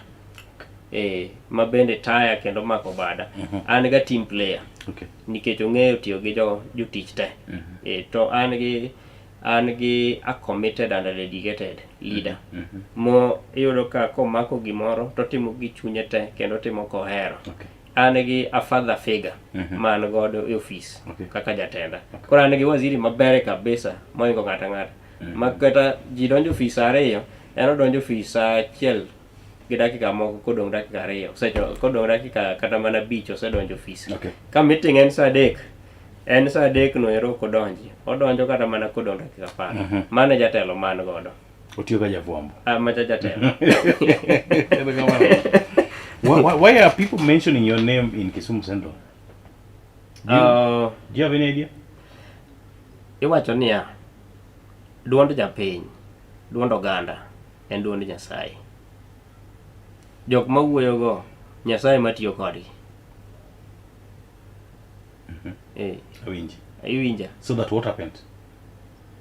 e, ma bende taya kendo mako bada. An ga team player nikech ong'eyo tiyo gi jo jotich te. E, to an gi a committed and a dedicated leader mo iyudo ka komako gimoro to timo gi chunye te kendo timo kohero. An gi a father figure ma an godo e ofis kaka jatenda. Koro an gi waziri maber kabisa mohingo ng'ato ang'ata ma kata ji donjo ofis saa 2, en odonjo ofis saa 1 gi dakika moko kodong' dakika 2 osecho kodong' dakika kata mana 5 osedonjo ofis. Ka meeting en saa 3, en saa 3 no ero ok odonji, odonjo kata mana kodong' dakika 10. Mano e jatelo ma an godo. Otiyo ka jafwambo. Ah, macha jatelo. Why are people mentioning your name in Kisumu Central? Do you have any idea? Iwacho niya, duond japiny, duond oganda en duond Nyasaye. Jok mawuoyogo, Nyasaye matiyo kodgi. Eh. Awinji. Iwinja. So that what happened?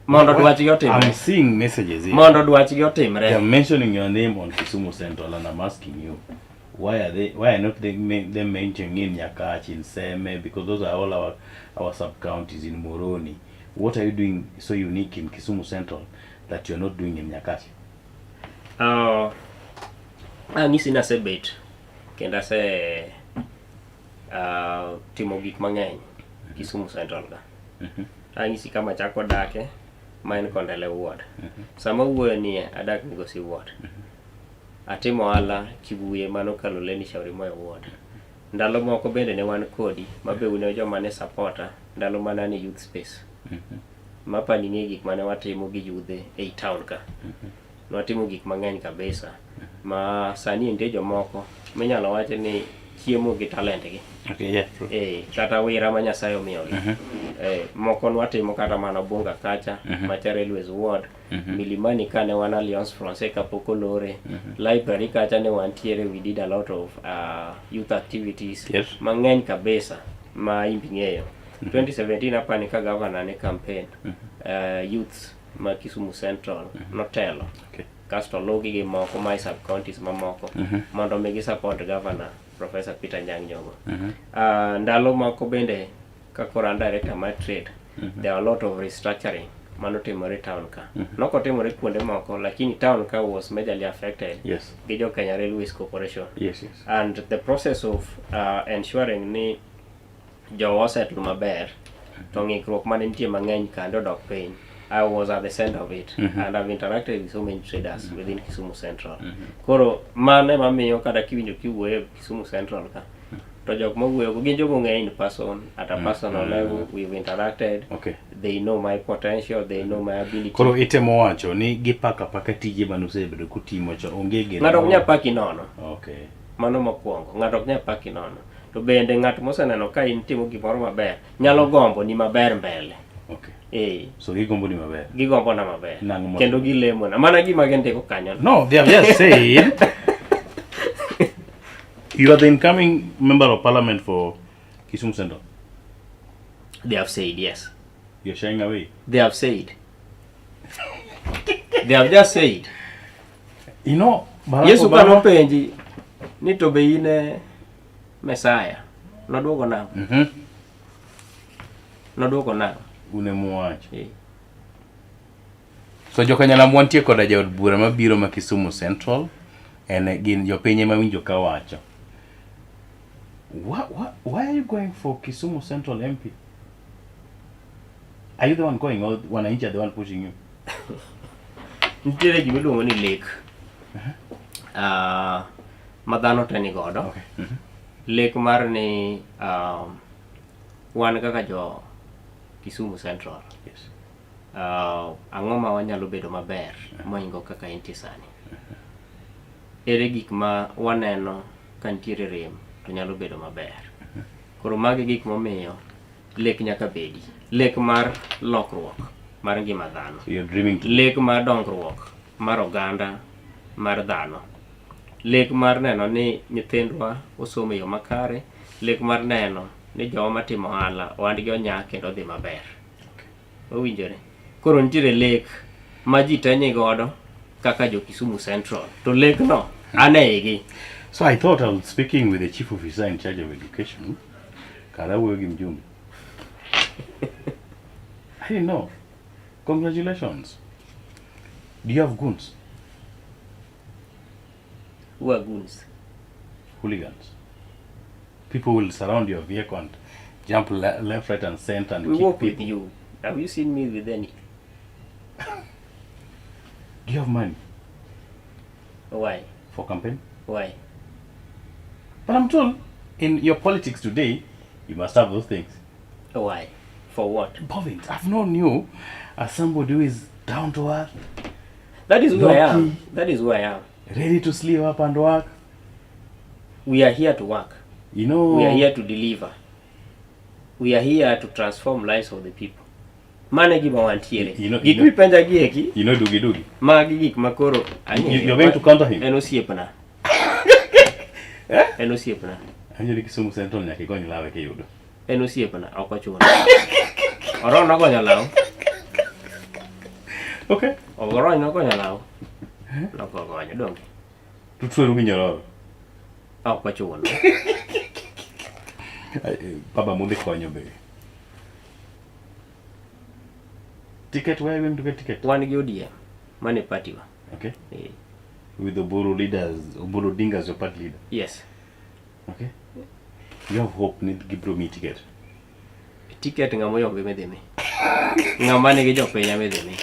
Mondo dwachgi otimre. I'm seeing messages here. Mondo dwachgi otimre. They are mentioning your name on Kisumu Central and I'm asking you, why are not they mentioning in Nyakach, in Seme, because those are all our sub-counties in Muhoroni. What are you doing so unique in Kisumu Central that you're not doing in Nyakach? Ang'isi ni asebet kendo ase timo gik mang'eny Kisumu Central ka. Ang'isi kama achako dake ma en Kondele Ward. Sama awuoyo nie adak Migosi Ward. Atimo ohala Kibuye mano Kaloleni Shauri Moyo Ward. Ndalo moko bende ne wan kodi ma be un e joma ne supporta ndalo mane an e youth space. Mapani ing'e gik mane watimo gi yudhe ei town ka. Nwatimo gik mang'eny kabisa ma sani nitie jomoko minyalo wach ni chiemo gi talent gi. Okay, yeah, true. Eh, kata wira ma Nyasaye omiyogi. Eh, moko nwatimo kata mana Bunga kacha, macha Railways Ward, Milimani kane wan Alliance Francaise kapok olore, library kacha ne wantiere, we did a lot of youth activities mang'eny kabisa ma imbi ng'eyo. 2017 apani ka governor ne campaign, youths ma Kisumu Central notelo. Kasto oluwgi gi moko ma e sub counties mamoko mondo mi gi support governor Professor Peter Anyang' Nyong'o. Ndalo moko bende ka koro an director mar trade, there are a lot of restructuring manotimore town ka. Nokotimore kuonde moko, lakini town ka was majorly affected gi jo Kenya Railways Corporation. And the process of ensuring ni jowa osettle maber to ng'ikruok mane nitie mang'eny kande odok piny, I was at the center of it and I've interacted with so many traders within Kisumu Central. Koro mano ema miyo kata kiwinjo kiwuoyo e Kisumu Central ka to jok mawuoyo gin joma ong'eya in person at a personal level. We've interacted. They know my potential, they know my ability. Koro itemo wacho ni gipako apaka tije mane osebedo kutimo cho onge geno. Ng'ato ok nyal paki nono. Mano mokwongo, ng'ato ok nyal paki nono. To bende ng'at moseneno ka in timo gimoro maber nyalo gombo ni maber mbele. Eh. So gigombo ni maber. Gigombo na maber. Nang'o mo- Kendo gilemona. Mana gima gindiko kanyo. No, they have just said you are the incoming member of parliament for Kisumu Central. They have said yes. You're shying away. They have said. They have just said. You know, Barack Yesu ka Obama- nopenji ni to be in e Messiah, noduoko nang'o? Noduoko nang'o? Un ema uwacho. So jokanyanam wantie koda jaod bura mabiro ma Kisumu Central en gin jopiny ema winjo ka wacho. Why are you going for Kisumu Central MP? Are you the one going or wananchi are the one pushing you? Nitiere gima iluongo ni lek. Ma dhano te ni godo. Lek mar ni wan kaka jo Kisumu Central. Uh, ang'o ma wanyalo bedo maber mohingo kaka entie sani? Ere gik ma waneno ka nitiere rem to nyalo bedo maber? Koro magi gik momiyo lek nyaka bedi. Lek mar lokruok mar ngima dhano. So you're dreaming to... Lek mar dongruok mar oganda mar dhano. Lek mar neno ni nyithindwa osomo e yo makare. Lek mar neno ni jowa matimo ohala ohandgi onya kendo odhi maber. Owinjore. Koro nitiere lek ma ji te ni godo kaka jo Kisumu Central. To lekno an e igi. So I thought I was speaking with the chief officer in charge of education. Kara wuoyo gi mjumbe. I didn't know. Congratulations. Do you have goons? Who are goons? Hooligans. People will surround your vehicle and jump le left, right, and center and We kick work with people. you. Have you seen me with any? Do you have money Why? for campaign? Why? But I'm told in your politics today, you must have those things. Why? For what? Bovins, I've known you as somebody who is down to earth. That is who I am. Low-key. That is who I am. Ready to sleep up and work. We are here to work. You know, We are here to deliver. We are here to transform lives of the people. Mano e gima wantiere. You know- Gik you know- mipenja gi eki, You know Dugi Dugi. magi gik ma koro ang'eyo. You're going to counter him? En osiepna. En osiepna. Anjo ni Kisumu Central nyaka igony lawe kiyudo. En osiepna, ok ochuno. Orony nogonyo law. Okay. Orony nogonyo law. Nokogonyo, donge. Tutweru gi nyororo. Ok ochuno. Ai, Baba mudhi konyo be. Ticket, where are you going to get ticket? Wan gi ODM. Mano e party wa. Okay. Eh. With Oburu leaders, Oburu Odinga as your party leader. Yes. Okay. You have hope ni gibro mi ticket. Ticket ng'ama oyombe midhi mi. Ng'ama nigi jopiny ema idhi mi.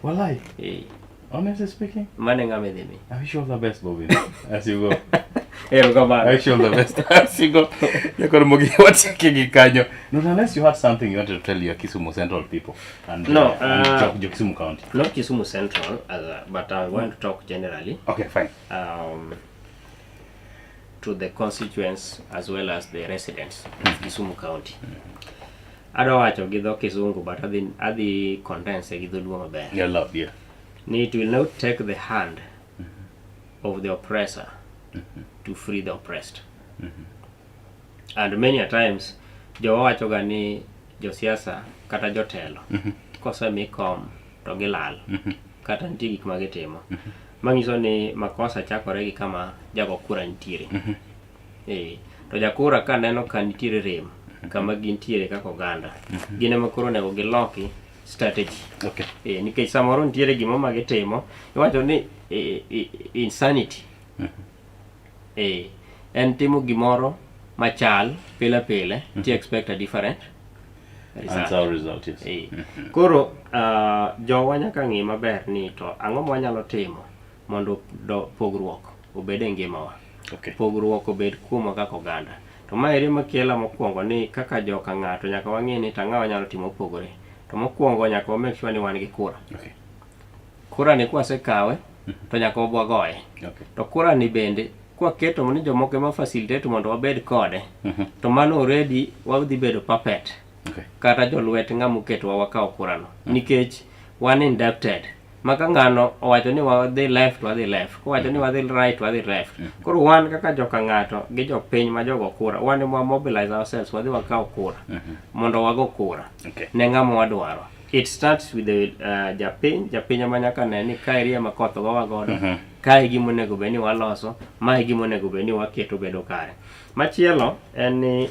Walai. Eh. Honestly speaking, Mano e ng'ama idhi mi. I wish you all the best, Bobby. As you go. Erokamano. I wish you all the best as you go. Nyakoro mogi watieke gi kanyo. Not unless you had something you wanted to tell your Kisumu Central people and, No, and Jo Kisumu County. Not Kisumu Central, but I want to talk generally. Okay, fine. To the constituents as well as the residents of Kisumu County. Adwa wacho gi dho Kizungu but adhi condense gi dholuo maber. Yeah, love, yeah. Ni it will not take the hand of the oppressor to free the oppressed. And many a times jowa wachoga ni josiasa kata jotelo kosemi kom to gilal kata nitie gik ma gitimo manyiso ni makosa chakore gi kama jago kura nitiere. To jakura ka neno ka nitiere rem kama gintiere kaka oganda gin ema koro onego giloki strategy. Okay. Nikech samoro nitiere gimo ma gitimo iwacho ni insanity. En timo gimoro machal pile pile ti expect a different result. Answer result, yes. Koro jowa nyaka ng'i maber ni to ang'o ma wanyalo timo mondo pogruok obed e ngimawa. Okay. Pogruok obed kuomwa kaka oganda. To ma eri makela mokwongo ni kaka joka ng'ato nyaka wang'e ni to ang'o wanyalo timo mopogore. To mokwongo nyaka wa make sure ni wan gi kura. Okay. Kura ni kwasekawe to nyaka wabwagoye. Okay. To kura ni bende kwaketo ni jomoko ema facilitate mondo wabed kode to mano already wadhi bedo puppet. Okay. Kata jolwet ng'ama oketowa wakaw kurano nikech wan indebted ma ka ng'ano owacho ni wadhi left wadhi left kowacho ni wadhi right wadhi left. Koro wan kaka joka ng'ato gi jopiny ma jogo kura wan ema mobilize ourselves wadhi wakaw kura mondo wago kura Okay. ne ng'ama wadwaro. It starts with the japiny, japiny ema nyaka ne ni kaeri ema koth gowa godo, kae gima onego bed ni waloso, mae gima onego bed ni waketo bedo kare. Machielo en ni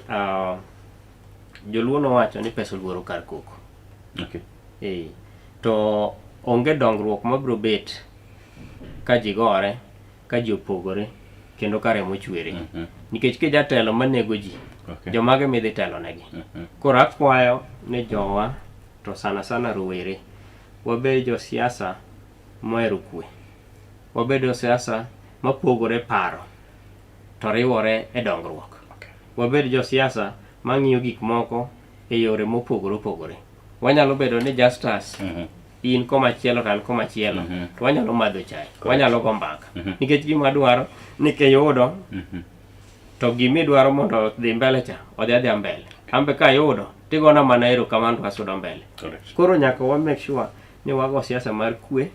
joluo nowacho ni pesa oluoro kar koko. Okay. To onge dongruok mabiro bet ka ji gore, ka ji opogore, kendo ka remo chwere. Nikech kijatelo manego ji, Okay. jomage midhi telo negi. Koro akwayo ni jowa, to sana sana rowere, wabed josiasa mohero kwe. Wabed josiasa mapogore paro to riwore e dongruok. Okay. Wabed josiasa mang'iyo gik moko e yore mopogore opogore. Wanyalo bedo ni Justus in komachielo to an komachielo to wanyalo madho chai, wanyalo go mbaka. Nikech gima adwaro ni kiyudo to gimidwaro mondo odhi mbele cha odhi adhiya mbele. An be kayudo tigona mana erokamano to asudo mbele. Correct. Koro nyaka wa make sure ni wago siasa mar kwe,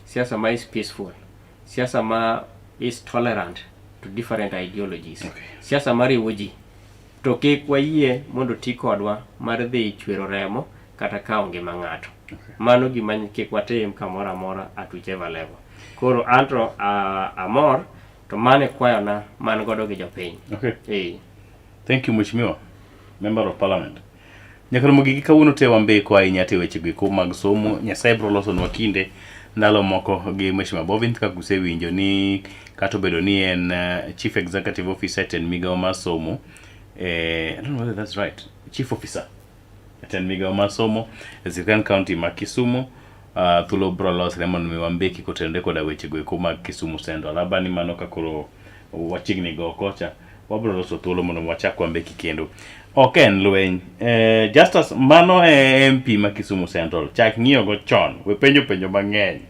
siasa ma is peaceful, siasa ma is tolerant to different ideologies. Siasa mariwo ji. To kik wayie mondo ti kodwa mar dhi chwero remo kata kawo ngima ng'ato. Mano gima kik watim kamoro amora at whichever level. Koro anto amor to mano e kwayona man godo gi jopiny. Okay. Eh. Thank you Mheshimiwa Member of Parliament. Nyakalomo gigi kawuono te wambeko ahinya te weche goeko mag somo. Nyasaye biro losonwa kinde ndalo moko gi Mheshimiwa Bovin kaka usewinjo ni kata obedo ni en Chief Executive Officer e tend migawo mar somo eh, I don't know whether that's right. Chief Officer e tend migawo mar somo e sirkand county ma Kisumu. Thuolo biro losre mondo mi wambeki kotenore koda weche goeko mag Kisumu Central. Aba ni mano ka koro wachiegni go kocha wabiro loso thuolo mondo wachak wambeki kendo. Ok en lweny. Justus, mano e MP ma Kisumu Central. Chak ng'iyo go chon. We penjo penjo mang'eny.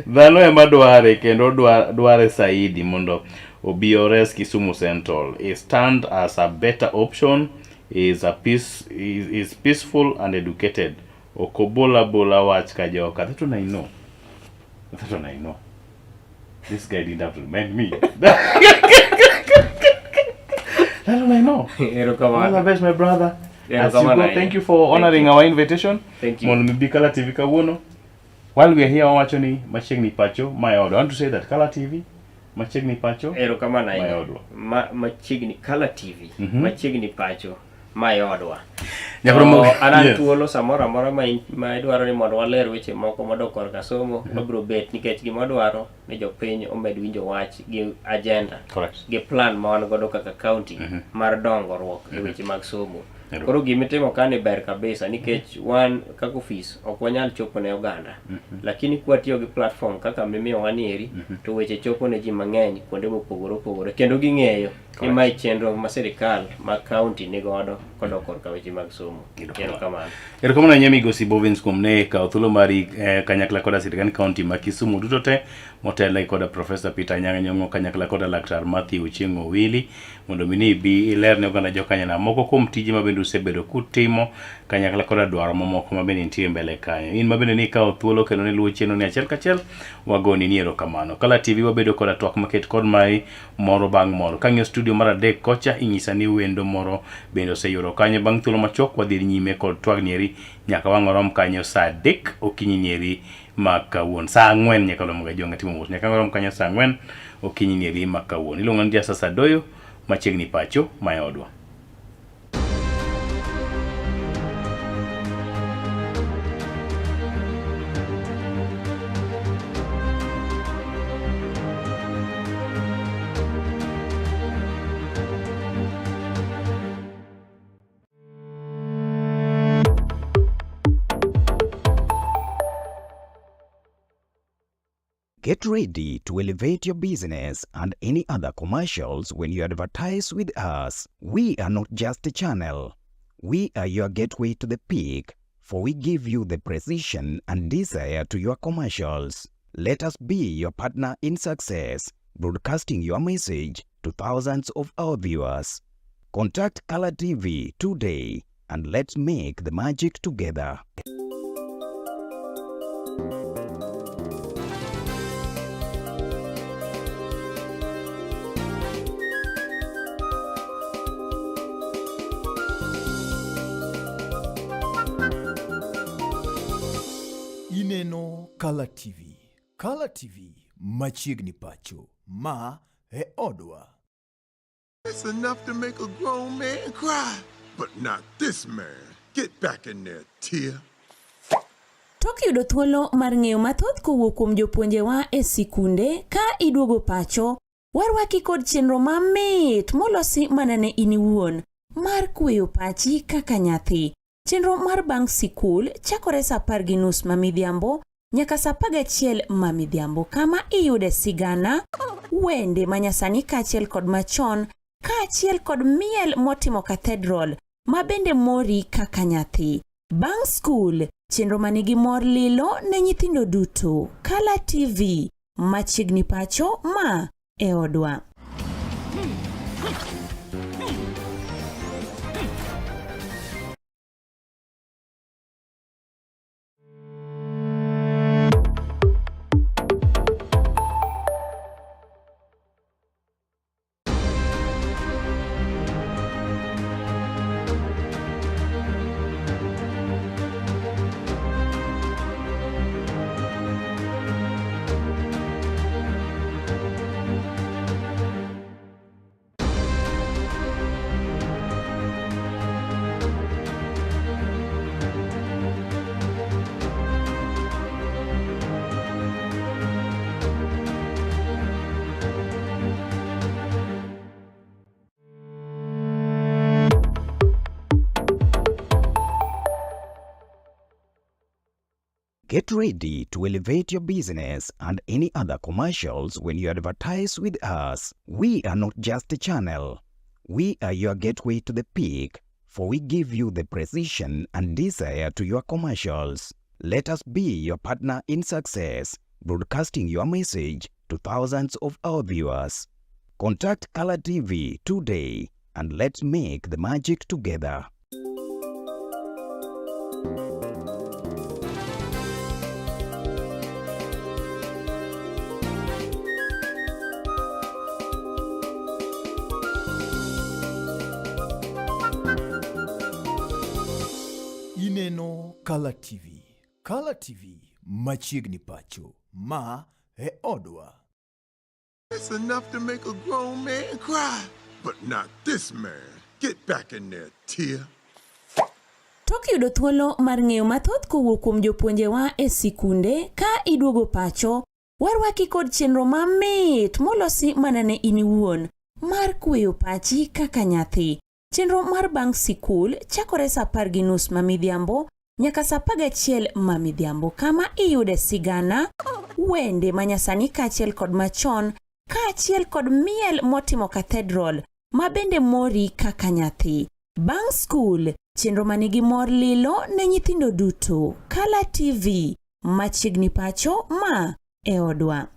Dhano ema dware kendo dware saidi mondo obi ores Kisumu Central. He stand as a better option, is a peace, is peaceful and educated. Ok obola bola wach ka joka. That one I know. That one I know. This guy didn't have to remind me. That one I know. Erokamano. All the best, my brother. As you Erokamano go, ahinya. thank you for Thank honoring you. our invitation. Thank you. Mondo mi bi Kala TV kawuono. While we are here, wawacho ni machiegni pacho, my order. I want to say that Kala TV, machiegni pacho, Erokamano my ahinya. odwa. Ma, machiegni Kala TV, machiegni pacho, ma e odwa. Nyakromo- To an an Yes. thuolo samoro amora ma in- ma idwaro ni mondo waler weche moko modok korka somo, wabiro bet nikech gima wadwaro ni jopiny omed winjo wach gi agenda Correct. gi plan ma wan godo kaka county mar dongruok e weche mag somo. Koro gimitimo kani ber kabisa nikech wan kaka ofis ok wanyal chopo ne oganda. Lakini kwatiyo gi platform kaka mimiyowa ni eri to weche chopo ne ji mang'eny kuonde mopogore opogore kendo ging'eyo ni mae chenro ma sirikal ma county ni godo kodok korka weche mag somo. Erokamano. Erokamano ahinya Migosi Bovins kuom ne kawo thuolo mari kanyakla koda sirkand county ma Kisumu duto te motelne koda Professor Peter Anyang' Nyong'o kanyakla koda Laktar Matthew Ochieng' Owili mondo mi ni ibi iler ne oganda jokanyanam moko kuom tije ma bende usebedo kutimo kanyakla koda dwaro mamoko ma bende nitie mbele kanyo. In ma bende ni ikawo thuolo kendo ni luwo chenro ni achiel kachiel wagoni ni erokamano. Kala TV wabedo koda twak maket kod mai moro bang' moro. Kang'iyo studio mar adek kocha inyisa ni wendo moro bende oseyudo kanyo. Bang' thuolo machuok wadhi nyime kod twag nieri nyaka wang' orom kanyo saa 3 okinyi nieri ma kawuono. Saa 4 nyaka romo ga jonga timo mos. Nyaka orom kanyo saa 4 okinyi nieri ma kawuono. Iluongo ni Justus Adoyo machiegni pacho ma e odwa. Get ready to elevate your business and any other commercials when you advertise with us. We are not just a channel. We are your gateway to the peak, for we give you the precision and desire to your commercials. Let us be your partner in success, broadcasting your message to thousands of our viewers. Contact Color TV today and let's make the magic together. Ineno Kala TV. Kala TV machiegni pacho. Ma e odwa. It's enough to make a grown man cry, but not this man. Get back in there, Tia. Tok yudo thuolo mar ng'eyo mathoth kowuok kuom jopuonjewa e sikunde ka iduogo pacho, warwaki kod chenro mamit molosi mana ne in iwuon mar kweyo pachi kaka nyathi. Chenro mar bang' sikul chakore saa 10:30 ma midhiambo nyaka saa 11 ma midhiambo kama iyude sigana, wende manyasani kaachiel kod machon kaachiel kod miel motimo cathedral ma bende mori kaka nyathi. Bang' skul, chenro ma nigi mor lilo ne nyithindo duto. Kala TV, machiegni pacho ma e odwa. Get ready to elevate your business and any other commercials when you advertise with us. We are not just a channel. We are your gateway to the peak, for we give you the precision and desire to your commercials. Let us be your partner in success, broadcasting your message to thousands of our viewers. Contact Color TV today and let's make the magic together. Ineno Kala TV. Kala TV machiegni pacho. Ma e odwa. It's enough to make a grown man cry. But not this man. Get back in there, Tia. Tok yudo thuolo mar ng'eyo mathoth kowuok kuom jopuonjewa e sikunde ka iduogo pacho, warwaki kod chenro mamit molosi mana ne in iwuon mar kweyo pachi kaka nyathi. Chenro mar bang' sikul chakore sa 10:30 ma midhiambo nyaka sa 11 ma midhiambo kama iyude sigana, wende manyasani kaachiel kod machon kaachiel kod miel motimo cathedral ma bende mori kaka nyathi. Bang' skul, chenro manigi mor lilo ne nyithindo duto. Kala TV, machiegni pacho ma e odwa.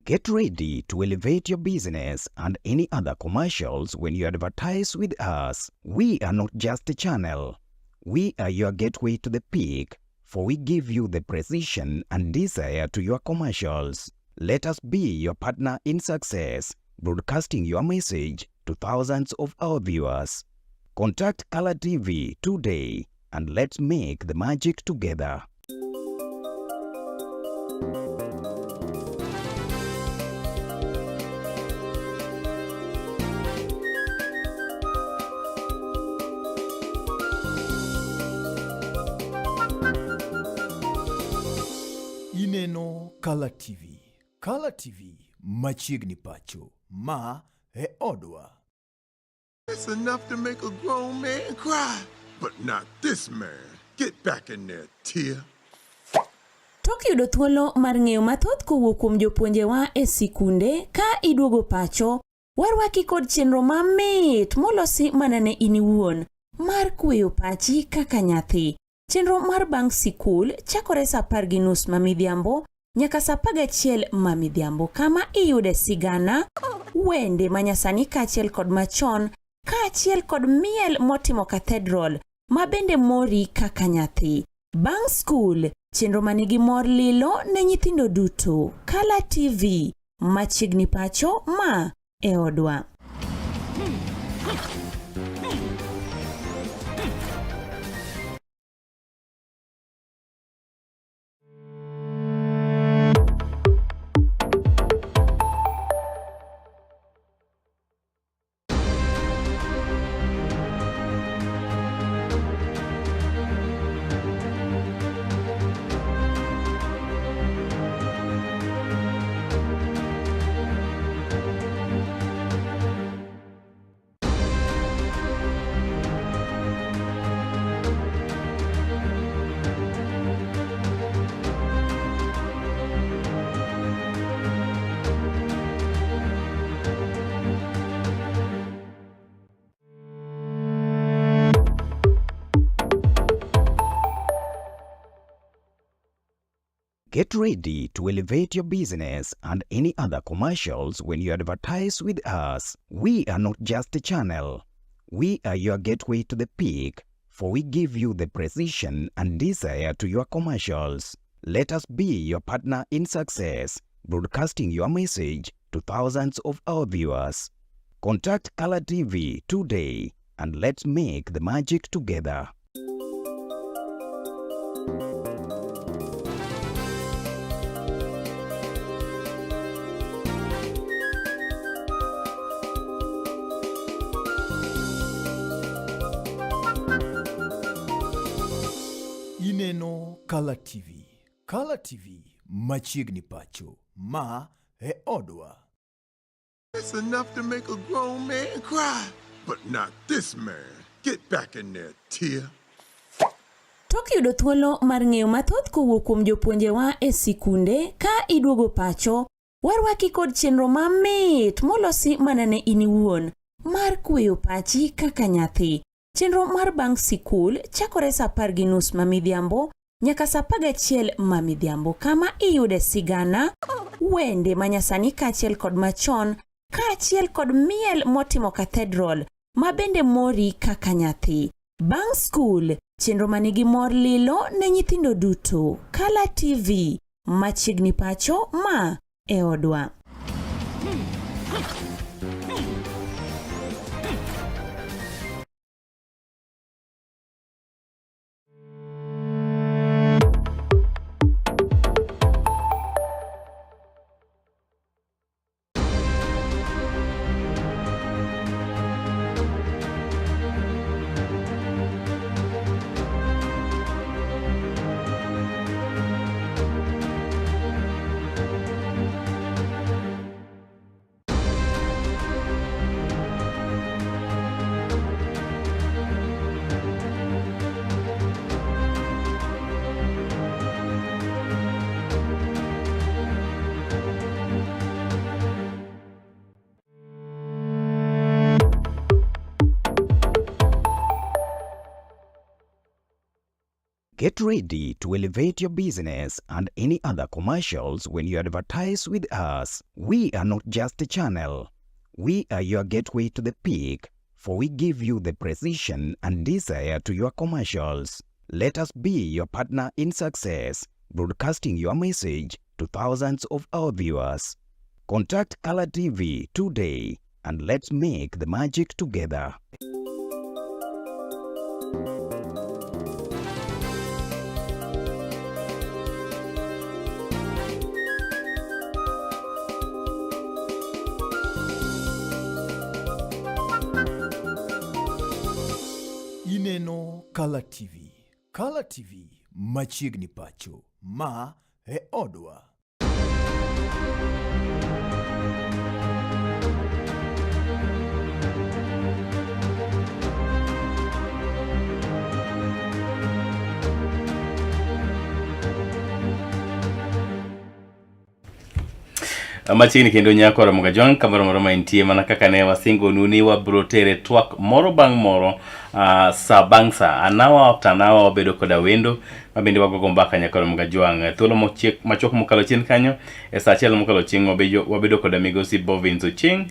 Get ready to elevate your business and any other commercials when you advertise with us. We are not just a channel. We are your gateway to the peak, for we give you the precision and desire to your commercials. Let us be your partner in success, broadcasting your message to thousands of our viewers. Contact Color TV today and let's make the magic together. Ineno Kala TV. Kala TV machiegni pacho. Ma e odwa. It's enough to make a grown man cry. But not this man. Get back in there, Tia. Tok yudo thuolo mar ng'eyo mathoth kowuok kuom jopuonjewa e sikunde ka iduogo pacho, warwaki kod chenro mamit molosi mana ne in iwuon mar kweyo pachi kaka nyathi. Chenro mar bang' sikul chakore sa 10:30 ma midhiambo nyaka sa 11 ma midhiambo kama iyude sigana, wende manyasani kaachiel kod machon kaachiel kod miel motimo cathedral ma bende mori kaka nyathi. Bang' skul, chenro manigi mor lilo ne nyithindo duto. Kala TV, Machiegni pacho ma e odwa. Get ready to elevate your business and any other commercials when you advertise with us. We are not just a channel. We are your gateway to the peak, for we give you the precision and desire to your commercials. Let us be your partner in success, broadcasting your message to thousands of our viewers. Contact Color TV today and let's make the magic together. Ineno Color TV. Color TV machiegni pacho. Ma e odwa. It's enough to make a grown man cry. But not this man. Get back in there, Tia. Tok yudo thuolo mar ng'eyo mathoth kowuok kuom jopuonjewa e sikunde ka iduogo pacho, warwaki kod chenro mamit molosi mana ne in iwuon mar kweyo pachi kaka nyathi. Chenro mar bang' sikul chakore sa 10:30 ma midhiambo nyaka sa 11 ma midhiambo kama iyude sigana, wende manyasani kaachiel kod machon kaachiel kod miel motimo cathedral ma bende mori kaka nyathi. Bang' skul, chenro manigi mor lilo ne nyithindo duto. Kala TV, machiegni pacho ma e odwa. Get ready to elevate your business and any other commercials when you advertise with us. We are not just a channel. We are your gateway to the peak, for we give you the precision and desire to your commercials. Let us be your partner in success, broadcasting your message to thousands of our viewers. Contact Color TV today and let's make the magic together. Ineno Color TV. Color TV machiegni pacho. Ma e odwa. Machiegni kendo nyako Ramogi Ajwang' kamoro moro ma intie mana kaka ne wasingonu ni wabro tere twak moro bang' moro uh, sa bang' sa an hour after an hour wabedo koda wendo ma bende wagogo mbaka nyaka Ramogi Ajwang'. Thuolo mochiek machuok mokalo chien kanyo e saa achiel mokalo chien wabedo, wabedo koda migosi Bovins Ochieng'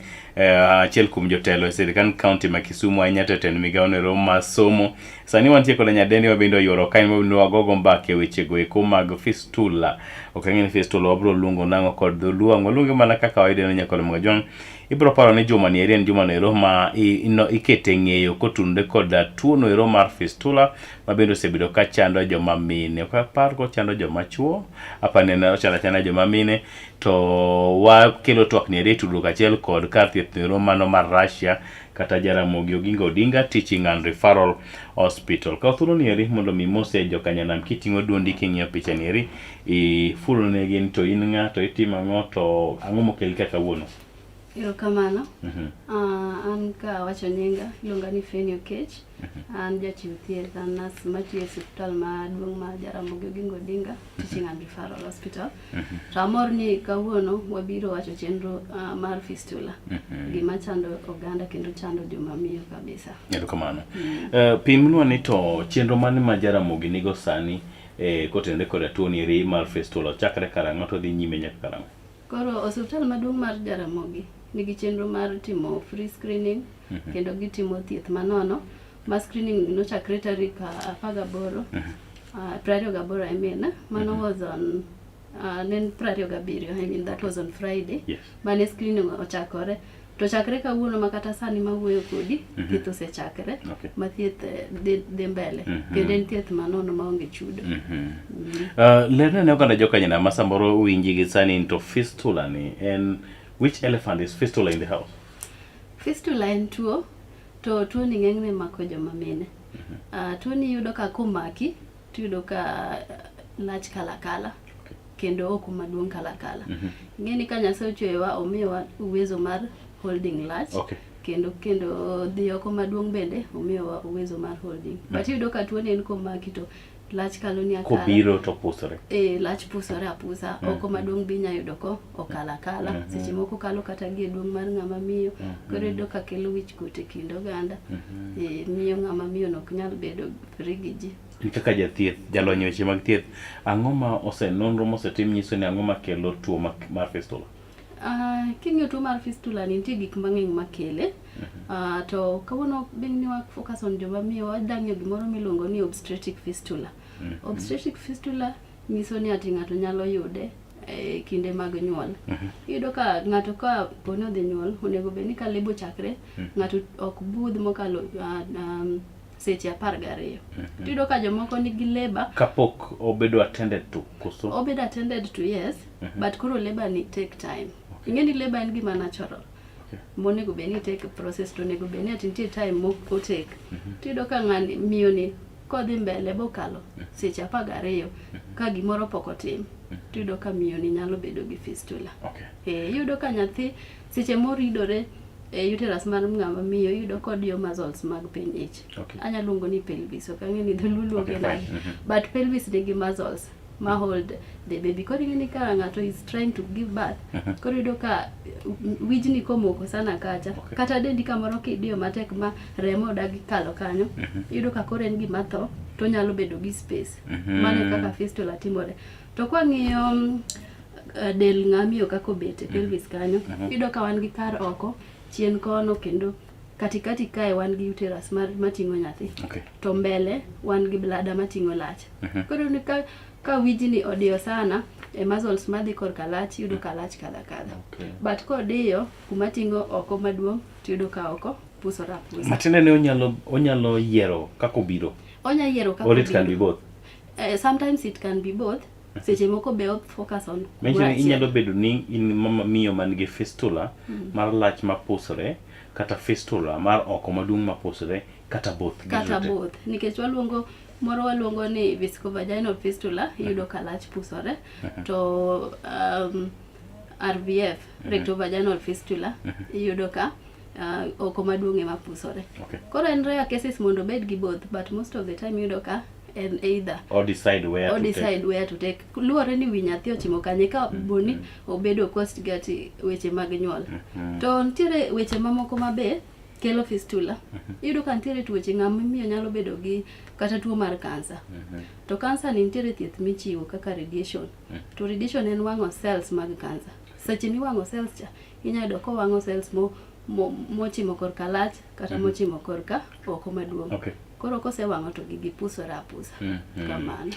achiel kuom jotelo e sirkand kaunti ma Kisumu ahinya to e tend migawo nero mar somo. Sani wantie koda nyadendi ma bende oyuoro kae ma bende wagogo mbaka e wechego eko mag fistula. Ok ang'e ni fistula wabiro luongo nang'o kod dholuo, ang' waluonge mana kaka wayude no nyaka Ramogi Ajwang'. Ibiro paro ni juma ni eri en juma noero ma ikete ng'eyo kotunore kod tuo noero mar fistula ma bende osebedo ka chando joma mine. Ok apar kochando joma chuo, apar ni en ochando achanda joma mine. To wakelo twak ni eri e tudruok achiel kod kar thieth noero mano mar Russia kata Jaramogi Oginga Odinga Teaching and Referral Hospital. Kaw thuolo ni eri mondo mi imose jokanyanam kiting'o duondi king'iyo picha ni eri, ifulonegi ni to in ng'a, to itimo ang'o, to ang'o mokeli ka kawuono. Erokamano. An ka awacho nyinga, iluonga ni Feni Okech. An jachiw thieth, an nas matiyo e osiptal maduong' ma Jaramogi Oginga Odinga Teaching and Referral Hospital. To amor ni kawuono wabiro wacho chenro mar fistula. Gima chando oganda kendo chando joma miyo kabisa. Erokamano. Pimnwa ni to chenro mane ma Jaramogi nigo sani kotenore koda tuo ni eri mar fistula ochakre karang'o to odhi nyime nyaka karang'o? Koro osiptal maduong' mar Jaramogi nigi chenro mar timo free screening kendo gitimo thieth manono ma screening nochakre tarik 18 28 I mean mano was on ne en 27 I mean that was on Friday. Mane screening ochakore to chakre kawuono ma kata sani mawuoyo kodi thieth osechakre ma thieth dhi mbele kendo en thieth manono maonge chudo. Lerna ne oganda jokanyanam ma samoro winji gi sani ni to fistula ni en which elephant is fistula in the house? Fistula en tuo to tuo ni ng'enyne mako joma mine. Tuo ni iyudo ka komaki tiyudo ka lach kalakala kendo oko maduong' kalakala. Ing'e ni ka Nyasaye ochweyowa omiyowa uwezo mar holding lach kendo dhi oko maduong' bende omiyowa uwezo mar holding. But iyudo ka tuo ni en komaki to lach kalo ni akala. Kobiro to pusore. Lach pusore apusa. Oko maduong' be inya yudo ko okalo akala. Seche moko kalo kata gi e duong' mar ng'ama miyo. Koro iyudo ka kelo wich kuot e kind oganda. Miyo ng'ama miyo no ok nyal bedo free gi ji. In kaka jathieth, jalony e weche mag thieth, ang'o ma ose nonro mosetim nyiso ni ang'o makelo tuo mar fistula? King'iyo tuo mar fistula ni nitie gik mang'eny makele. To kawuono being ni wa focus on joma miyo, wadwa ng'iyo gimoro miluongo ni obstetric fistula. Obstetric fistula nyiso ni ati ng'ato nyalo yude e kinde mag nyuol. Iyudo ka ng'ato ka poni odhi nyuol, onego bed ni ka labour ochakre, ng'ato ok budh mokalo seche 12. Tiyudo ka jomoko nigi labour Kapok obedo attended to koso? Obedo attended to yes, but koro labour ni take time. Ing'e ni labour en gima natural. Monego bed ni take process to onego bed ni ati nitie time mo take. Tiyudo ka ng'ani miyo ni kodhi mbele bokalo seche 12 ka gimoro pok otim, tiyudo ka miyo ni nyalo bedo gi fistula. Iyudo ka nyathi seche moridore e uterus mar ng'ama miyo iyudo kodiyo muscles mag piny ich. Anya luongo ni pelvis, ok ang'e ni dholuo luonge nade. But pelvis nigi muscles ma hold the baby. Koro ing'e ni ka ng'ato is trying to give birth, koro iyudo ka wijni komoko sana kacha, kata dendi kamoro kidiyo matek ma remo odagi kalo kanyo, iyudo ka koro en gima tho, to onyalo bedo gi space. Mano e kaka fistula timore. To kwang'iyo del ng'ama miyo kaka obet e pelvis kanyo, iyudo ka wan gi kar oko, chien kono kendo katikati kae wan gi uterus mar mating'o nyathi. To mbele wan gi bladder mating'o lach. Koro ni ka wijni odiyo sana e muscles madhi korka lach, iyudo ka lach kadho akadha. But kodiyo kuma ting'o oko maduong' tiyudo ka oko pusore apusa. Matiende ni onyalo yiero kaka obiro. Onya yiero kaka Or it can obiro. be both. Sometimes it can be both. Seche moko be focus on Manyiso ni kumoro inyalo achiel. bedo ni in mama miyo man gi fistula mar lach mapusore kata fistula mar oko maduong' mapusore kata both. Kata giduto te. both. Nikech waluongo moro waluongo ni vesicovaginal fistula, iyudo ka lach pusore. To RVF, rectovaginal fistula, iyudo ka oko maduong' ema pusore. Koro en rare cases mondo obed gi both, but most of the time iyudo ka en either. Or decide where Or to take. decide where to take. Luwore ni wi nyathi ochimo kanye ka boni obedo cost gati weche mag nyuol. To nitiere weche mamoko mabe Kelo fistula. Iyudo ka nitiere tuoche ng'ama miyo nyalo bedo gi kata tuo mar kansa. To kansa ni nitiere thieth michiwo kaka radiation. To radiation en wang'o cells mag kansa. Seche miwang'o cells cha, inyalo yudo kowang'o cells mo, mo, mochimo korka lach kata mochimo korka oko maduong'. Okay. Koro kosewang'o to gigi pusore apusa. Kamano.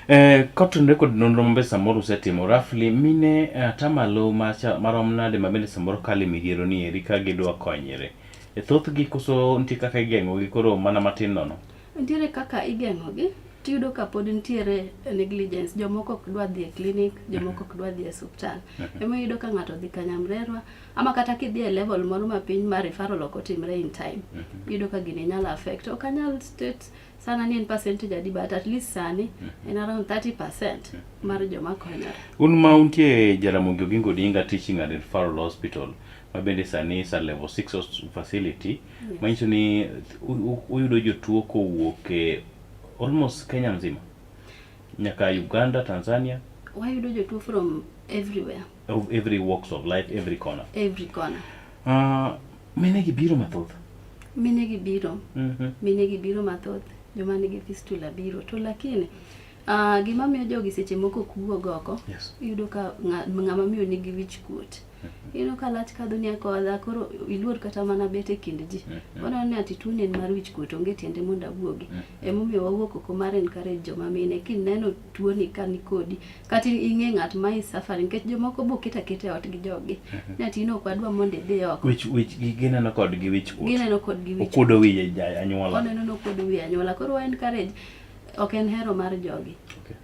Eh, kotenore kod nonro mabe samoro usetimo roughly mine eh, atamalo macha marom nade ma bende samoro kale midhiero ni eri ka gidwa konyre e thothgi koso nitie kaka igeng'ogi koro mana matin nono Nitiere kaka igeng'ogi tiyudo ka pod nitiere negligence. Jomoko ok dwa dhi e clinic, jomoko ok dwa dhi e osuptal. Ema iyudo ka ng'ato odhi Kanyamrerwa ama kata kidhi e level moro mapiny ma referral ok otimre in time. Iyudo ka gini nyalo affect. Ok anyal state sana ni en percentage adi but at least sani en around 30% mar joma konyore. Un ma untie Jaramogi Oginga Odinga Teaching and Referral Hospital ma bende sani is a level 6 facility Yes. manyiso ni uyudo jotuo kowuok e almost Kenya mzima nyaka Uganda, Tanzania, Wayudo jotuo from everywhere, of every walks of life, every corner. every corner. Mine gi biro mathoth. Mine gi biro. Mine gi biro mathoth, joma nigi fistula biro. To lakini gima miyo jogi seche moko ok wuog oko, iyudo ka ng'ama miyo nigi wich kuot. Iyudo ka lach kadho ni akodha, koro iluor kata mana bet e kind ji. Oneno ni ati tuoni en mar wich kuot, onge tiende mondo awuogi. Emomiyo wawuok oko mar encourage joma mine, kineno tuoni ka ni kodi, kata ing'e ng'at ma is suffering, nikech jomoko bo keto aketa e ot gi joggi. Ni ati in ok wadwa mondo idhi oko. Wich wich gi gineno kod gi wich kuot. Gineno kod gi wich Okuodo wi anyuola. Oneno ni okuodo wi anyuola. Koro wa encourage, ok en hero mar jogi.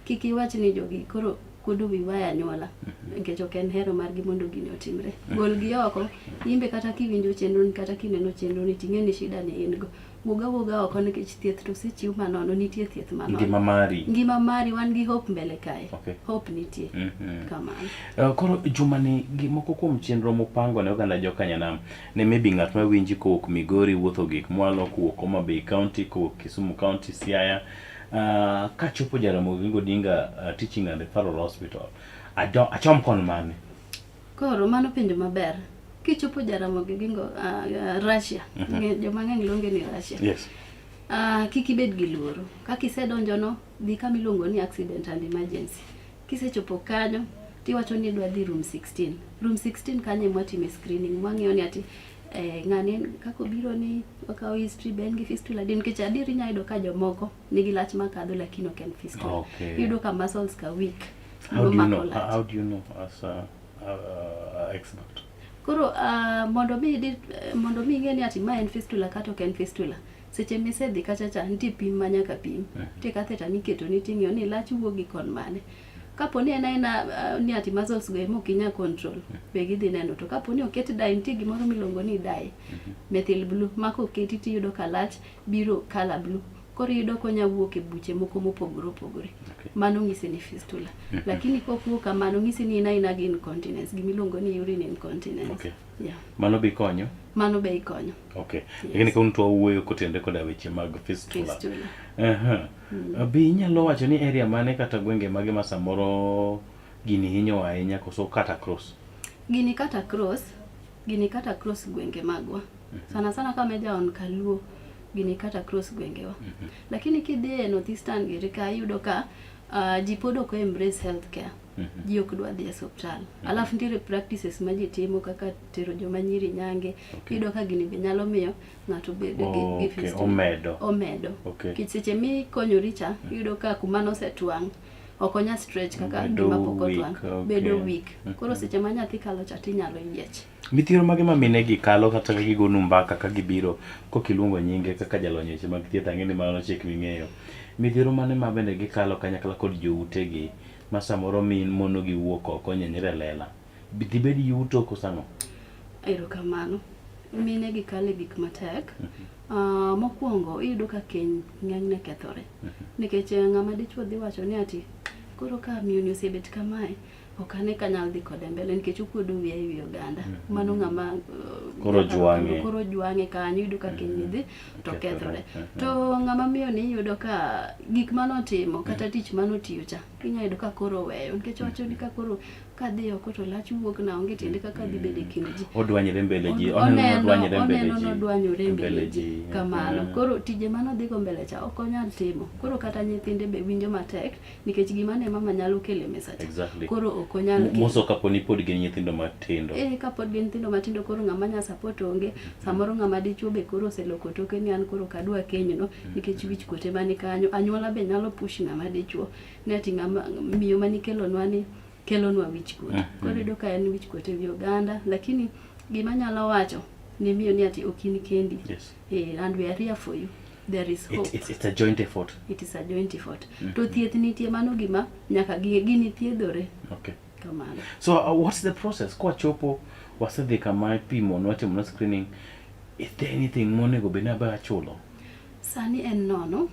Kik iwach ni jogi koro kuodo wiwa e anyuola. Nikech ok en hero margi mondo gini otimre. Golgi oko, imbe kata kiwinjo chenro ni kata kineno chenro ni ting'e ni shida ni in go. Wuog awuoga oko nikech thieth to osechiw manono, nitie thieth manono. Ngima mari. Ngima mari, wan gi hope mbele kae. Okay. Hope nitie. Kamano. Koro jumani gi moko kuom chenro mupango ne oganda jokanyanam ne maybe ng'at ma winji kowuok Migori wuotho gik mwalo kowuok Homa Bay County kowuok Kisumu County Siaya kachopo Jaramogi Oginga Odinga Teaching and Referral Hospital ado, achom kon mane? Koro mano penjo maber. Kichopo Jaramogi Oginga Russia, joma ng'eny luonge ni Russia. Yes. Kik ibed gi luoro. Kaka isedonjo no, dhi kama iluongo ni accident and emergency. Kisechopo kanyo, tiwacho ni idwa dhi room 16. Room 16 kanyo ema watime screening. Wang'iyo ni ati ng'ani en kaka obiro ni wakawo history be en gi fistula adi nikech adier inyalo yudo ka jomoko nigi lach makadho lakini ok en fistula. Okay. Iyudo ka muscles ka weak. How do you momako know? lach. How do you know as a expert? Koro mondo mi mondo mi ing'e ni ati ma en fistula kata ok en fistula. Seche misedhi kacha cha nitie pim ma nyaka pim. Nitie catheter miketo ni ting'iyo ni lach wuok gi kon mane. Kapo ni en aena ni ati muscles go ema ok inyal control, be gidhi neno. To kapo ni oket dye, nitie gimoro miluongo ni dye, methyl blue, ma koketi tiyudo ka lach biro colour blue. Koro iyudo konya wuok e buche moko mopogore opogore. Mano ng'isi ni fistula. Lakini kok wuok kamano, ng'isi ni in aina gi incontinence, gimiluongo ni urine incontinence. Okay. Yeah. Mano be ikonyo? Mano be ikonyo. Okay. Lakini ka un to wawuoyo kotenore koda weche mag fistula. Fistula. Be inyalo wacho ni area mane kata gwenge mage ma samoro gini hinyo ahinya koso kata cross? Gini kata cross, gini kata cross gwenge magwa. Sana sana ka meja on Kaluo, gini kata cross gwengewa. Lakini kidhi e Northeastern giri ka iyudo ka ji pod ok embrace healthcare. Ji ok dwa dhi e osiptal. Alafu nitiere practices ma ji timo kaka tero joma nyiri nyange. Iyudo ka gini be nyalo miyo ng'ato bed gi fistula. Omedo. Omedo. Nikech seche mikonyori cha, iyudo ka kuma nosetwang', ok onya stretch kaka Bedo gima pok weak, otwang'. Bedo weak. Koro seche ma nyathi kalo cha tinyalo yiech. Midhiero mage ma mine gi kalo kata ka gigonu mbaka ka gibiro kok iluongo nyinge kaka jalony weche mag thieth ang'e ni mano chik ming'eyo. Midhiero mane ma bende gikalo kanyakla kod joutegi ma samoro min mono gi wuok oko nyenyre e lela? Dibed yuto koso ang'o? Erokamano. Mine gi kalo e gik matek. Mokwongo iyudo ka keny ng'enyne kethore. Nikech ng'ama dichuo dhi wacho ni ati koro ka miyo ni osebet kamae, ok ane ka anyal dhi kode mbele nikech okuodo wiya e wi oganda. Mano ng'ama Koro jwang'e. Koro jwang'e kanyo, iyudo ka keny ni dhi to kethore. To ng'ama miyo ni iyudo ka gik mane otimo kata tich mane otiyo cha, inyalo yudo ka koro oweyo nikech owacho ni ka koro Kadhi oko to lach wuok na onge tiende kaka adhi bedo e kind ji. Odwanyre mbele ji, oneno nodwanyre mbele oneno ji. nodwanyore mbele Mbele ji ji, kamano. eh. Koro tije mane odhigo mbele cha ok onyal timo. Koro kata nyithinde be winjo matek nikech gima ne mama nyalo kelo e mesa cha. Exactly. Koro ok onyal kelo. Moso kapo ni pod gin nyithindo matindo. Eh, kapod gin nyithindo matindo koro ng'ama nya support onge. Samoro ng'ama dichuo be koro oseloko toke ni an koro ok adwa kenyno nikech wich kuot ema ni kanyo. Anyuola be nyalo push ng'ama dichuo ni ati ng'ama miyo manikelonwa ni kelonwa wich kuot. Koro iyudo ka en wich kuot e wi oganda lakini gima anyalo wacho ni miyo ni ati ok in kendi. Yes. Eh, and we are here for you. There is hope. It's a joint effort. It is a joint effort. To thieth nitie mano gima nyaka gini thiedhore. Okay. Kamano. So what's the process? Kwachopo wasedhi kama ipimo nwatimo screening, is there anything monego bed ni abe achulo? Sani en nono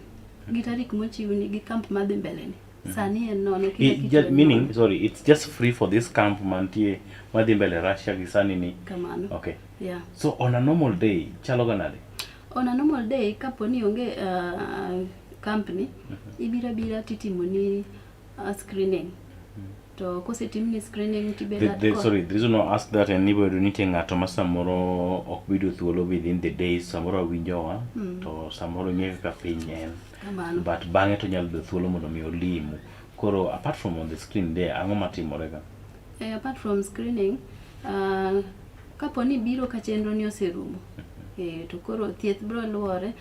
gi tarik mochiwni gi camp madhi mbele ni. Sani en nono kila kitu en Meaning, nono. sorry, it's just free for this camp mantie madhi mbele Russia gi sani ni. Kamano. Okay. Yeah. So on a normal day chalo ga nade? On a normal day kapo ni onge company ibiro abira titimoni screening. To kosetimni screening tibedo Sorry, the reason I ask that en ni bedo nitie ng'ato ma samoro ok bi yudo thuolo within the days, samoro awinjowa, to samoro ng'eyo kaka piny en. Kamano. But bang'e to nyalo yudo thuolo mondo mi olimu. Koro apart from on the screen there, ang'o matimore ka? Apart from screening, kapo ni biro ka chenro ni oserumo, to koro thieth biro luwore.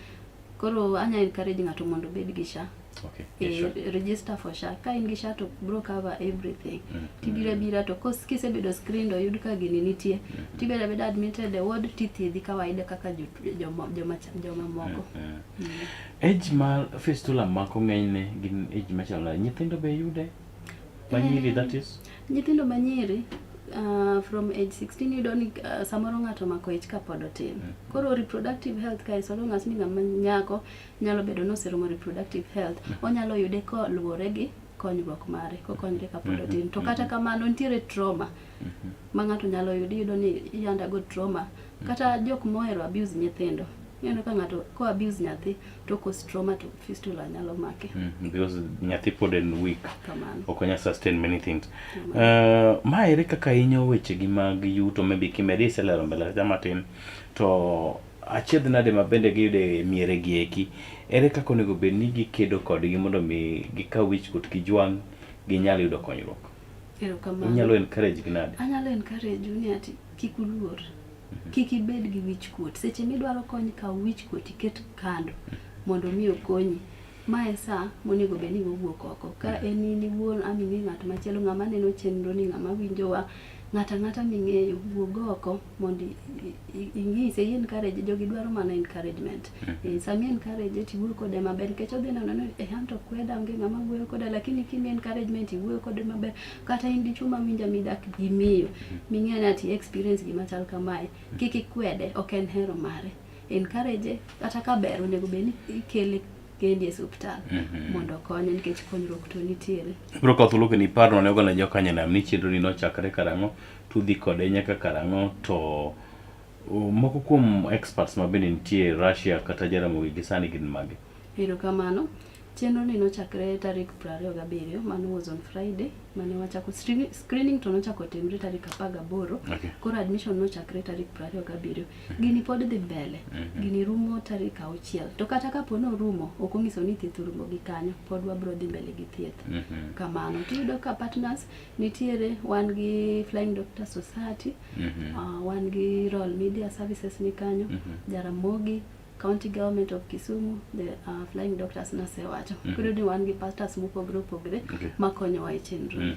Koro anya encourage ng'ato mondo obed gi SHA. Okay. Yeah, sure. Register for SHA. Ka in gi SHA to bro cover everything. Tibiro abira to kisebedo screened oyud ka gini nitie. Tibedo abeda admitted e ward tithiedhi kawaida kaka joma moko. Age mar fistula mako ng'enyne gin age machalo nade? Nyithindo be yude? Manyiri that is? Nyithindo manyiri from age 16 iyudo ni samoro ng'ato omako ich kapod otin. Koro reproductive health kae so long as ni ng'ama nyako nyalo bedo ni oseromo reproductive health, onyalo yude koluwore gi konyruok mare, kokonyre kapod otin. To kata kamano nitiere trauma ma ng'ato nyalo yudo, iyudo ni i undergo trauma. Kata jok mohero abuse nyithindo, iyudo ka ng'ato ko abuse nyathi to cause trauma to fistula nyalo make. Because nyathi pod en weak. Kamano. Ok onyal sustain many things. Ma ere kaka hinyo wechegi mag yuto maybe kimedi iselero mbele kacha matin to achiedh nade ma bende giyudo e miere gi eki, ere kaka onego bed ni gikedo kodgi mondo mi gikaw wichkuot gijwang' ginyal yudo konyruok? Erokamano. Inyalo encourage gi nade? Anyalo encourage u ni ati kik uluor. Kik ibed gi wichkuot. Seche midwaro kony kaw wichkuot iket kando mondo mi okonyi. Ma e sa monego bed ni wawuok oko. Ka en in iwuon ama ing'e ng'at machielo, ng'ama neno chenro ni, ng'ama winjowa, ng'ato ang'ata ming'eyo, wuog oko mondo inyise, i encourage, jogi dwaro mana encouragement. Sama i encourage to iwuoyo kode maber nikech odhi neno ni an to kweda, onge ng'ama wuoyo koda, lakini kimiye encouragement iwuoyo kode maber. Kata in dichuo mawinja midak gi miyo, ming'eyo ni ati experience gima chal kamae, kik ikwede, ok en hero mare. Encourage, kata ka ber onego bed ni ikele kendi e osiptal mondo okonye nikech konyruok to nitiere. Ibiro kawo thuolo kendo iparnwa ne oganda joka Nyanam ni chenro ni nochakre karang'o, to udhi kode nyaka karang'o, to moko kuom experts ma bende nitie Russia kata Jaramogi gi sani gin mage? Erokamano. Chenro ni nochakre tarik 27, mano was on Friday, mane wachako screening to nochako timre tarik 18. Okay. Koro admission nochakre tarik 27. Gini pod dhi mbele. Gini rumo tarik 6. To kata kapo ni orumo, ok onyiso ni thieth orumo gi kanyo, pod wabro dhi mbele gi thieth. Kamano. Tiyudo ka partners nitiere, wan gi Flying Doctor Society, wan gi Royal Media Services ni kanyo, Jaramogi, County Government of Kisumu, the Flying Doctors nasewacho. Koro ni wan gi pastors mopogore opogore makonyowa e chenro.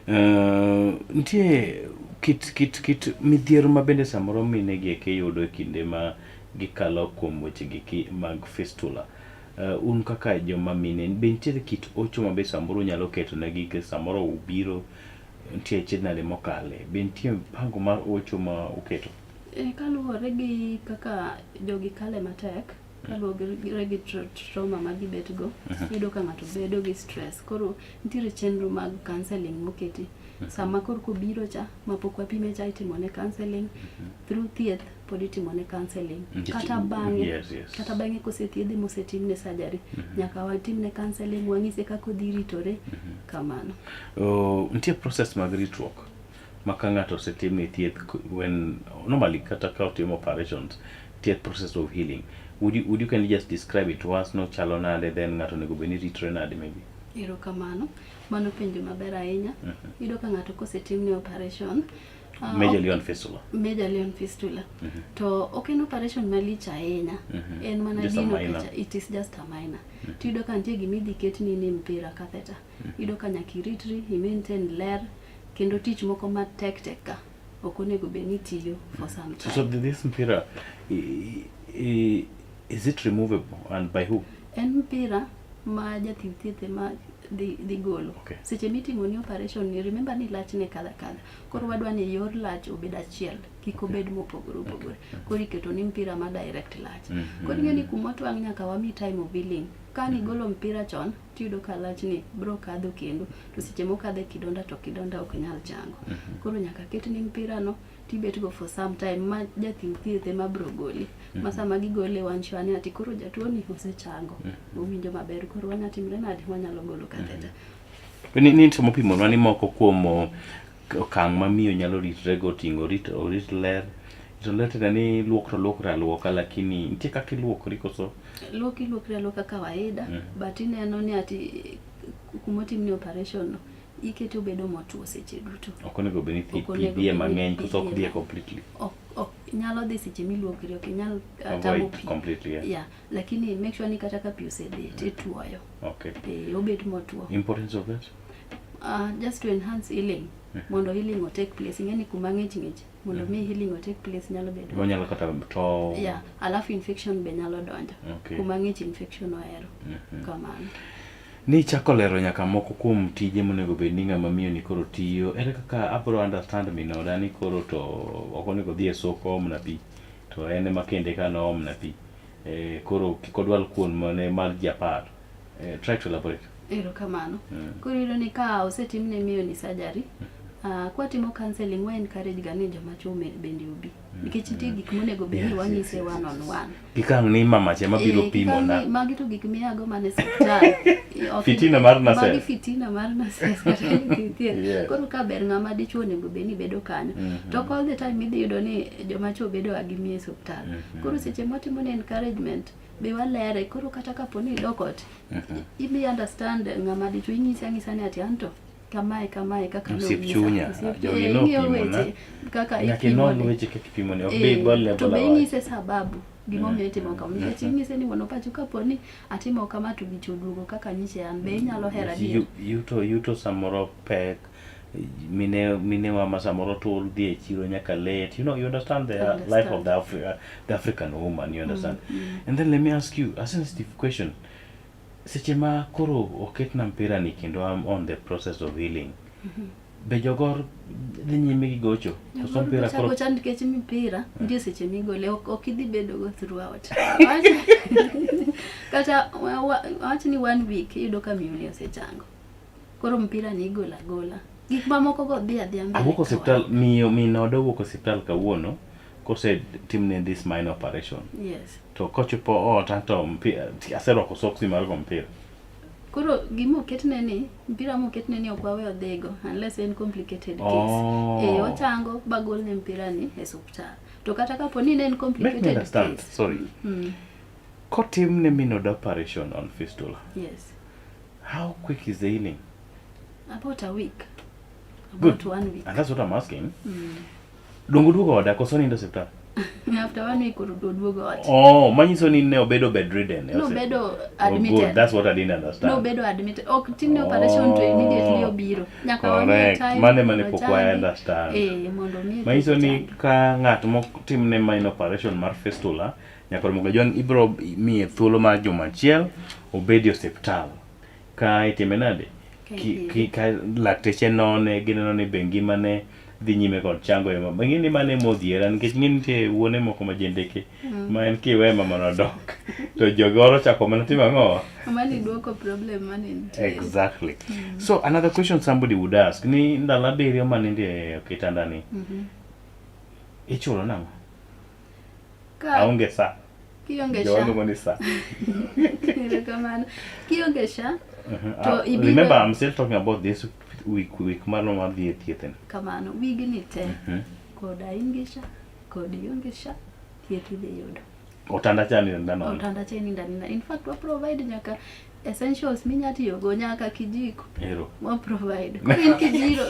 Kamano. Nitie kit midhiero ma bende samoro mine gi eki yudo e kinde ma gikalo kuom weche gi mag fistula. Un kaka joma mine, be nitiere kit ocho ma be samoro unyalo keto negi nikech samoro ubiro nitie achiedh nade mokale, be nitie mpango mar ocho ma uketo? Kaluwore gi kaka jogi kale matek, kaluwore gi trauma ma gibet go, iyudo ka ng'ato bedo gi stress. Koro nitiere chenro mag counseling moketi. Sama korka obiro cha mapok wapime cha itimone counseling through thieth pod itimone counseling. Kata bang'e kata bang'e kosethiedhe mosetimne surgery nyaka watimne counseling wang'ise kaka odhi ritore kamano. Oh, nitie process mag ritruok ma ka ng'ato osetimne thieth when normally kata ka otimo operations nitie process of healing would you kindly just describe it to us no chalo nade then ng'ato onego bed ni ritore nade maybe? Erokamano. Mano penjo maber ahinya. Iyudo ka ng'ato kosetimne operation Majorly on fistula. Majorly on fistula. To ok en operation malich ahinya. En mana Just a dino minor. kacha. It is just a minor. Tiyudo ka nitie gima idhi ketni ni mpira catheter. Iyudo ka nyaka iritri, i maintain ler, kendo tich moko matek tek ka ok onego bed ni itiyo for some time. So this mpira is it removable and by who? En mpira ma jathieth thieth ema dhi golo. Seche mitimo ni operation ni remember ni lachne kadha kadha. Koro wadwa ni yor lach obed achiel, kik obed mopogore opogore. Koro iketo ni mpira ma direct lach. Koro ing'e ni kumotwang' nyaka wami time of healing. Ka nigolo mpira chon, tiyudo ka lachni bro kadho kendo. To seche mokadho e kidonda to kidonda ok nyal chango. Koro nyaka ketni mpira no tibet go for some time ma jathieth thieth ema bro goli. Ma sama gigole wan sure ni ati koro jatuo ni osechango. Owinjo maber koro wanya timre nade wanyalo golo catheter. Ni temo pimonwa ni moko kuom okang' ma miyo nyalo ritrego oting'o orit ler. Rito ler tiende ni luok to luokre aluoka lakini nitie kaka iluokri koso? Luok iluokri aluoka kawaida but ineno ni ati kumotimni operation no ikete obedo motuo seche duto. Ok onego bed ni Ok pi onego dhiye bed ni mang'eny pi koso ok dhiye dhiye completely. Ok nyalo dhi seche miluokri ok inyal tamo Avoid pi. completely, yeah. Yeah, lakini make sure ni kata ka pi osedhi tituoyo. Obet motuo. Importance of that? Just to enhance healing. Mondo healing o take place. Ing'e ni kuma ng'ich ng'ich mondo mi healing o take place nyalo bedo. Onyalo kata to. Yeah, alafu infection be nyalo donjo. Kuma ng'ich infection ohero. Kamano. Ni chako lero nyaka moko kuom tije monego bed ni ng'ama miyo ni koro tiyo. Ere kaka abro understand min oda ni koro to ok onego odhi e soko omna pi to en ema kende ka noomna pi. Koro kik odwal kuon mane mar ji 10. Try to elaborate. Erokamano. Koro iyudo ni ka osetimne miyo ni surgery, kwatimo counseling wa encourage ga ni joma chuo bende obi. Nikech nitie gik monego bed ni wanyise one on one. Gikang' ni mama cha ema biro pimo Kikang' na. ni magi to gik miyago mana e osiptal. Fitina mar nurses. Magi fitina mar nurses kata nyithi thieth. Koro ka ber ng'ama dichuo onego bed ni bedo kanyo. To ok all the time idhi yudo ni joma chuo bedo ga gi miyo e osiptal. Koro seche mwatimo ne encouragement be walere. Koro kata kapo ni idok ot, ibi understand ng'ama dichuo inyise ang'isa ni ati anto kamae kamae kaka Osiep nonyisa. chunya, Osiep- jogi ing'iyo nopimona. weche kaka Nyaka inon ipimone. weche kaka ipimone, ok be ibol To abola be wach. inyise sababu gimomiyo itimo kama nikech inyise ni wuon pacho kapo ni atimo kama to gicho oduogo kaka nyiche an be inyalo hero adier. Yuto samoro pek minewa ma samoro tur dhi e chiro nyaka late. You know, you understand the Understand. life of the African woman, you understand. And then let me ask you a sensitive question. Seche ma koro oketna mpira ni kendo I'm on the process of healing. Be jogor dhi nyime gi gocho? Koso Jogor mpira gocha koro gocha nikech mipira nitie seche migole ok idhi bedo go throughout. Kata wach ni 1 week iyudo ka miyo ni osechango. Koro mpira ni igolo agola. Gik mamoko go dhi adhiya mbele. Awuok osiptal, miyo min oda owuok osiptal kawuono kosetimne this minor operation. To kochopo ot to aserwako soksi mar go mpira. Koro gima oketne ni mpira moketne ni ok wawe odhigo unless en complicated case. Ochango bagolne mpira ni e osiptal. To kata kapo ni ne en Make me complicated understand. case. Sorry. Kotimne min oda operation on fistula. How quick is the healing? About a week. Good. About 1 week. And that's what I'm asking. Dongo duogo oda koso nindo osiptal? After 1 week oduogo ot. Oh, manyiso ni ne obedo bedridden. Nobedo Oh, good. admitted. That's what I didn't understand. Nobedo admitted. Ok timne operation to immediately obiro. Nyaka wamiye Correct. time. Mane mane mondo pok wa ochangi. understand. Mondo miye Manyiso ni changi. ka ng'at motimne minor operation mar fistula, nyaka Ramogi Ajwang' ibiro miye thuolo mar juma achiel obed e osiptal. Ka itime nade? Ka lakteche none, gineno ni be ngimane dhi nyime kod chango e mama. Ing'e ni mano ema odhiera nikech ing'e ni nitie wuone moko ma jendeke ma en kiwe mama nodok to jogoro chako mana timo ang'o? Mani duoko problem mane nitie. Exactly. So another question somebody would ask ni ndalo abiriyo maninde e kitanda ni ichulo nang'o? Ka Aonge sa. kionge Jowa sha. luongo ni sa. Erokamano. Kionge sha To ibiro- Remember I'm still talking about this week week mano madhi e thieth ni. kamano wigni te koda in gi sha kod ionge sha thieth idhi yudo. Otanda cha ni ndano. Otanda cha ininda ninda. In fact wa provide nyaka essentials minya tiyogo nyaka kijiko. Ero. Wa provide. Koro in kijiro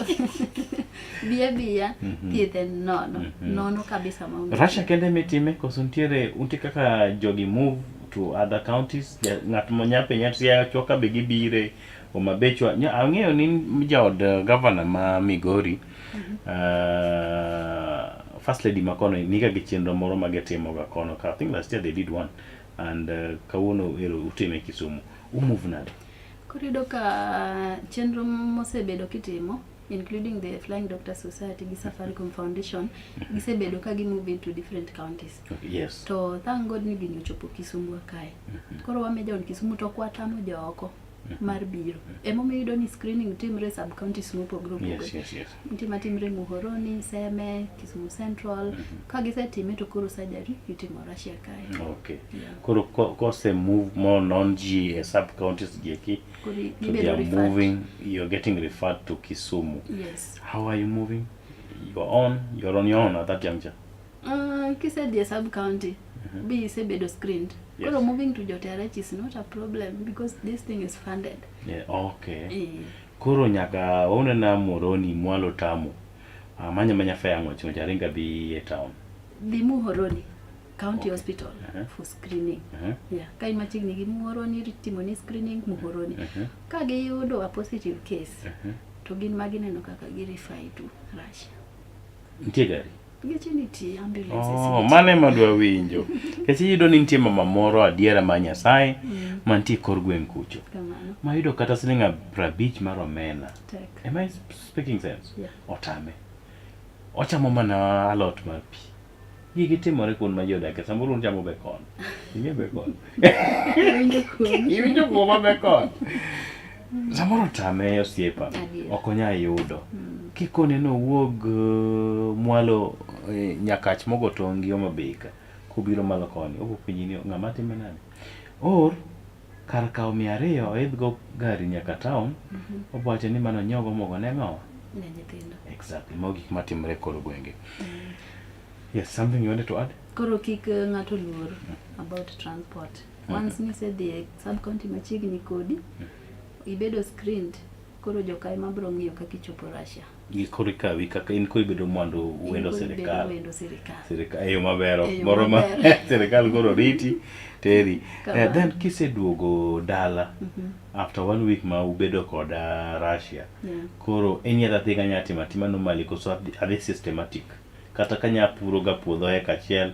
biya biya thieth en nono. Nono kabisa maonge. Russia kende mitime koso nitiere untie kaka jogi move to other counties Ja- ng'at mo nyape nyatia chwaka be gibire Homa Bay chwa nya- ang'eyo ni jaod governor ma Migori first lady ma kono niga gi chenro moro ma gitimo ga kono ka I think last year they did one and kawuono ero utime Kisumu umove nade? Koro iyudo ka chenro mosebedo kitimo including the Flying Doctor Society gi Safaricom Foundation gisebedo ka gi move into different counties. Okay, yes. To thank God ni gini ochopo Kisumu kae. Koro wameja on Kisumu to ok watamo jooko mar biro. Emomiyo iyudo ni screening timre e sub counties mopogore opogore. Yes. Nitie matimre Muhoroni, Seme, Kisumu Central. Ka gisetime to koro surgery itimo Russia kae. Okay. Yeah. Koro kose move more non ji e sub counties gi eki Koro to they gibedo are referred. moving you're getting referred to Kisumu. Yes. How are you moving? You're on you're on your own at that juncture. Kisedhi e sub county bi isebedo screened. Yes. Koro moving to Joterech is not a problem because this thing is funded. Yeah, okay. Eh. Koro nyaka waune na Moroni mwalo tamu. Amanya manya fare ng'wech ng'wech aringa bi e town. Dhi Muhoroni County Hospital for screening. Yeah, ka in machiegni gi Muhoroni itimo ni screening Muhoroni. Ka giyudo a positive case to gin ma gineno kaka gi refer to Russia. Nitie gari? Geche nitie, ambulances Oh, nitie. mano ema adwa winjo. Nikech iyudo ni nitie mama moro adiera ma Nyasaye mantie kor gweng' kucho. Kamano. Mayudo kata siling 50 mar omena. Tek. Am I speaking sense? Yeah. Otame. Ochamo mana alot mar pi. Gigi timore kuond ma ji odakie. Samoro un chamo bacon. Ing'e bacon? Iwinjo kuom. Iwinjo kuoma bacon? Samoro otame osiepa. Adier. Ok onyal yudo. Kikone nowuog mwalo Nyakach mogo tong' gi Homa Bay ka. Kobiro malo koni. Obo penji ni ng'ama time nade. Or kar kawo 200 oidhgo gari nyaka town. Obo wacho ni mano onyiew go mogo ne ng'owa. Ne nyithindo. Exactly. Mago gik matimore e kor gwenge. Yes, something you wanted to add? Koro kik ng'ato luor about transport. Once nisedhi e sub county machiegni kodi, ibedo screened, koro joka ema biro ng'iyo kaka ichopo Russia. Gi koro ikawi kaka in koro ibedo mwandu In wendo koro ibedo sirikal. wendo sirikal. Sirikal e yo maber ok E yo moro ma maber. sirikal koro riti teri. Kamano. Then kiseduogo dala after one week ma ubedo koda Russia. Koro any other thing anya timo atima normally koso adhi systematic. Kata kanya puro ga puodho eka achiel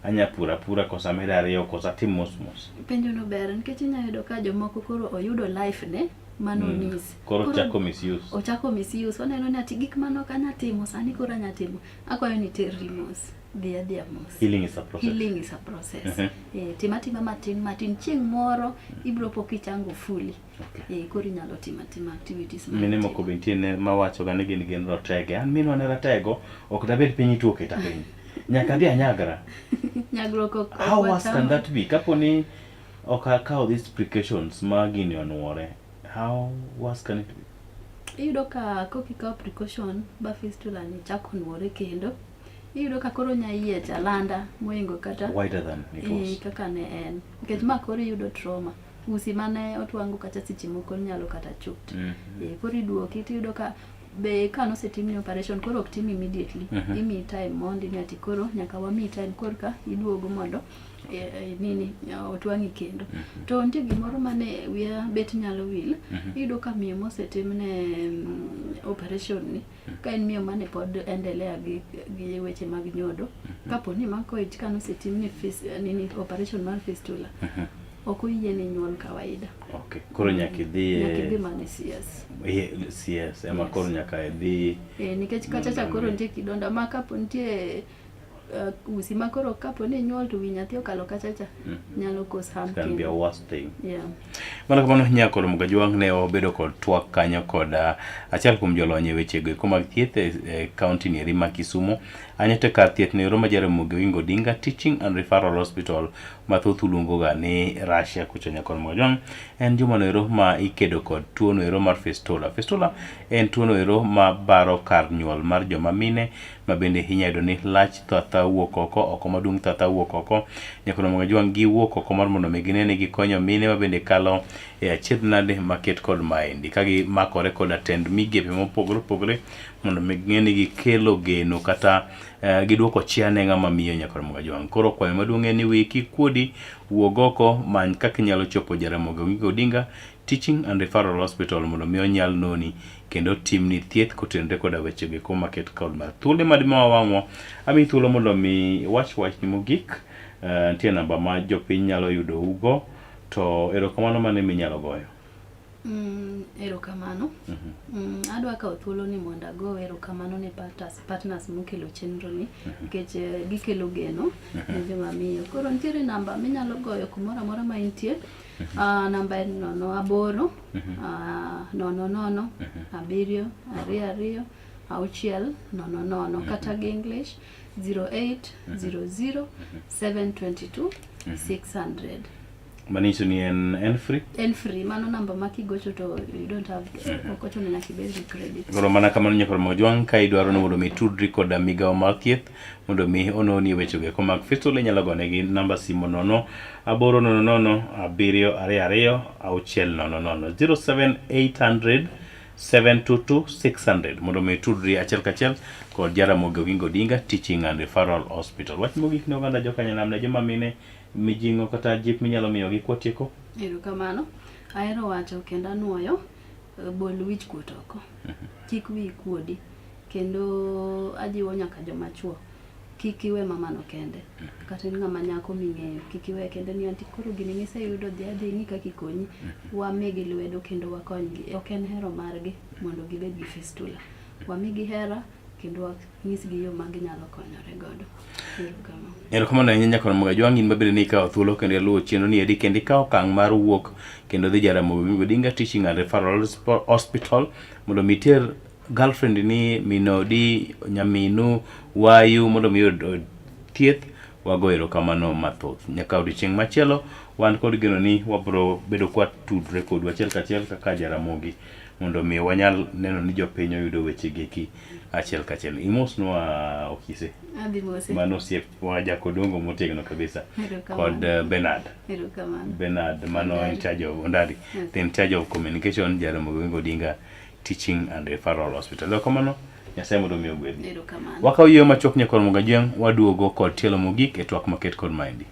anya puro apura koso amed ariyo koso atim mos mos. Penjo no ber nikech inya yudo ka jomoko koro oyudo life ne mano miss. Koro ochako misuse. Ochako misuse. Oneno ni ati gik mane ok anya timo sani koro anya timo. Akwayo ni terri mos. Dhi adhiya mos. Healing is a process. Healing is a process. Tim atima matin matin chieng' moro ibiro po kichango fully. Koro inyalo timo atima activities ma Mine moko be nitie ne mawacho ga ni gin rotege. An minwa ne ratego, ok dabed piny ituo keta piny. Nyaka adhi anyagra. Nyagruok ok How worse can watamo. that be? Kapo ni ok akawo these precautions ma gini onuore, how worse can it be? Iyudo ka kok ikawo precaution ba fistula ni chako nuore kendo, iyudo ka koro onya yiech alanda mohingo kata Wider than it was. kaka ne en. Nikech ma koro iyudo trauma. Usi mane otwango kacha seche moko nyalo kata chot. Koro iduoki tiyudo ka be ka nosetimni operation koro ok tim immediately. Imiyi time mondi ni ati koro nyaka wamiyi time korka iduogo mondo nini otwang'i kendo. To nitie gimoro mane wiya bet nyalo wil. Iyudo ka miyo mosetimne operation ni ka en miyo mane pod endelea gi weche mag nyodo, kapo ni mako ich ka nosetimne nini operation mar fistula, Ok oyieni nyuol kawaida. Okay. Koro nyaka idhi e Nyaka idhi mana e CS. e CS ema Yes. koro nyaka idhi Eh, nikech kacha cha koro nitie kidonda ma kapo nitie usi ma koro kapo ni inyuol to wi nyathi okalo kacha cha nyalo cause harm It can be a kendo. worse thing. Yeah. Mana kamano nyako Ramogi Ajwang' ne wabedo kod twak kanyo kod achiel kuom jolony e wechego eko mag thieth e, e kaunti ni eri ma Kisumo. Anyote kar thieth ni ero ma Jaramogi Oginga Odinga Teaching and Referral Hospital ma thoth luongoga ni Russia kucha nyako Ramogi Ajwang' en juma no ero ma ikedo kod tuo no ero mar fistula. Fistula en tuo no ero ma baro kar nyuol mar joma mine ma bende inya yudo ni lach tho athoa wuok oko, oko maduong' tho athoa wuok oko. Nyaka Ramogi Ajwang' giwuok oko mar mondo mi gine ni gikonyo mine ma bende kalo e achiedh nade maket kod maendi ka gimakore koda tend migepe mopogore opogore mondo mi ging'e ni gikelo geno kata eh, giduoko chia ne ng'ama miyo nyaka Ramogi Ajwang'. Koro kwayo maduong' en ni wiyi kik kuodi, wuog oko, many kaka inyalo chopo Jaramogi Oginga Odinga Teaching and Referral Hospital mondo mi onyal noni kendo timni thieth kotenore koda weche go eko maket kod mar thuolo ema dima wang'wa amiyi thuolo mondo mi iwach wachni mogik uh, nitie namba ma jopiny nyalo yudo ugo to erokamano mane minyalo goyo Erokamano. Adwa kawo thuolo ni mondo ago erokamano ne partners, partners mokelo chenro ni nikech gikelo geno ne joma miyo. Koro nitiere namba minyalo goyo kumoro amora ma intie. Namba en 0 8 0 0 7 2 2 6 0 0 kata gi English 08 00 722 600. Manyiso ni en en free. En free, mano namba ma kigocho to you don't have ok ochuno nyaka ibed gi credit. Koro mana kamano nyaka Ramogi Ajwang' ka idwaro ni mondo mi itudri koda migawo mar thieth mondo mi ononi weche go eko mag fistula inyalo gonegi namba simo 0 8 0 0 7 2 2 6 0 0 07800 722 600 mondo mi itudri achiel kachiel kod Jaramogi Oginga Odinga Teaching and Referral Hospital. Wach mogik ne oganda jokanyanam ne joma mine mijing'o kata jip minyalo miyogi kwatieko? Erokamano. Ahero wacho kendo anuoyo, bol wich kuot oko. Kik wiyi kuodi. Kendo ajiwo nyaka joma chuo, kik iwe mamano kende. Kata in ng'ama nyako ming'eyo, kik iwe kende ni anti koro gini miseyudo dhi adhi ing'i kaka ikonyi. Wamigi lwedo kendo wakonygi. Ok en hero margi mondo gibed gi fistula. Wamigi hera kendo wanyisgi yo ma ginyalo konyore godo. Erokamano. Erokamano ahinya nyakon Ramogi Ajwang' in mabende ni ikawo thuolo kendo iluwo chenro ni eri kendo ikawo okang' mar wuok kendo dhi Jaramogi Oginga Odinga Teaching and Referral Hospital mondo mi iter girlfriend ni minodi nyaminu wayu mondo mi oyud thieth wago erokamano mathoth nyaka odiochieng' machielo wan kod geno ni wabro bedo kwa tudre kodu achiel kachiel kaka Jaramogi mondo mi wanyal neno ni jopiny oyudo weche geki achiel kachiel. Imosnwa Okise. Adhi mose. Mano osiepwa Jakodongo motegno kabisa. Erokamano. Kod Bernard. Erokamano. Bernard mano Ondari. in charge of Ondari. Yes. In charge of communication Jaramogi Oginga Odinga Teaching and Referral Hospital. Erokamano. Nyasaye mondo omi ogwedhi. Erokamano. Wakawo yueyo machuok nyakor Ramogi Ajwang' waduogo kod tielo mogik e twak maket kod maendi.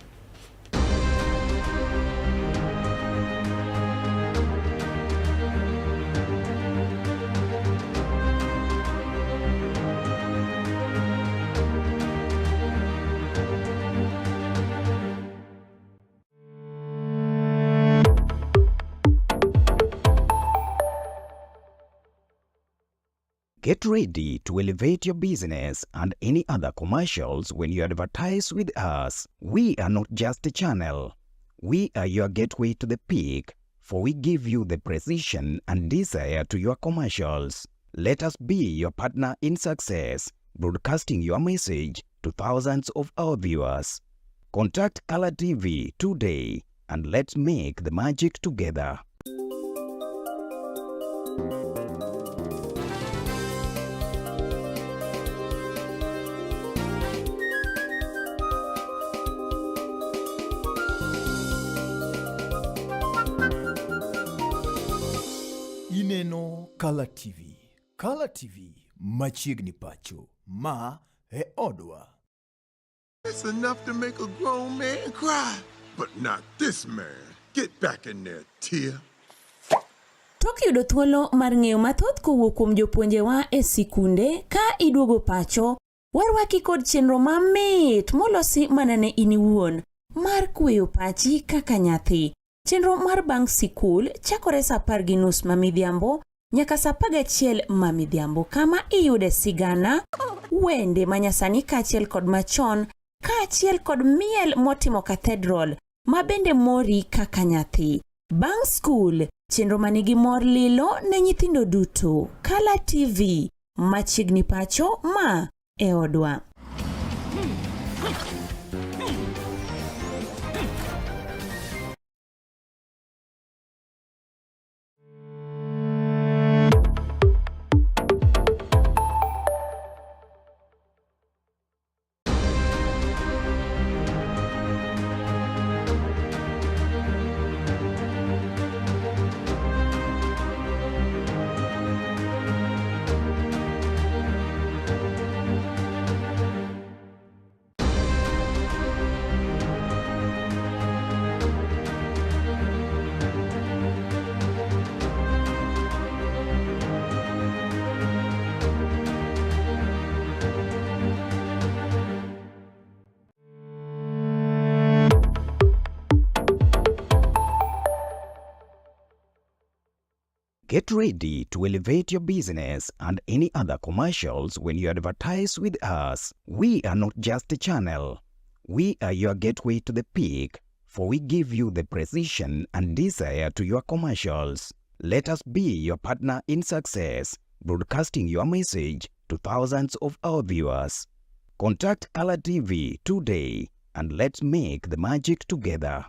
Get ready to elevate your business and any other commercials when you advertise with us. We are not just a channel. We are your gateway to the peak, for we give you the precision and desire to your commercials. Let us be your partner in success, broadcasting your message to thousands of our viewers. Contact Color TV today and let's make the magic together. Ineno Color TV. Color TV machiegni pacho. Ma e odwa. It's enough to make a grown man cry. But not this man. Get back in there, Tia. Tok yudo thuolo mar ng'eyo mathoth kowuok kuom jopuonjewa e sikunde ka iduogo pacho, warwaki kod chenro mamit molosi mana ne in iwuon mar kweyo pachi kaka nyathi. Chenro mar bang' sikul chakore saa apar gi nus ma midhiambo nyaka saa apar gachiel ma midhiambo kama iyude sigana, wende manyasani kaachiel kod machon kaachiel kod miel motimo cathedral ma bende mori kaka nyathi. Bang' skul, chenro ma nigi mor lilo ne nyithindo duto. Kala TV, machiegni pacho ma e odwa. Get ready to elevate your business and any other commercials when you advertise with us. We are not just a channel. We are your gateway to the peak, for we give you the precision and desire to your commercials. Let us be your partner in success, broadcasting your message to thousands of our viewers. Contact Color TV today and let's make the magic together.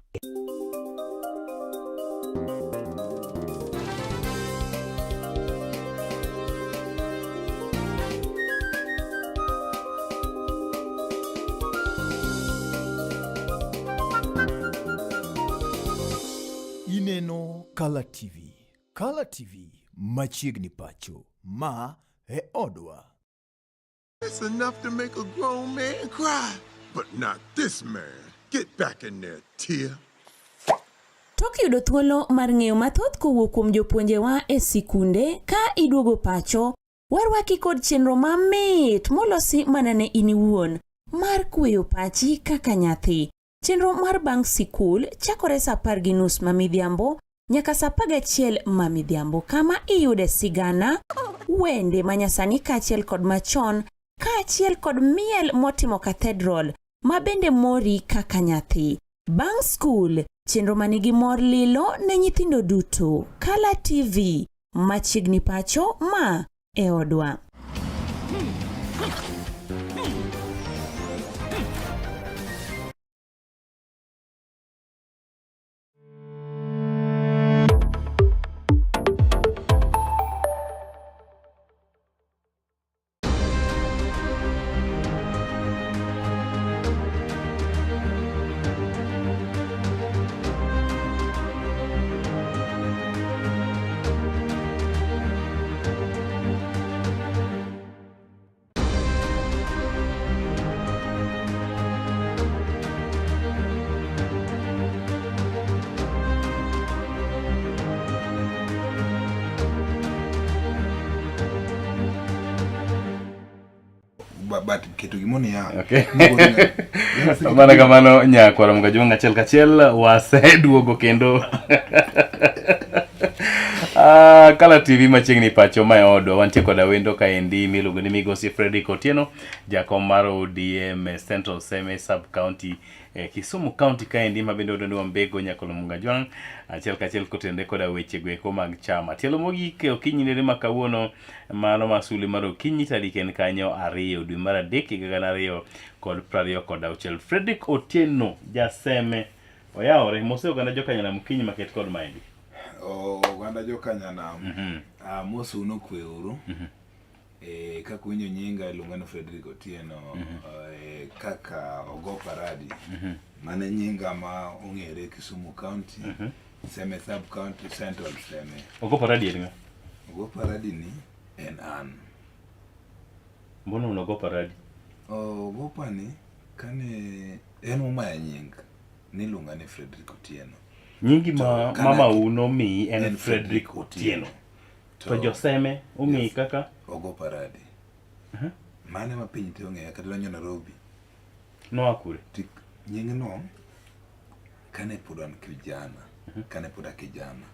Ineno Kala TV. Kala TV machiegni pacho. Ma e odwa. It's enough to make a grown man cry. But not this man. Get back in there, Tia. Tok yudo thuolo mar ng'eyo mathoth kowuok kuom jopuonjewa e sikunde ka iduogo pacho, warwaki kod chenro mamit molosi mana ne in iwuon mar kweyo pachi kaka nyathi. Chenro mar bang' sikul chakore saa apar gi nus ma midhiambo nyaka saa apar gachiel ma midhiambo kama iyude sigana, wende manyasani kaachiel kod machon kaachiel kod miel motimo cathedral ma bende mori kaka nyathi. Bang' skul, chenro manigi mor lilo ne nyithindo duto. Kala TV, machiegni pacho ma e odwa. But keto gimoro niya Okay. Mana kamano nyakwara Mgajuang' achiel kachiel waseduogo kendo Ah, Kala TV machiegni pacho ma e odwa wantie koda wendo kaendi miluongo ni Migosi Fredrick Otieno jakom mar ODM Central Seme Sub County eh, Kisumu County kaendi ma bende odoni Wambego Nyakolo Mungajwang' achiel kachiel kotenore koda weche goeko mag chama. Tielo mogik e okinyi nere ma kawuono mano ma suli mar okinyi tarik en kanyo 2 dwe mar 3 higa 2026. Fredrick Otieno Jaseme oyawore mose oganda jokanyanam okinyi maket kod maendi. Oganda jokanyanam mm -hmm. Amosou nokweuru mm -hmm. E, kaka uwinjo nyinga iluonga ni Fredrick Otieno mm -hmm. e, kaka Ogo Paradi mm -hmm. mane nyinga ma ong'ere Kisumu County mm -hmm. Seme Sub County Central Seme. Ogo Paradi en ng'a? Ogo Paradi ni en an. Mbona un Ogo Paradi? Ogo Pani kane en momaya nying niluonga ni Fredrick Otieno. Nyingi ma mama u nomiyi en Fredrick Otieno. To joseme ong'eyi yes. kaka Ogo Paradi. Uh -huh. Mane ma piny te ong'eya kata donjo Nairobi. Noa kure? Tik nyingno kane pod an kijana. Kane pod akijana.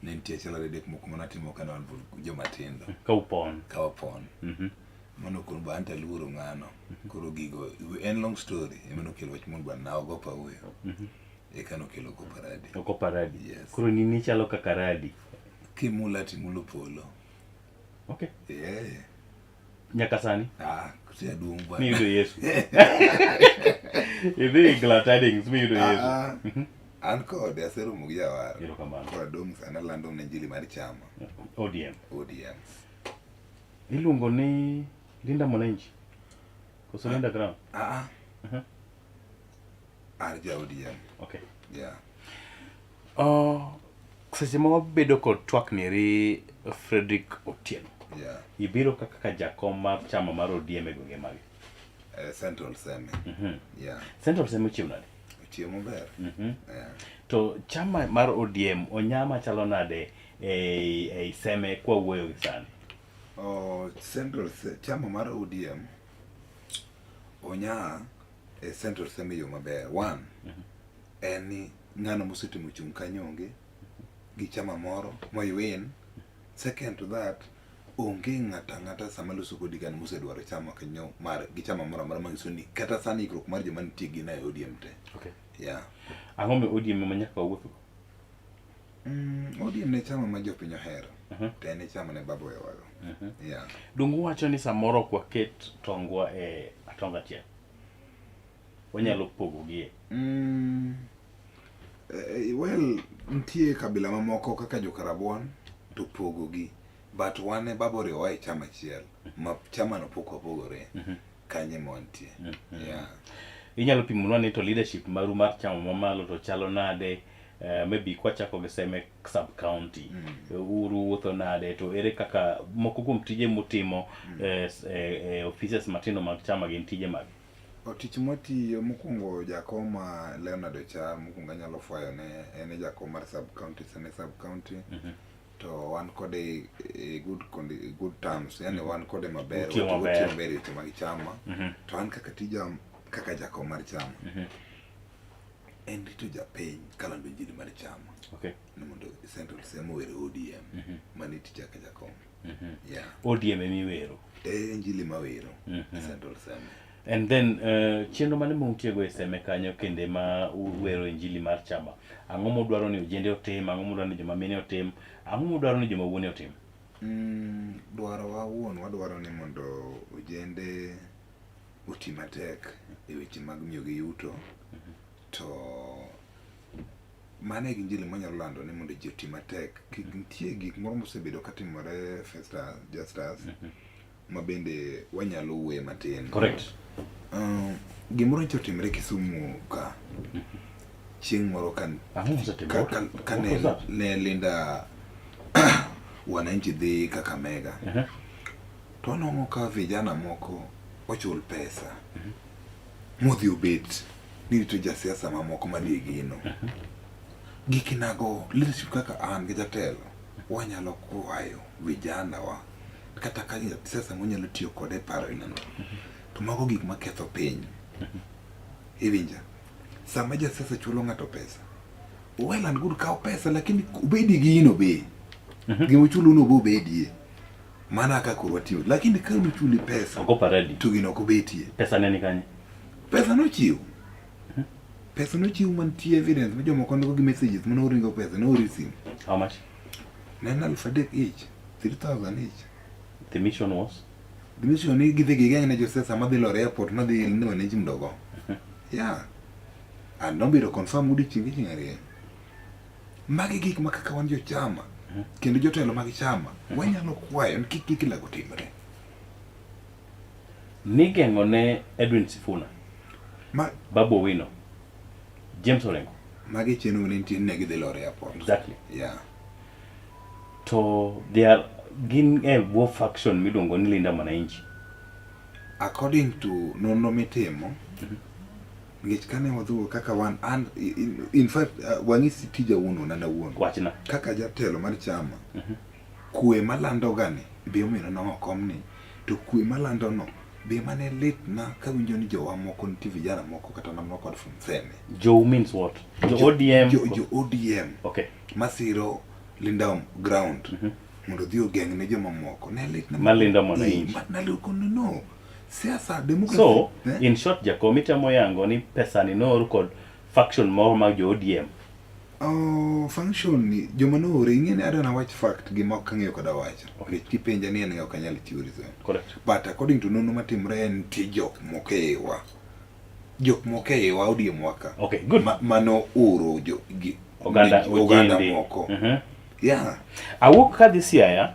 Ne nitie achiel ariyo adek moko manatimo kane wan pod joma tindo. Ka upon. Ka wapon. Mano koro ba ante aluoro ng'ano. Koro gigo en long story ema nokelo wach mondo bwana naogopa huyo. Eka nokelo Ogopa Radi. Ogopa Radi. Yes. Koro nini chalo kaka radi. Kimula timulo polo. Okay. Yeah. Nyaka sani. Ah, kusia duong' bwana. Miyudo Yesu. Idhi Glad Tidings miyudo Yesu. Ah, ah. An kode aseromo gi jawar. Erokamano. Koro adong' sani alando ne injili mar chama. ODM. ODM. Iluongo ni Linda Mwananchi. Koso Linda Ground. Ah. ah. An ja ODM. Okay. Yeah. Seche ma wabedo kod twak neri Frederick Otieno. Yeah. Ibiro kaka ka jakom mar chama mar ODM e gwenge mage. Central Seme. Yeah. Central Seme ochiew nade? Ochiew maber. Yeah. To chama mar ODM onyama chalo nade ei ei Seme kwa wuoyo gi sani? Oh, Central chama mar ODM onya e Central Seme yo maber. One, en ni ng'ano mosetimo chung' kanyo onge gi chama moro moywin. Second to that, onge ng'ato ang'ata sama loso kodi kan mosedwaro chama kanyo mar gi chama moro amora manyiso ni kata sani ikruok mar joma nitie gin e ODM te. Okay. Yeah. Ang'o mi ODM ema nyaka wawuothgo? ODM ne chama ma jopiny ohero. To en e chama ne baba owewago. Yeah. Donge uwacho ni samoro ok waket tongwa e atonga achiel? Wanyalo pogogi e. Well, nitie kabila mamoko kaka jokarabuon to pogogi but wan e baba oriwowa e chama achiel ma chamano pok wapogore kanye ema wantie. Yeah. Inyalo pimonwa ni to leadership maru mar chama mamalo to chalo nade? Maybe kwachako gi Seme sub county uru wuotho nade to ere kaka moko kuom tije mutimo offices matindo mag chama gin tije mage? O tich mwatiyo mokwongo jakom ma Leonard Ocha mokwongo anyalo fwayo ne en e jakom mar sub county Seme sub county to wan kode e good good terms yani wan kode maber Utiyo maber. watiyo maber e weche mag chama to an kaka tija kaka jakom mar chama en rito japiny kalando injili mar chama Okay. ni mondo Central Seme owere ODM mano e tija kaka jakom yeah ODM emiwero. e injili mawero e Central Seme. And then chenro mane mauntiego e Seme kanyo kinde ma uwero injili mar chama? Ang'o mudwaro ni ojende otim? Ang'o mudwaro ni joma mine otim? Ang'o mudwaro ni joma wuone otim? Dwarowa wuon wadwaro ni mondo ojende oti matek e weche mag miyogi yuto to mano e injili mwanyalo lando ni mondo ji oti matek. Kik nitie gik moro mosebedo katimore Festus Justus ma bende wanyalo wuoye matin. Correct. Gimoro nyocha otimore Kisumu ka chieng' moro ka Ang'o mosetimore? ka What ne, was that? ne Linda wananchi dhi Kakamega to wanwang'o ka vijana moko ochul pesa modhi obet ni rito jasiasa mamoko madhi e gino. Gikinago leadership kaka an gi jatelo wanyalo kwayo vijana wa kata ka jasiasa monyalo tiyo kode e paro inano to mago gik maketho piny. Iwinja? Sama jasiasa chulo ng'ato pesa, well and good kaw pesa lakini obedi gi ino be. Gima ochulo no be obedie. Mana kaka koro watiyo. Lakini ka nochuli pesa Ogopa ready. to gino ok obetie. Pesa ne ni kanye? Pesa nochiw. Pesa nochiw mantie evidence ma jomoko ndiko gi messages mane oringo pesa ne ori simu. How much? Ne en 3,000 each, 3,000 each. The mission was? The mission ni gidhi gigeng' ne josiasa madhi loro airport madhi ne wananchi mondo ogo. Yeah. And nobiro confirm odiochieng' gi chieng' ariyo. Magi gik ma kaka wan jochama kendo jotelo mag chama wanyalo kwayo ni kik gik lago timre. Nigeng'o ne Edwin Sifuna, Babu Owino, James Orengo. Magi chenro mane nitie ni ne gidhi loro airport. Exactly. Yeah. To they are gin e bwo faction miluongo ni Linda Mwananchi. According to nonro mitimo, nikech kane wadhuo kaka wan an in fact wang'isi tija wuon an awuon. Wachna. Kaka jatelo mar chama, kwe malando gani be omiyo nanwang'o kom ni, to kwe malando no Be mane litna kawinjo ni jowa moko nitie vijana moko kata namna kod from Seme. Jo means what? Jo ODM. Jo ODM. Okay. Masiro Linda ground. Mondo odhi ogeng' ne jomamoko. Ne litna. Malinda mwananchi. Eh, ma- no. Siasa democracy. So, eh? in short Jakom itemo yango ni pesa ni noor kod faction moro mag jo ODM. Oh, function ni joma noore ing'e ni adwa nawach fact gima ok ang'eyo kada wacho. Nikech kipenja ni en ok anyal chiwo reason. Correct. But according to nonro matimore en nitie jok moko e iwa. Jok moko e iwa ODM wa ka. Okay, good. Ma, mano oro jo, gi, Oganda, oganda ojende. moko. Yeah. Awuok kadhi Siaya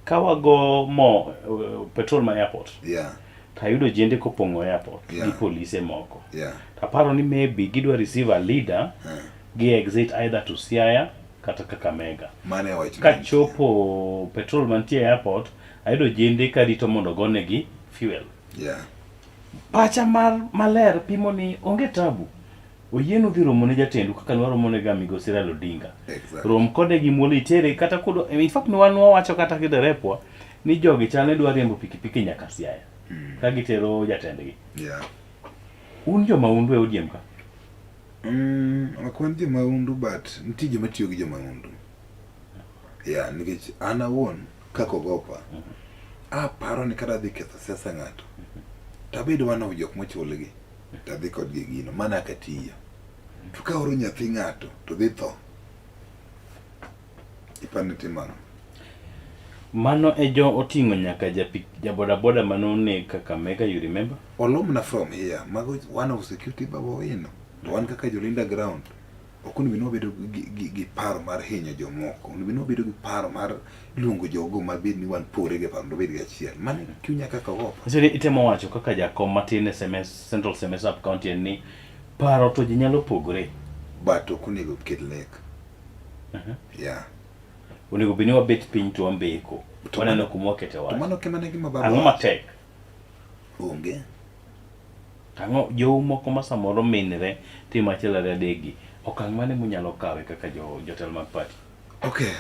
ka wago mo petrol ma airport. Yeah. Tayudo jende kopong'o airport Yeah. gi polise moko. Yeah. Taparo ni maybe gidwa receive a leader gi exit either to Siaya kata Kakamega. Mane wach. Kachopo petrol mantie e airport, ayudo jende karito mondo gonegi fuel. Yeah. Pacha mar maler pimo ni onge tabu. Oyienu dhi romo ne jatendu kaka nwaromo ne ga migosi Raila Odinga. Exactly. Rom kode gi muolo itere kata kudo in fact wan wawacho kata gi derepwa ni jogi chal ne dwa riembo pikipiki nyaka Siaya. Ka gitero jatendgi. Yeah. Un jo maundu e ODM ka? Ok wan jomaundu but nitie joma tiyo gi jomaundu. Yeah, nikech an awuon kaka Ogopa, aparo ni kada dhi ketho siasa ng'ato, tabed one of jok mochulgi, tadhi kodgi e gino, mana kaka tiyo. To kaoro nyathi ng'ato to dhi tho, iparo ni timo ang'o? Mano e jo oting'o nyaka ja bodaboda mane oneg Kakamega, you remember? Olomna from here, mago one of security Babu Owino. To wan kaka jolinda ground, ok onego bed ni wabedo gi paro mar hinyo jomoko. Onego bed ni wabedo gi paro mar luongo jogo mabed ni wan pore gi paro mondo wabed gi achiel. Mano e chunya kaka Ogopa. Nyiso ni itemo wacho kaka jakom matin e Seme, Central Seme Sub County en ni paro to ji nyalo pogore. But ok onego kel nek. Yeah. Onego bed ni wabet piny to wambeko. To Waneno mano- kuma wakete wach. To mano ok emane gima baba Ang'o wacho. matek? Onge. Ang'o jou moko ma samoro minre timo achiel ariyo adek gi okang' mane munyalo kawe kaka jo jotelo mag party? Okay.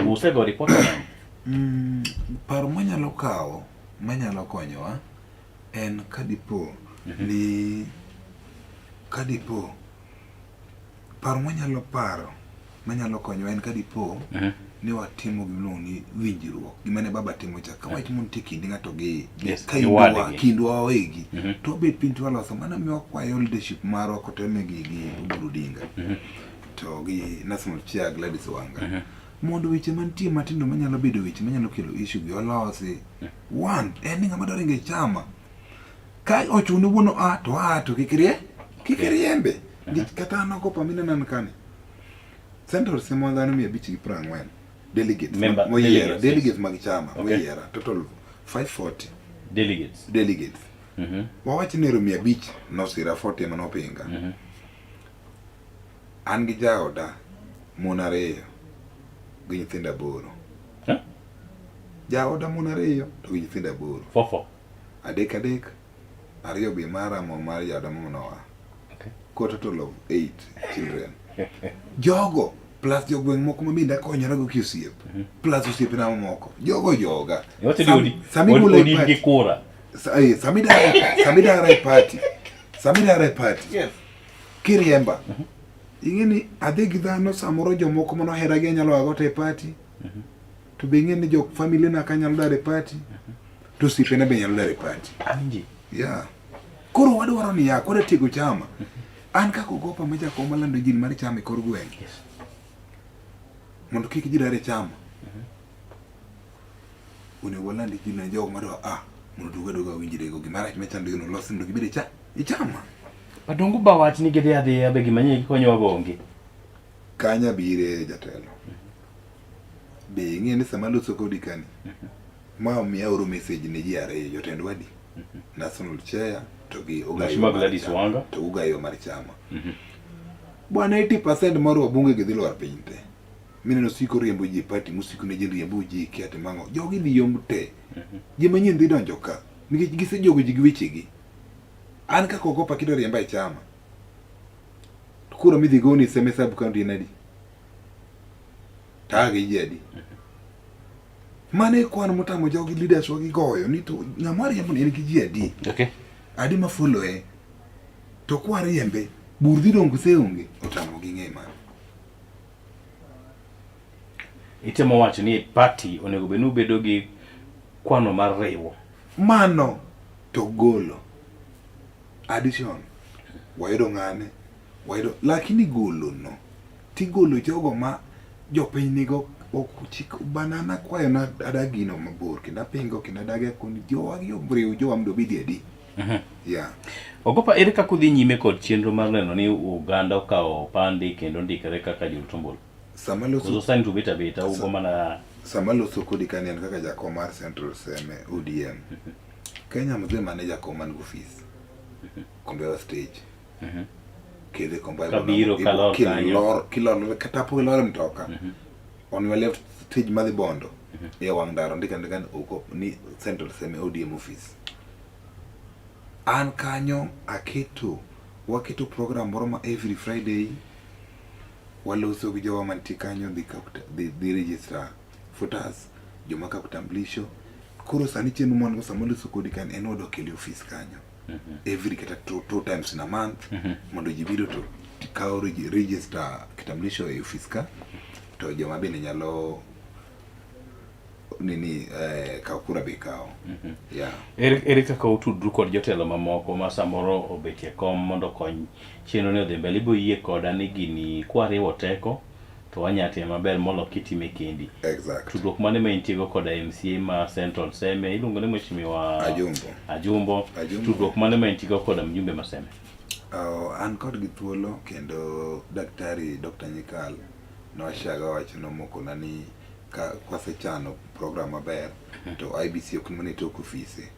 Usego report nang'o? Paro manyalo kawo manyalo konyowa en kadipo ni kadipo paro mwanyalo paro manyalo konyowa en kadipo ni watimo gimiluongo ni winjruok gima ne baba timo cha ka wach montie kind ng'ato gi Yes, ka gi indwa wadgi. kindwa wawegi to wabet piny to waloso mano miyo wakwayo leadership marwa kotelne gi Oburu Odinga to gi national chair Gladys Wanga mondo weche mantie matindo manyalo bedo weche manyalo kelo issue gi olosi. One, en ni ng'ama dwa ringo e chama ka ochuno wuon a to a to kik rie kik riembe nikech kata an okopa minena an kani Central Semo dhano 540 delegates Member- moyiero delegates, yes. delegates mag chama Okay. moyiera total 540 Delegates. delegates wawach ni ero 500 nosira 40 ema nopinga an gi jaoda mon ariyo gi nyithindo aboro jaoda mon ariyo to gi nyithindo aboro Fofo. adek adek ariyo be mara mo mar jaoda monowa okay. Koro total of 8 children jogo plus jogweng' moko ma bende akonyorago ki osiep plus osiepena mamoko jogo joga Iwacho ni Sami golo e odi party- gi kura. Sami dara e party sami dara e party kiriemba ing'e ni adhi gi dhano samoro jomoko manohera gi anyalo ago te e party to be ing'e ni jok family na ka nyalo dar e party to osiepena be nyalo dar e party Anji. yeah koro wadwaro niya koro tiego chama an kaka Ogopa ma jakom malando injili mar chama e kor gweng' mondo kik ji dar e chama onego waland injili ne jogo madwa a mondo duog aduoga winjrego gimarach machando gi no los mondo gibed e cha e chama But dongo ba wach ni gidhi adhiya be gima nye gikonyowago onge. Kanya bire jatelo be ing'e ni sama aloso kodi kani ma omiya oro message ne ji ariyo jotend wadi national chair to gi ogayo Mheshimiwa mar Gladys chama- Wanga. to ogayo mar chama bwana 80% mar wabunge gi dhi lwar piny te mineno siko riembo ji e party mosiko ne ji riembo ji kia timang'o jogi dhi yomb te ji manyien dhi donjo ka nikech gisejogo ji gi wechegi an kaka Ogopa kidwa riemba e chama to kura midhi goni Seme sub county en adi? To aa gi ji adi? Mano e kwan motamo jogi leaders wa gigoyo ni to ng'ama riembo ni en gi ji adi? Okay. Adi ma follow e. To kwa riembe, bur dhi dong' kose onge? Otamo gi ng'e mano. Itemo wacho ni party onego bed ni ubedo gi kwano mar riwo. Mano to golo. Addition. Wayudo ng'ane, wayudo lakini golo no tigolo jogo ma jopiny nigo ok chik banana kwayo na adagino mabor kendo apingo kendo adagi akoni jowa gi oriw jowa mondo obedi adi. Yeah. Ogopa ere kaka udhi nyime kod chenro mar neno ni oganda okawo opande kendo ndikre kaka jolut ombulu? Sama loso Koso sani to ubet abeta ugo mana sama loso kodi kani an kaka jakom mar Central Seme ODM. Kenya mzima ne jakom man go ofis. Kombewa stage. Kidhi Kombewa Kabiro kalor kanyo. Kilor kata pok ilor e mtoka. On your left stage madhi Bondo. E wang' ndara ndika ndika ni oko ni Central Seme ODM office. An kanyo aketo waketo program moro ma every Friday waloso gi jowa mantie kanyo dhi kawo dhi, dhi register voters joma kawo kitambulisho. Koro sani chenro mwan go sama waloso kodi kan en wadwa kele ofis kanyo every kata two times in a month mondo ji biro to kawo register kitambulisho e ofis ka to joma bende nyalo nini kawo kura be kawo. Yeah. Ere kaka utudru kod jotelo mamoko ma samoro obetie kom mondo okony chenro ni odhi mbele? Ibo yie koda ni gini kwariwo teko to wanya time maber molo kitime kendi. Exactly. Tudruok mane ma intiego koda MCA ma Central Seme iluongo ni Mheshimiwa Ajumbo. Ajumbo. Ajumbo. Tudruok mane ma intiego koda mjumbe ma Seme? An kodgi thuolo kendo daktari Dr. Nyikal noshaga wacho nomokona ni ka kwasechano program maber to IBC ok mana e tok ofise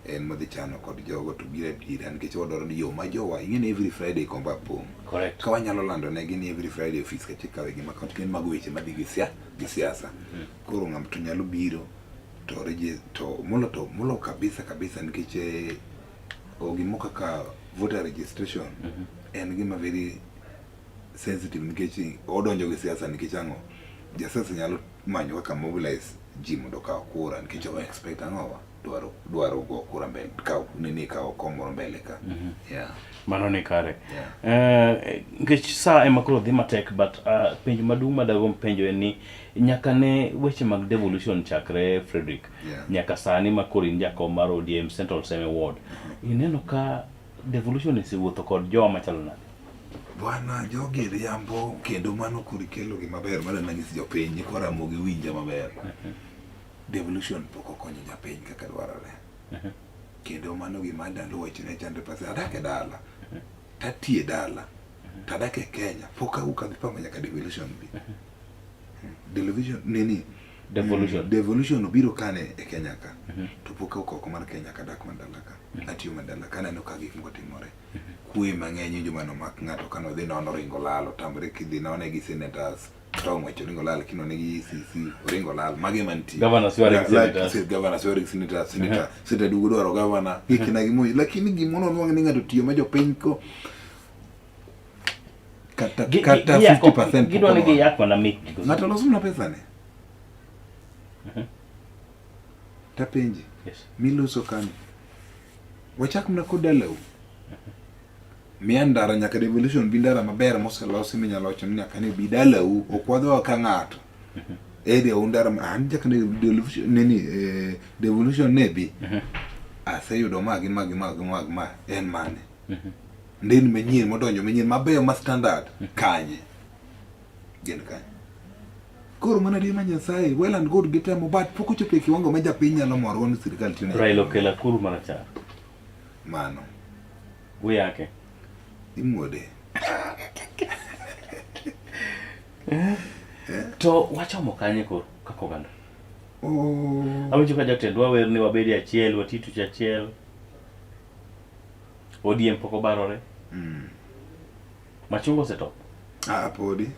en modhi chano kod jogo to biro abira nikech wadwaro ni yo ma jowa ing'e ni every Friday Komba pong'. Correct. Ka wanyalo lando negi ni every Friday ofis kacha ikawe gi maka gin mago weche madhi gi sia gi siasa. Koro ng'ama to nyalo biro to reje to molo to molo kabisa kabisa nikech gimoro kaka voter registration en gima very sensitive nikech odonjo gi siasa nikech ang'o jasiasa nyalo manyo kaka mobilize ji mondo okaw kura nikech o expect ang'owa dwaro dwaro go kura mbele kaw nini kaw kom moro mbele ka yeah Mano ni kare. Nikech sa ema koro dhi matek but penjo maduong' madagomb penjo en ni nyaka ne weche mag devolution chakre Frederick nyaka sani ma koro in jakom mar ODM Central Seme Ward ineno ka devolution osewuotho kod jowa machalo nade? Bwana jogi riambo kendo mano koro ikelo gima ber madwa nanyis jopiny nyikwa Ramogi winja maber. Devolution pok okonyo japiny kaka dwarore. Kendo mano gima adalo wacho ne chandre pesa adak e dala tatiye dala tadak e Kenya pok awuok adhi pango nyaka devolution bi. Devolution nini? Devolution. Devolution obiro kane e Kenya ka to pok awuok oko mar Kenya ka adak mana dala ka. Atiyo mana dala ka aneno ka gik moko timore. Kwe mang'eny iwinjo mane omak ng'ato kane odhi nono oringo lal otamre kidhi none gi senators to ng'wech oringo lal kinone gi ECC oringo lal mage mantie. Governor swearing senators. Governor swearing senators, senator, senator duogo dwaro governor gikina gi moyo lakini gimono nwang' ni ng'ato tiyo ma jopiny ko kata kata 50% Gidwa ni giyak mana mik gi. Ng'ato loso mana pesa ne. Tapenji. Yes. Miloso kani. Wachak mana kod dalau. Miya ndara nyaka devolution bi ndara maber moselosi minyalo wacho ni nyaka ni bi dalau ok wadhowa ka ng'ato. Area u ndara an nyaka ne devolution nini devolution ne bi. Aseyudo ma gi ma gi ma gi ma gi ma en mane. Nderni manyien modonjo manyien mabeyo ma standard kanye. Gin kanye. Koro mana adier ma Nyasaye well and good gitemo but pok ochopo e kiwango ma japiny nyalo morgo ni sirikal tiyo ne Raila okelo akuru marachar. Mano. Uyake. Imuode. To wachomo kanye koro kaka oganda? Awinjo ka jatendwa wer ni wabed e achiel, wati tich achiel. ODM pok obarore. Machunga osetop. Ah, podi.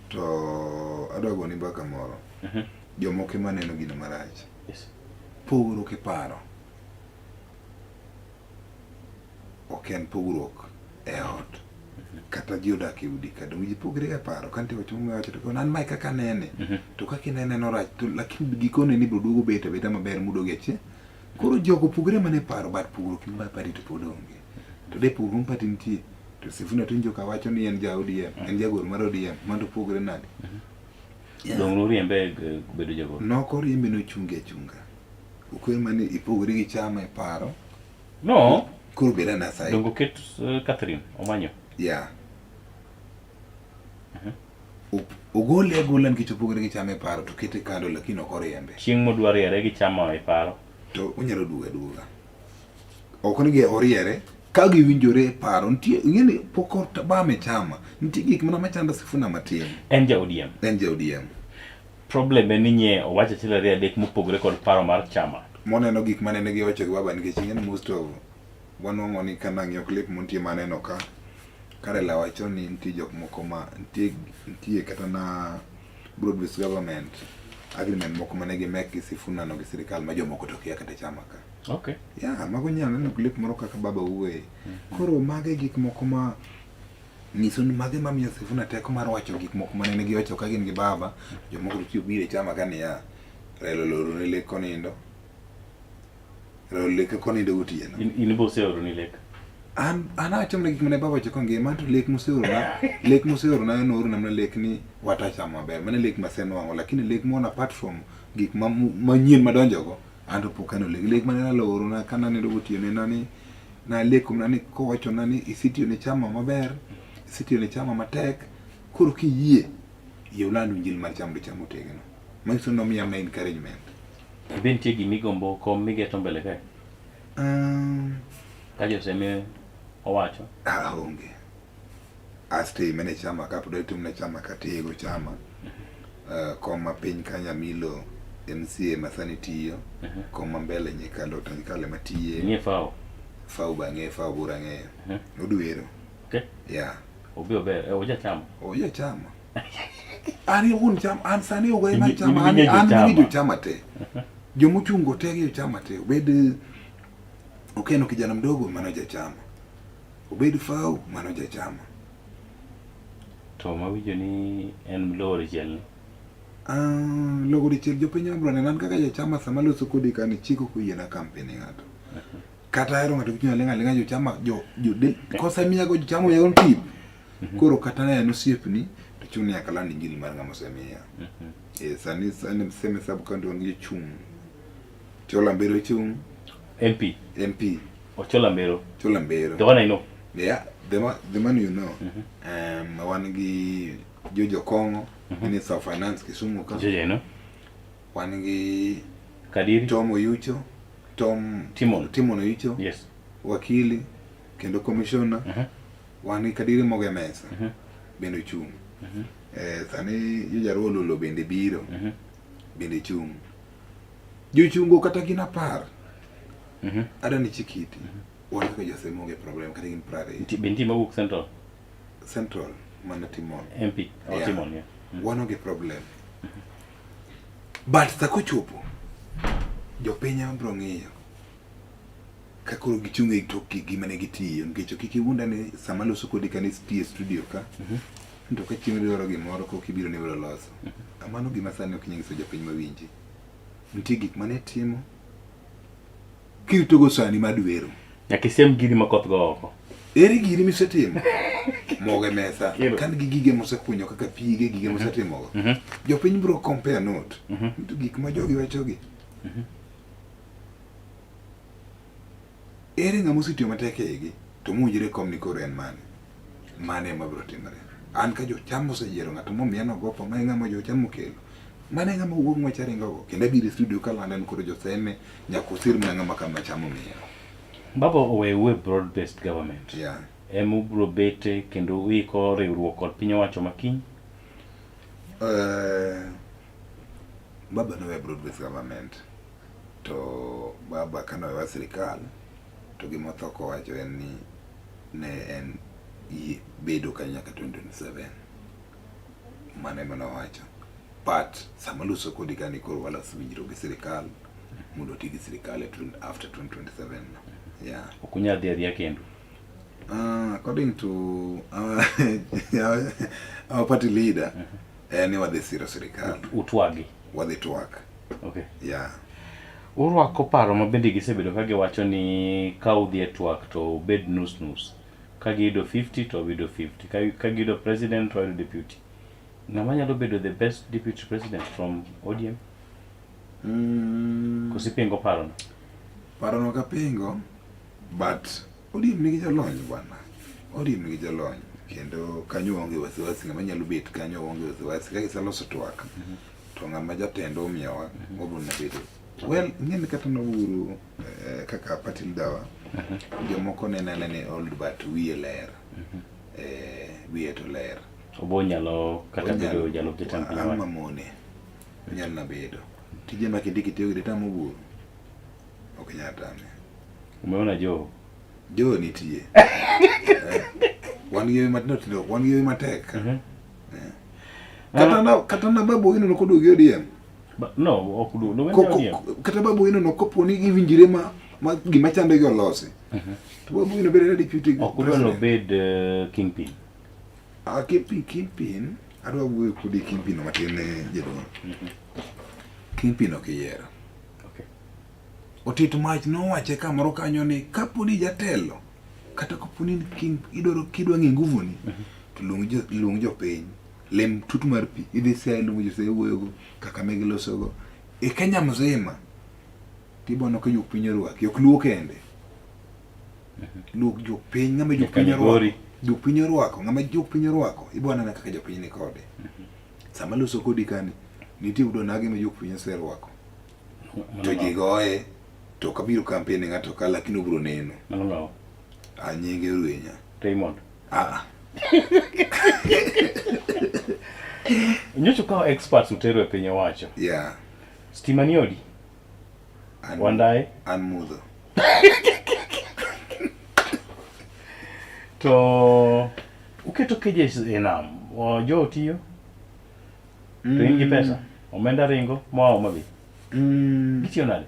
To adwa goni mbaka moro. Jomoko ema neno gino marach. Yes. Pogruok e paro. Ok en pogruok e ot. Kata ji odak e udi ka, donge ji pogre e paro. Ka nitie wach moro miwacho to koni an mae kaka anene. To kaka inene no rach to lakini gikone ni biro duogo bet abeta maber mudoge achiel. Koro jogo pogre mana e paro but pogruok mar party to pod onge. To de pogruok mar party nitie to Sifuna to winjo ka wacho ni en ja ODM, en jagoro mar ODM, mano to pogre nade? Yeah. Dong' noriembe e bedo jagoro. Nok oriembe nochunge achunga. Okwer mana ni ipogri gi chama e paro. No. Koro bed ana side. Donge oket Catherine Omanyo? Yeah. Ogole agola nikech opogore gi chama e paro to kete kando lakini ok oriembe. Chieng' modwa riere gi chama e paro. To onyalo duogo aduoga. Ok ni oriere ka giwinjore e paro nitie ing'e ni pok obam e chama nitie gik mana machando Sifuna matin. En ja ODM. En ja ODM. Problem en ni nye owacho achiel ariyo adek mopogore kod paro mar chama. Moneno gik manene giwacho gi baba nikech ing'e ni most of wanwang'o ni ka nang'iyo clip montie maneno ka ka Raila wacho ni nitie jok moko ma nitie nitie kata na broad based government agreement moko mane gimek gi Sifuna no gi sirikal ma jomoko to kia kata chama ka. Okay. Yeah, mago nyalo neno clip moro kaka baba wuoye. Koro mage gik moko ma nyiso ni mage mamiyo Sifuna teko mar wacho gik moko manene giwacho ka gin gi baba, jomoko to tiyo biro e chama ka niya, Raila oloro ne lek konindo. Raila lek konindo gotieno. In be oseoroni lek? An an awacho mana gik mane baba owacho kongima, an to lek moseorona, lek moseorona noorona mana lek ni wata chama maber. Mano e lek masenwang'o, lakini lek mono apart from gik ma manyien madonjogo, an to pok aneno lek. Lek mane Raila oorona ka nanindo gotieno en ni naleko mana ni kowachona ni isetiyo ne chama maber, isetiyo ne chama matek, koro kiyie, yie uland injili mar chama mondo chama otegno. Manyiso ni nomiya mana encouragement. Be nitie gima igombo kom migeto mbele kae? Ka joseme owacho. Ah, onge. Astay mana e chama ka pod atimo ne chama ka tego chama. Kom ma piny ka Nyamilo MCA ma sani tiyo. Kom ma mbele Nyikalo to Nyikalo ema tiye. Ing'e Fao? Fao be ang'eyo, Fao bura ang'eyo. Odwero. Okay. Yeah. Obi ober, eh, oja chama. Oja chama. An wuon chama, an sani ogayi mar In- chama, in an ing'e an jochama. gi jochama te. Jomochungo te gi jochama te. Obed Okeno kijana mdogo mano jachama. Obed Fau mano jachama. To mawinjo ni en lowo dichiel ni. Ah, logo dichiel jopiny obro neno an kaka jachama sama loso kodi ka ni chik ok oyiena campaign ng'ato. Kata ahero ng'ato gi chunya ling' aling'a jochama jo jo del kosemiyago jochama omiyago tip. Koro kata ne en osiepni to chuno nyaka land injili mar ng'ama osemiya. Eh, sani sani seme sub county wan gi jochung' Chola Mbero chung'. MP. MP. Ochola Mbero. Chola Mbero. The one I know. Yeah, the man you know. Wan gi Jojo Kong'o, Minister of Finance Kisumu ka. Jojo I know. Wan gi Kadiri. Tom Oyucho, Tom Timon. Timon Oyucho. Yes. Wakili kendo commissioner. Wan gi Kadiri Moge Mesa. Bende ochung'. Eh, sani Jojaruo Ololo bende biro. Bende chung'. Jochungo kata gin apar. Ada ni chikiti. Wan kaka josemo onge problem kata gin 20. Be nitie mawuok Central? Central mana Timon. MP. Oh, Yeah. Timon, yeah. Wan onge problem. But sa kochopo, jopiny ema biro ng'iyo ka koro gichung' e tok gima ne gitiyo nikech kik iwuonda ni sama loso kodi ka ni tiyo e studio ka to ka chieng' idwaro gimoro kok ibiro ni ibiro loso. Mano gima sani ok inyal nyiso jopiny mawinji. Nitie gik mane timo kiritogo sani madwero. Nyaka isem giri ma koth go oko. Ere giri misetimo? Mogo e mesa. Kan gi gige mosekunyo kaka pige, gige mosetimogo. Jopiny biro compare note. To gik ma jogi wachogi. Ere ng'ama osetiyo matek e igi to mowinjore kom ni koro en mane? Mane ema biro timore. An ka jocham oseyiero ng'ato momiya nogopa, ma e ng'ama jocham okelo. Mano e ng'ama wuok ng'wech aringogo. Kendo abiro e studio kalando ni koro joseme nyaka usir mana ng'ama kama cham omiya. Baba oweu e broad based government. Yeah. Ema ubiro bete kendo uiko riwruok kod piny owacho makiny. Baba nowe broad based government to baba kane owewa sirikal to gima otho kowacho en ni ne en bedo kanyo nyaka 2027. Mano ema nowacho. But sama loso kodi kani koro waloso winjruok gi sirikal mondo oti gi sirikal e after 2027 no. Yeah. Ok unyal dhi adhiya kendu. According to our party leader, en ni wadhi siro sirikal. Utwagi. Wadhi twak. Okay. Yeah. Urwako paro ma bende gisebedo ka giwacho ni ka udhi e twak to ubed nus nus. Ka giyudo 50 to wayudo 50. Ka giyudo president to wayudo deputy. Ng'ama nyalo bedo the best deputy president from ODM? Koso ipingo parono? Parono ok apingo, but ODM nigi jolony bwana. ODM nigi jolony kendo kanyo waonge wasiwasi, ng'ama nyalo bet kanyo waonge wasiwasi. Ka giseloso twak, to ng'ama jatendwa omiyowa wabiro na bedo. Well, ing'e ni kata noburu kaka party leader wa, jomoko nene anena ni old but wiye ler. Wiye to ler. Obo nyalo kata bedo jalup jatend piny Ang' owacho. mamone. Onyalo na bedo. Tije ma kindiki tiyo gi ditamo Oburu. Ok nyal tame. Umeona Joho? Joho nitie. Wan gi yore matindo tindo, wan gi yore matek. Eh. Kata na Babu Owino nok oduogo e ODM. No, ok oduogo. No, ODM. Kata Babu Owino no kopo ni giwinjre ma gima chando gi olosi. To Babu Owino bedo deputy. Ok udwa ni obed kingpin. Ah, kingpin, adwa wuoyo kodi kingpin no matin ne jaduong'. Kingpin ok iyiero. Okay. Otit mach nowache kamoro kanyo ni kapo ni jatelo kata kapo ni king idwaro kidwa ng'e nguvu ni to luong jopiny lem tut mar pi idhi Siaya iluongo jo Siaya wuoyogo Kakamega ilosogo e Kenya mzima tibono ka jopiny orwaki ok luo kende luok jopiny ng'ama jopiny orwako jopiny orwako ng'ama jopiny orwako ibo neno kaka jopiny ni kode sama loso kodi kani nitie udo nagi ma jopiny oserwako to ji goye to ok abiro campaign ng'ato ka lakini obiro neno. Mano ng'awa? Ah, nyinge Rwenya. Raymond. Ah. Nyocha ukawo experts utero e piny owacho. Yeah. Stima ni odi? Wandaye? An mudho. To uketo keje e nam, jo tiyo? To in gi pesa? Omenda ringo moa Homa Bay? Gitiyo nade?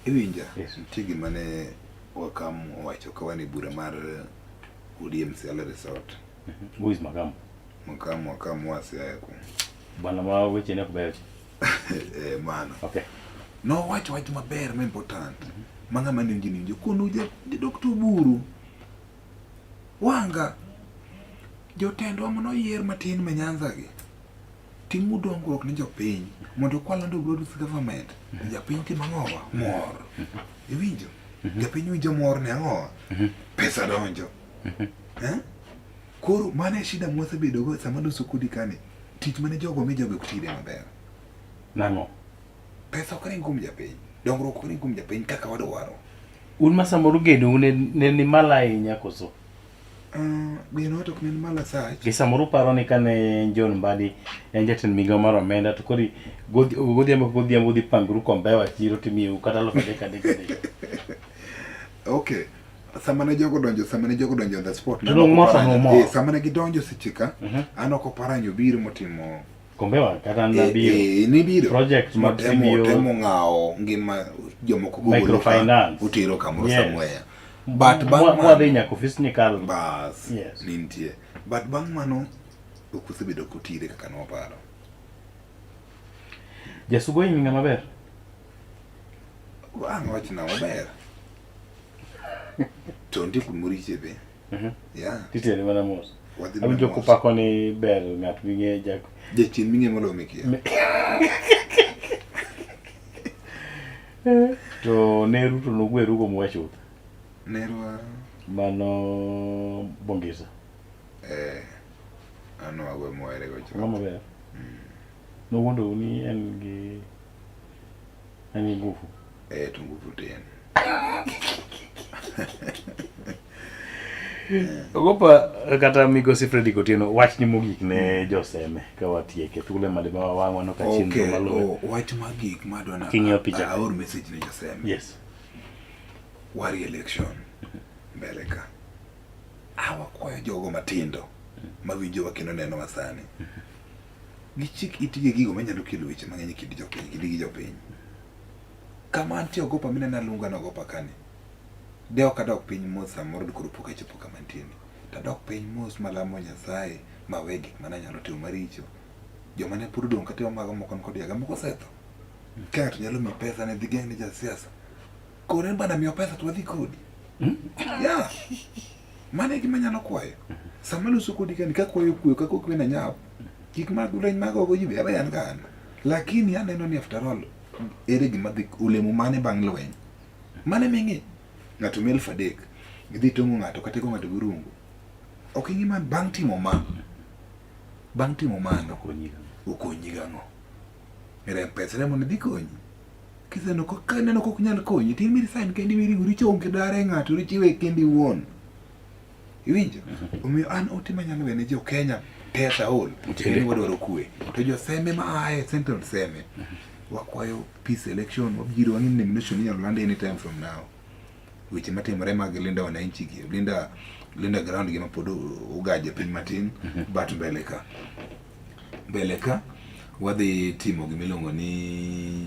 Iwinja? Nitie gima ne Wakam owacho ka wan e bura mar ODM Siala Resort. Who is Makamu? Makamu, Wakamu wa Siaya ku. Bwana ma weche ne ok beyo cha. Eh, mano. Okay. Nowacho wach maber ma important. Ma ng'ama ne winjo ni winjo. Kono ja Dr. Oburu. Wanga. Jotendwa manoyier matin ma Nyanza gi. Timuru dongruok ne jopiny mondo kwalando broad government japiny timo ang'owa mor iwinjo japiny winjo mor ne ang'owa pesa donjo eh? Koro mano e shida mwasebedogo sama loso kodi kani tich mane jogo mi jogo ok tire maber Nang'o? Pesa ok ring kuom japiny dongruok ok ring kuom japiny kaka wadwaro. Un ma samoro genou ne ni malo ahinya koso? Geno to ok ne ni malo asach. Gi samoro uparo ni kane John Mbadi en jatend migawo mar omenda to koro godhiambo ka godhiambo udhi pangoru kombewa chiro timiyou kata 3000 adek adek. Okay. Sama ne jogo donjo, sama ne jogo donjo on the spot. To dong' mor sama umor. Eh, sama ne gidonjo seche ka, an ok oparanyo biro motimo Kombewa kata nabiro. Eh, nibiro. Project mag CBO. Temo ng'awo ngima jomoko gogolo Microfinance. Utero kamoro Yes. somewhere. But bang' mano Mwadhi nyaka ofis Nyikal. Bas. Yes. Nintie. But bang' mano ok osebedo kotire kaka nwaparo. Jasugo in ng'ama ber. Ang' wachna maber. To nitie kumoriche be. Yeah. Titere mana mos. Wadhi mana Awinjo mos. kupako ni ber ng'at ming'e jak. Jachien ming'e moloyo mikia. To ne Ruto nogweru go mwa chuth. Nerwa. Mano Bongisa. Eh. An wagwe mohere go chuth. Ang'o maber? Nowuondou ni en gi nguvu. Eh, to nguvu tin. Ogopa kata migosi Fredrick Otieno wachni mogik ne joseme ka watieke thuolo ema dima wang'wa no ka chenro Okay, maluwe. oh, wach magik madwa na King'iyo picha. aor message ne joseme. Yes. Wari election mbele ka. Awakwayo jogo matindo mawinjowa kendo nenowa sani. Gichik itgi e gigo manyalo kelo weche mang'eny e kind jopiny, kindgi gi jopiny. Kama antie ogopa minena lunga na ogopa kani. De ok adok piny mos samoro dikoro pok achopo kama antie ni. To adok piny mos malamo Nyasaye mawe gik mane anyalo timo maricho. Joma ne pod odong' katimo mago moko nikod yaga moko osetho. Ka ng'ato nyalo miyi pesa ne dhi geng' ne jasiasa. Koro en bana miyo pesa to wadhi kodi. Yeah. Mano e gima anyalo kwayo. Sama aloso kodi kani kakwayo kwe kaka kwe na nyap. Gik mag lweny mag ogo ji be abe an ga an. Lakini aneno ni after all ere gima dhi olemo mane bang' lweny. Mane ming'i ng'ato mi 3000 idhi tong'o ng'ato kata igo ng'ato gi rungu. Ok ing'i man bang' timo ma bang' timo mano okonyi gang'o? Rem pesa remo ne dhi konyi. Kiseneno ka ineno kok nyal konyi to in mi resign kendi miringori chonge dare ng'ato richiwe kendi iwuon. Iwinjo? Omiyo an ote manyalo wene jo Kenya te as a whole en ni wadwaro kwe. To jo Seme ma aye Central Seme wakwayo peace election wabiro wang'e ni nomination inyalo land anytime from now. Weche matimore mag Linda wananchi gi Linda Linda ground gi ma pod ogaje piny matin but mbele ka mbele ka wadhi timo gima iluongo ni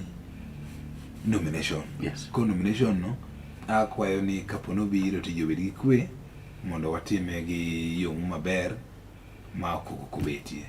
nomination. Yes. Ko nomination no akwayo ni kapo nobiro to ji obed gi kwe mondo watime gi yo maber ma ok koko obetie.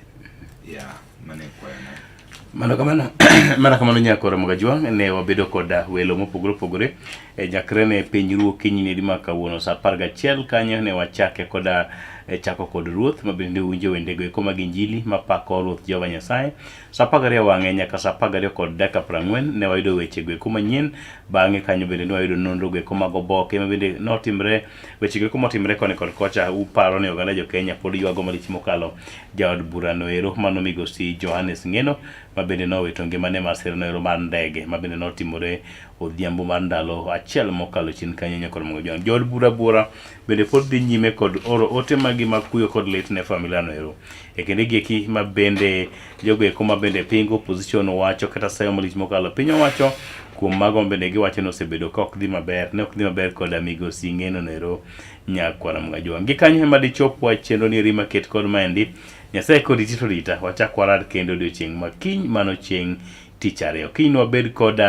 Yeah, mano e kwayona. Mano kamano, mano kamano nyakora Mogajwang' ne wabedo koda welo mopogore opogore e nyakre ne piny ruo kinyi ne ma kawuono saa 11 kanyo ne wachake koda e chako kod ruoth ma bende uwinjo wendego eko mag injili mapako ruoth Jehova Nyasaye. Saa 12 wang'e nyaka saa 12 kod dakika 40 ne wayudo wechego eko manyien. Bang'e kanyo bende ne wayudo nonro go eko mag oboke ma bende notimre wechego eko motimre koni kod kocha uparo ni oganda jo Kenya pod ywago malich mokalo jaod burano ero mano migosi Johannes Ng'eno ma bende nowito ngimane e masirano ero mar ndege ma bende notimore odhiambo mar ndalo achiel mokalo chien kanyo nyakor mogo jwang'. Jood bura buora bende pod dhi nyime kod oro ote magi mag kuyo kod lit ne familia no ero. E kinde gi eki ma bende jogo eko ma bende pingo opposition wacho kata sayo malich mokalo piny owacho kuom mago ma bende giwacho ni osebedo ka ok dhi maber ne ok dhi maber koda migosi Ng'eno no ero nyakwara Mgajwang'. Gi kanyo ema dichopwa chenro ni eri maket kod maendi. Nyasaye koriti to rita. Wachak warad kendo odiochieng' ma kiny mano chieng' tich ariyo. Kiny nwabed kod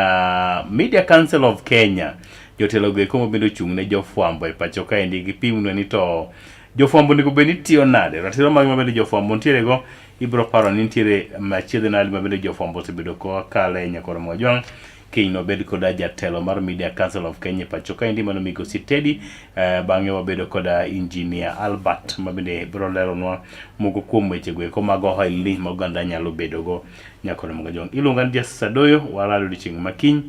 Media Council of Kenya. Jotelo go eko mabende ochung' ne jofwambo e pacho kaendi gipimnwa ni to jofwambo onego bed ni tiyo nade. Ratiro mage mabende jofwambo nitiere go ibiro paro ni nitiere machiedh nade mabende jofwambo osebedo kokale nyakwar Mgajwang'. Kiny nobed koda jatelo mar Media Council of Kenya e pacho kaendi mano migosi Teddy. Bang'e wabedo koda Engineer Albert ma bende biro leronwa moko kuom weche go eko mag ohelni ma oganda nyalo bedogo nyakono Mgajwang'. Iluonga ni Justice Adoyo, warado odiochieng' ma kiny.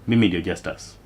Mimi ndio Justus.